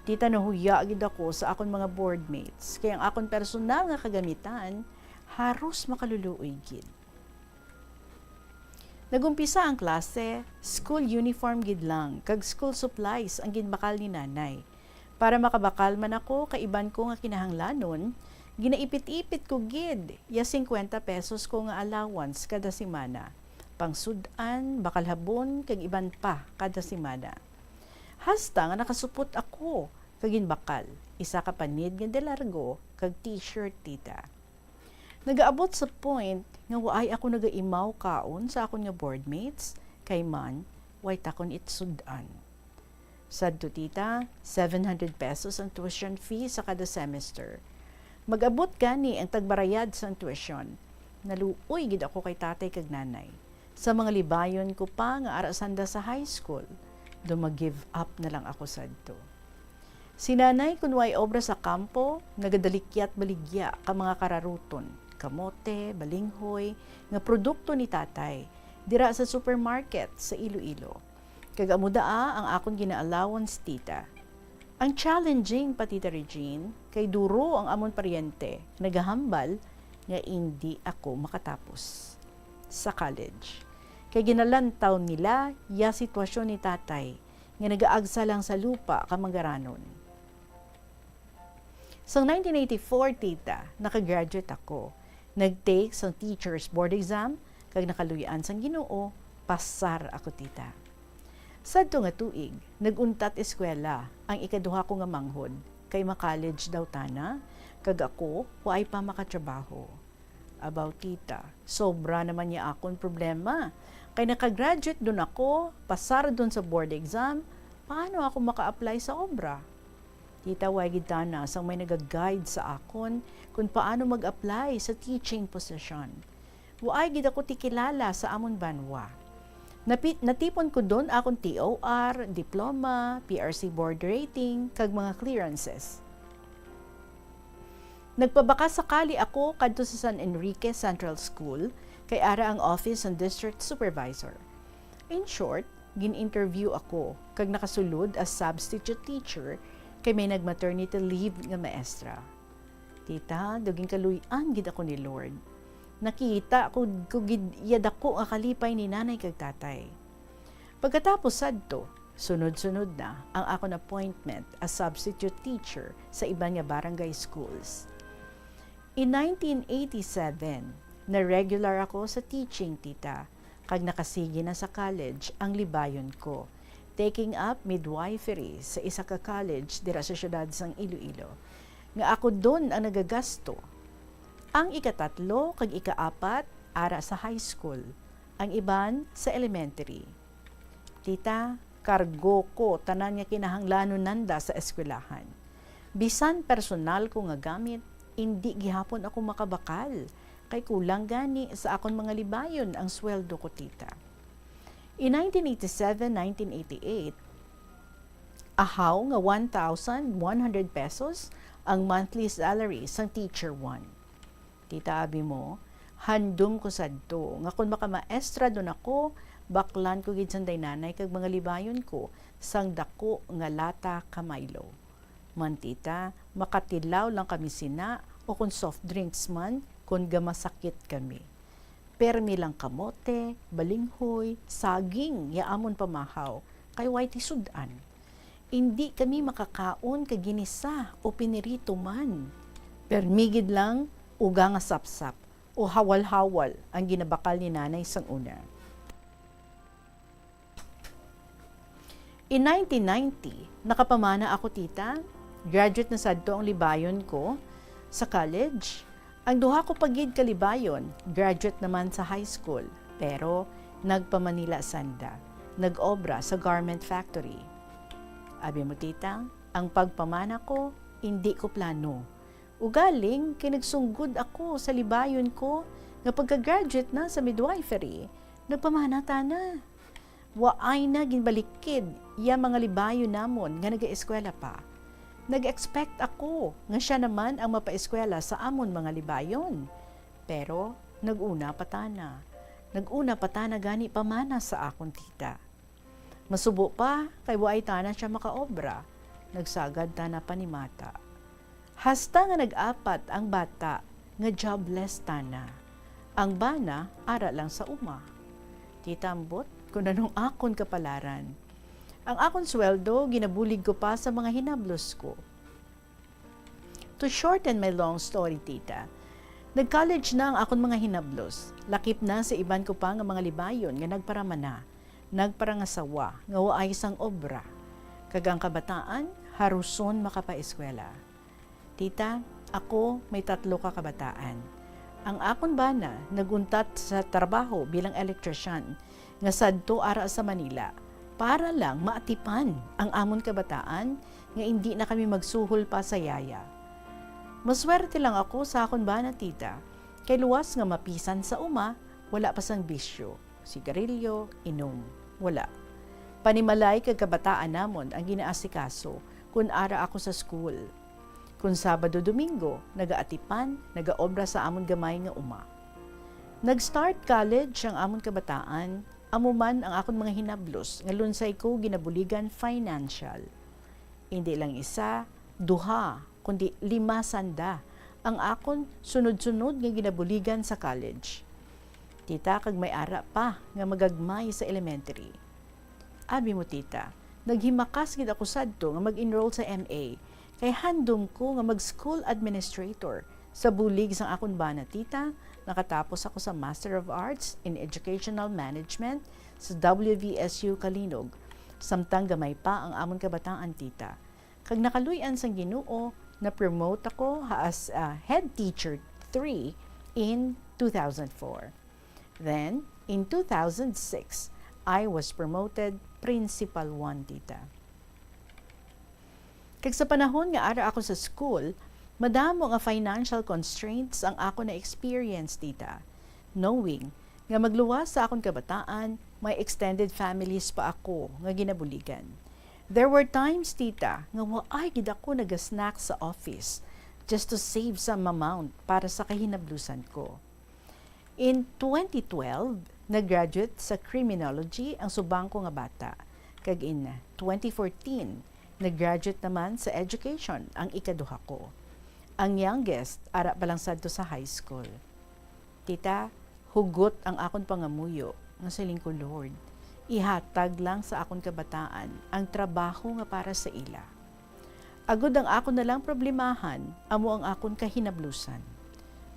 Tita, nahuya gid ako sa akon mga boardmates, kay ang akon personal nga kagamitan haros makaluluoy gid. Nagumpisa ang klase, school uniform gid lang, kag school supplies ang ginbakal ni nanay. Para makabakal man ako kay iban ko nga kinahanglanon, ginaipit-ipit ko gid ya singkwenta pesos ko nga allowance kada semana, pangsud-an, bakal habon, kag iban pa kada semana. Hasta nga nakasupot ako kag ginbakal, isa ka panid nga de largo kag t-shirt, tita. Nagaabot sa point nga waay ako nagaimaw kaon sa akon nga boardmates, kay man, way ta kon itsud-an. Sadto, tita, seven hundred pesos ang tuition fee sa kada semester. Mag-abot gani ang tagbarayad sang tuition. Naluoy gid ako kay tatay kag nanay. Sa mga libayon ko pa nga ara sanda sa high school, daw mag-give up na lang ako sadto. Si nanay, kun way obra sa kampo, nagadalikyat baligya ka mga kararuton, kamote, balinghoy, nga produkto ni tatay, dira sa supermarket sa Iloilo. Kag amo daa ang akon gina-allowance, tita. Ang challenging pa, Tita Regine, kay duro ang amon paryente, nagahambal nga indi ako makatapos sa college. Kay ginalantaw nila ya sitwasyon ni tatay nga nagaagsa lang sa lupa ka manggaranon. Sang nineteen eighty-four, tita, nakagraduate ako. Nag-take sang teacher's board exam, kag nakaluy-an sang Ginoo, pasar ako, tita. Sadto nga tuig, nag-untat eskwela ang ikaduha ko nga manghod, kay ma-college daw tana, kag ako, waay pa makatrabaho. Abaw, tita, sobra naman ya akon problema. Kay nakagraduate dun ako, pasar dun sa board exam, paano ako maka-apply sa obra? Tita, way gid tana sang may naga-guide sa akon kon paano mag-apply sa teaching position. Waay gid ako tikilala sa amon banwa. Napi-, natipon ko dun akon T O R, diploma, P R C board rating, kag mga clearances. Nagpabaka sakali ako kadto sa San Enrique Central School, kay ara ang office sang district supervisor. In short, gin-interview ako kag nakasulod as substitute teacher kay may nag-maternity leave nga maestra. Tita, daw ginkaluy-an gid ako ni Lord. Nakita ko, ko gid ya dako nga kalipay ni nanay kag tatay. Pagkatapos sadto, sunod-sunod na ang akon appointment as substitute teacher sa iban nga barangay schools. In nineteen eighty-seven, na-regular ako sa teaching, tita, kag nakasigi na sa college ang libayon ko, taking up midwifery sa isa ka college dira sa siyudad sang Iloilo, nga ako dun ang nagagasto. Ang ikatatlo kag ikaapat ara sa high school, ang iban sa elementary. Tita, Kargo ko tanan nga kinahanglanon nanda sa eskwelahan. Bisan personal ko nga gamit, indi gihapon ako makabakal, kay kulang gani sa akon mga libayon ang sweldo ko, tita. In nineteen eighty-seven, nineteen eighty-eight, ahaw nga one thousand one hundred pesos ang monthly salary sang teacher one. Tita, abi mo, handom ko sadto nga kon makamaestra dun ako, baklan ko gid sanday nanay kag mga libayon ko sang dako nga lata ka Milo. Man, tita, makatilaw lang kami sina, o kon soft drinks man, kon gamasakit kami. Permi lang kamote, balinghoy, saging ya amon pamahaw, kay way ti sud-an. Indi kami makakaon kag ginisa o pinirito man. Permi gid lang uga nga sapsap o hawal-hawal ang ginabakal ni nanay sang una. In nineteen ninety, nakapamana ako, tita. Graduate na sadto ang libayon ko sa college. Ang duha ko pa gid ka libayon, graduate naman sa high school, pero nagpa-Manila sanda, nag-obra sa garment factory. Abi mo, tita, ang pagpamana ko, indi ko plano. Ugaling, kay nagsunggod ako sa libayon ko nga pagka-graduate na sa midwifery, nagpamana tana. Waay na ginbalikid ya mga libayon namon nga nagaeskwela pa. Nag-expect ako nga sia naman ang mapaeskwela sa amon mga libayon. Pero nag-una pa tana. Nag-una pa tana gani pamana sa akon tita. Masubo pa, kay waay tana sia makaobra. Nagsagad tana panimata. Hasta nga nag-apat ang bata nga jobless tana. Ang bana ara lang sa uma. Tita, ambot kon anong akon kapalaran. Ang akon sweldo, ginabulig ko pa sa mga hinablos ko. To shorten my long story, tita, nag-college na ang akon mga hinablos. Lakip na sa iban ko pa nga mga libayon nga nagparamana, nagparangasawa, nga waay sang obra. Kag ang kabataan, haruson makapaeskwela. Tita, ako may tatlo ka kabataan. Ang akon bana naguntat sa trabaho bilang electrician nga sadto ara sa Manila para lang maatipan ang amon kabataan nga indi na kami magsuhol pa sa yaya. Maswerte lang ako sa akon bana, tita, kay luwas nga mapisan sa uma, wala pa sang bisyo, sigarilyo, inom, wala. Panimalay kag kabataan namon ang ginaasikaso kun ara ako sa school. Kun Sabado, Domingo, nagaatipan, nagaobra sa amon gamay nga uma. Nag-start college ang amon kabataan, amo man ang akon mga hinablos nga lunsay ko ginabuligan financial. Indi lang isa, duha, kundi lima sanda ang akon sunod-sunod nga ginabuligan sa college. Tita, kag may ara pa nga magagmay sa elementary. Abi mo, tita, naghimakas gid ako sadto nga mag-enroll sa M A, kay handom ko nga mag-school administrator. Sa bulig sang akon bana, tita, nakatapos ako sa Master of Arts in Educational Management sa W V S U Calinog, samtang gamay pa ang amon kabataan, tita. Kag nakaluy-an sang Ginoo, na-promote ako as a head teacher three in two thousand four. Then, in two thousand six, I was promoted Principal one, tita. Kag sa panahon nga ara ako sa school, madamo nga financial constraints ang ako na-experience, tita. Knowing nga magluwas sa akon kabataan, may extended families pa ako nga ginabuligan. There were times, tita, nga waay gid ako naga-snack sa office just to save some amount para sa kahinablusan ko. In twenty twelve, nag-graduate sa criminology ang subang ko nga bata, kag in twenty fourteen, nag-graduate naman sa education ang ikaduha ko. Ang youngest, ara pa lang sadto sa high school. Tita, hugot ang akon pangamuyo nga siling ko, "Lord, ihatag lang sa akon kabataan ang trabaho nga para sa ila. Agod ang akon na lang problemahan amo ang akon kahinablusan."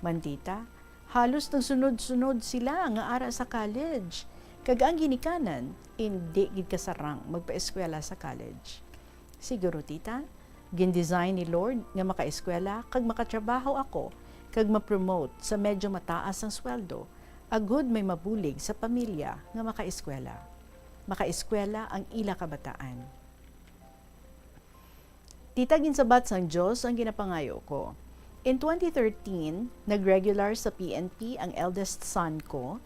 Man, tita, halos nagsunod-sunod sila nga ara sa college, kag ang ginikanan, indi gid kasarang magpaeskwela sa college. Siguro, tita, gin-design ni Lord nga makaeskwela kag makatrabaho ako kag ma-promote sa medyo mataas ang sweldo, agud may mabulig sa pamilya nga makaeskwela. makaeskwela ang ila kabataan. Tita, ginsabat sang Dios ang ginapangayo ko. In twenty thirteen, nag-regular sa P N P ang eldest son ko.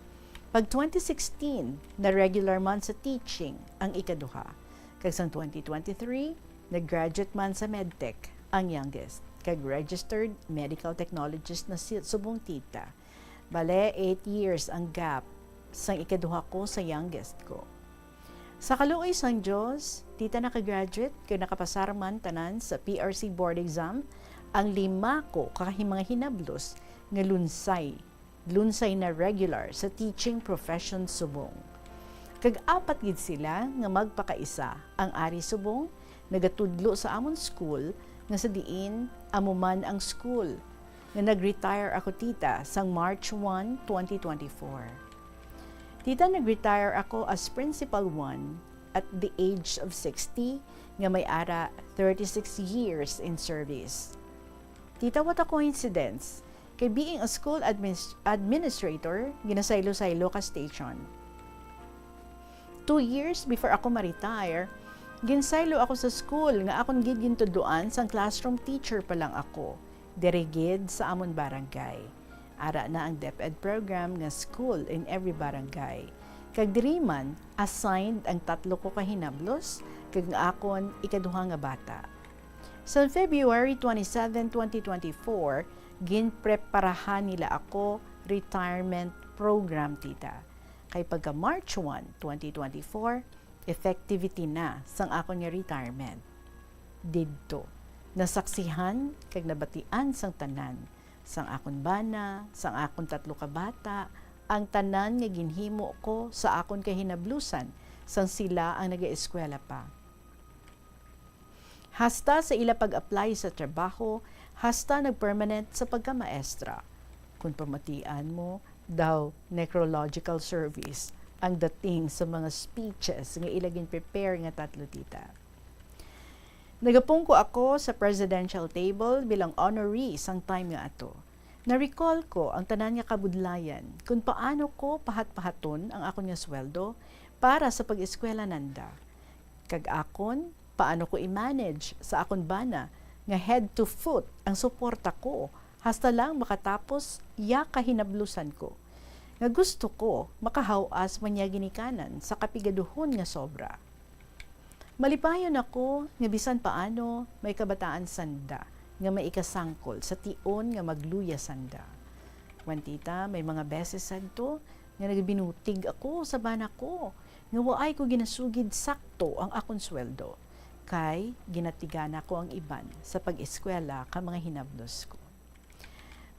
Pag twenty sixteen, na-regular man sa teaching ang ikaduha. Kag sang twenty twenty-three, nag-graduate man sa medtech ang youngest, kag registered medical technologist na si subong, tita. Bale, eight years ang gap sang ikaduha ko sa youngest ko. Sa kaluoy sang Dios, tita, naka-graduate kag nakapasar man tanan sa P R C board exam ang lima ko ka hi-, mga hinablos nga lunsay, lunsay na regular sa teaching profession subong. Kag apat gid sila nga magpakaisa, ang ari subong nagatudlo sa amon school, nga sa diin amo man ang school nga nag-retire ako, tita, sang March one, twenty twenty-four. Tita, nag-retire ako as Principal one at the age of sixty, nga may ara thirty-six years in service. Tita, what a coincidence, kay being a school adminis-, administrator, ginasaylo-saylo ka station. Two years before ako ma-retire, ginsaylo ako sa school nga akon gid gintudloan sang classroom teacher pa lang ako, diri gid sa amon barangay. Ara na ang DepEd program nga School in Every Barangay. Kag diri man, assigned ang tatlo ko ka hinablos kag ang akon ikaduha nga bata. Sa February twenty-seven, twenty twenty-four, ginpreparahan nila ako retirement program, tita. Kay pagka March one, twenty twenty-four, effectivity na sang akon nga retirement. Didto, nasaksihan kag nabatian sang tanan, sang akon bana, sang akon tatlo ka bata, ang tanan nga ginhimo ko sa akon kahinablusan sang sila ang nagaeskwela pa. Hasta sa ila pag-apply sa trabaho, hasta nagpermanent sa pagkamaestra. Kon pamatian mo, daw necrological service ang dating sa mga speeches nga ila gin-prepare nga tatlo, tita. Nagapungko ako sa presidential table bilang honoree sang time nga ato. Na-recall ko ang tanan nga kabudlayan kon paano ko pahat-pahaton ang akon nga sweldo para sa pag-eskwela nanda. Kag akon, paano ko i-manage sa akon bana nga head to foot ang suporta ko hasta lang makatapos iya kahinablusan ko, nga gusto ko makahaw-as man niya ginikanan sa kapigaduhon nga sobra. Malipayon ako nga bisan paano may kabataan sanda nga may ikasangkol sa tion nga magluya sanda. Wan, tita, may mga beses sadto nga nagabinutig ako sa bana ko nga waay ko ginasugid sakto ang akon sweldo, kay ginatigana ko ang iban sa pag-eskwela ka mga hinablos ko.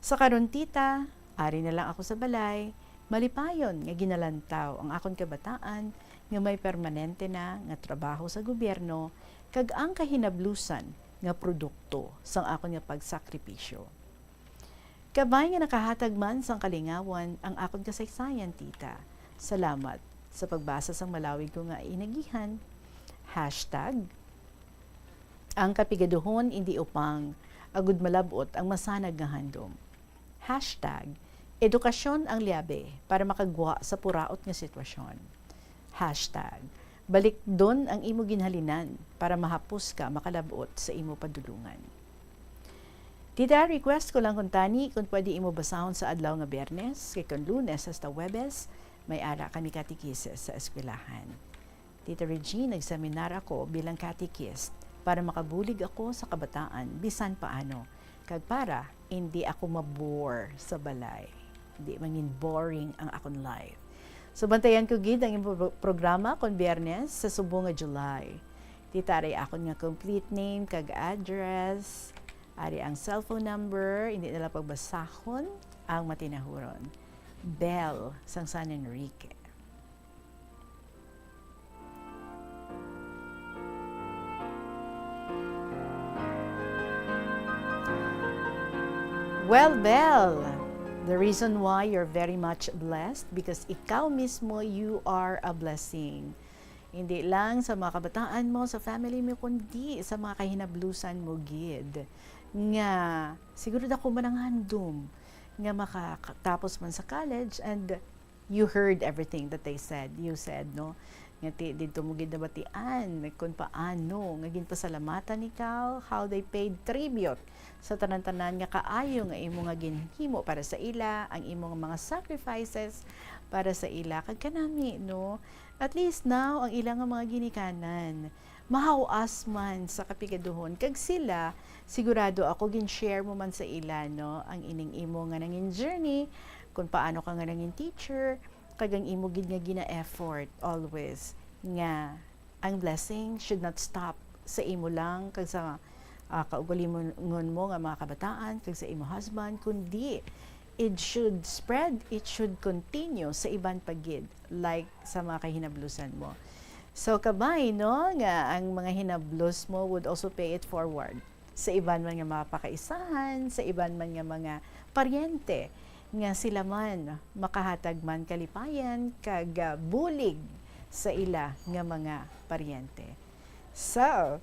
Sa karon, tita, ari na lang ako sa balay, malipayon nga ginalantaw ang akon kabataan nga may permanente na nga trabaho sa gobyerno kag ang kahinablusan nga produkto sang akon nga pagsakripisyo. Kabay nga nakahatag man sang kalingawan ang akon kasaysayan, tita. Salamat sa pagbasa sang malawig ko nga inagihan. Hashtag, ang kapigaduhon indi upang, agud malab-ot ang masanag nga handom. Hashtag, edukasyon ang liabe para makagwa sa puraot nga sitwasyon. Hashtag, balikdon ang imo ginhalinan para mahapos ka makalab-ot sa imo padulongan. Tita, request ko lang kuntani kung pwede imo basahon sa adlaw nga Biyernes, kay kon Lunes hasta Huwebes, may ara kami katekisis sa eskwelahan. Tita Regine, nagseminar ako bilang catechist para makabulig ako sa kabataan bisan paano, kag para indi ako ma-bore sa balay. Indi mangin boring ang akon life. So, bantayan ko gid ang imong pro-, programa kon Biyernes sa subong nga July. Tita, ari akon nga complete name kag address. Ari ang cellphone number, indi na lang pagbasahon ang matinahuron. Bell, sang San Enrique. Well, Bell, the reason why you're very much blessed, because ikaw mismo, you are a blessing. Hindi lang sa mga kabataan mo, sa family mo, kundi sa mga kahinablusan mo gid. Nga, siguro dako man ang handom nga makatapos man sa college, and you heard everything that they said, you said, no? Nga ti didto mo gid nabatian kung paano nga ginpasalamatan ni Cal, how they paid tribute sa tanan-tanan nga kaayo nga imo nga ginhimo para sa ila, ang imo nga mga sacrifices para sa ila, kag kanami, no? At least now, ang ila nga mga ginikanan, mahawas man sa kapigaduhon, kag sila, sigurado ako, gin-share mo man sa ila, no, ang ining imo nga nangin journey, kung paano ka nga nangin teacher, kag ang imo gid nga gina-effort always nga ang blessing should not stop sa imo lang kag sa, ah, kaugalingon mo nga mga kabataan kag sa imo husband, kundi it should spread, it should continue sa iban pa gid, like sa mga kahinablusan mo. So, kabay, no, nga ang mga hinablos mo would also pay it forward sa iban man nga mga pakaisahan, sa iban man nga mga paryente, nga sila man makahatag man kalipayan kag, ah, bulig sa ila nga mga paryente. So,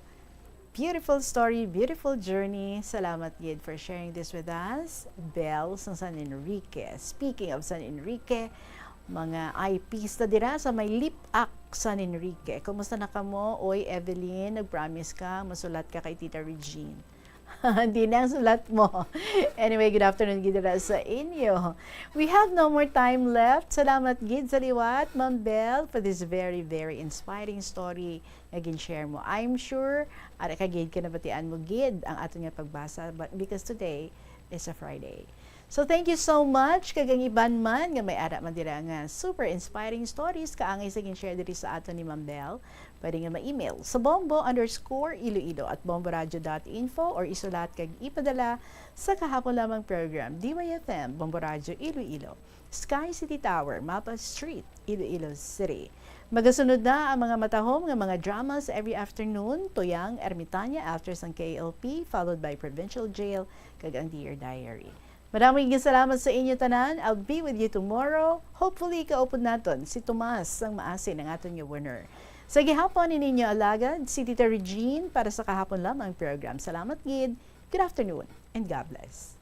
beautiful story, beautiful journey. Salamat gid for sharing this with us. Belle sang San Enrique. Speaking of San Enrique, mga I Ps ta dira sa may Lipac, San Enrique. Kumusta na kamo? Oy, Evelyn, nag-promise ka, masulat ka kay Tita Regine. Hindi na ang sulat mo. Anyway, good afternoon gid dira sa inyo. We have no more time left. Salamat gid sa liwat, Ma'am Belle, for this very, very inspiring story nga gin-share mo. I'm sure ara ka gid, kinabatian mo gid ang aton nga pagbasa, but because today is a Friday. So, thank you so much. Kag ang iban man nga may ara man dira nga super inspiring stories, kaangay sa gin-share diri sa aton ni Ma'am Belle, pwede nga ma-email sa bombo underscore iloilo at bomboradio dot info or isulat kag ipadala sa Kahapon Lamang Program, D Y F M, Bombo Radyo Iloilo, Sky City Tower, Mapa Street, Iloilo City. Magasunod na ang mga matahom nga mga dramas every afternoon, Tuyang Ermitaña after sang K L P, followed by Provincial Jail kag ang Dear Diary. Madamo nga salamat sa inyo tanan. I'll be with you tomorrow. Hopefully, kaupod naton si Tomas sang maasin ang aton nga winner. Sa gihapon, ini inyo alagad, si Tita Regine para sa Kahapon Lamang Program. Salamat gid. Good afternoon and God bless.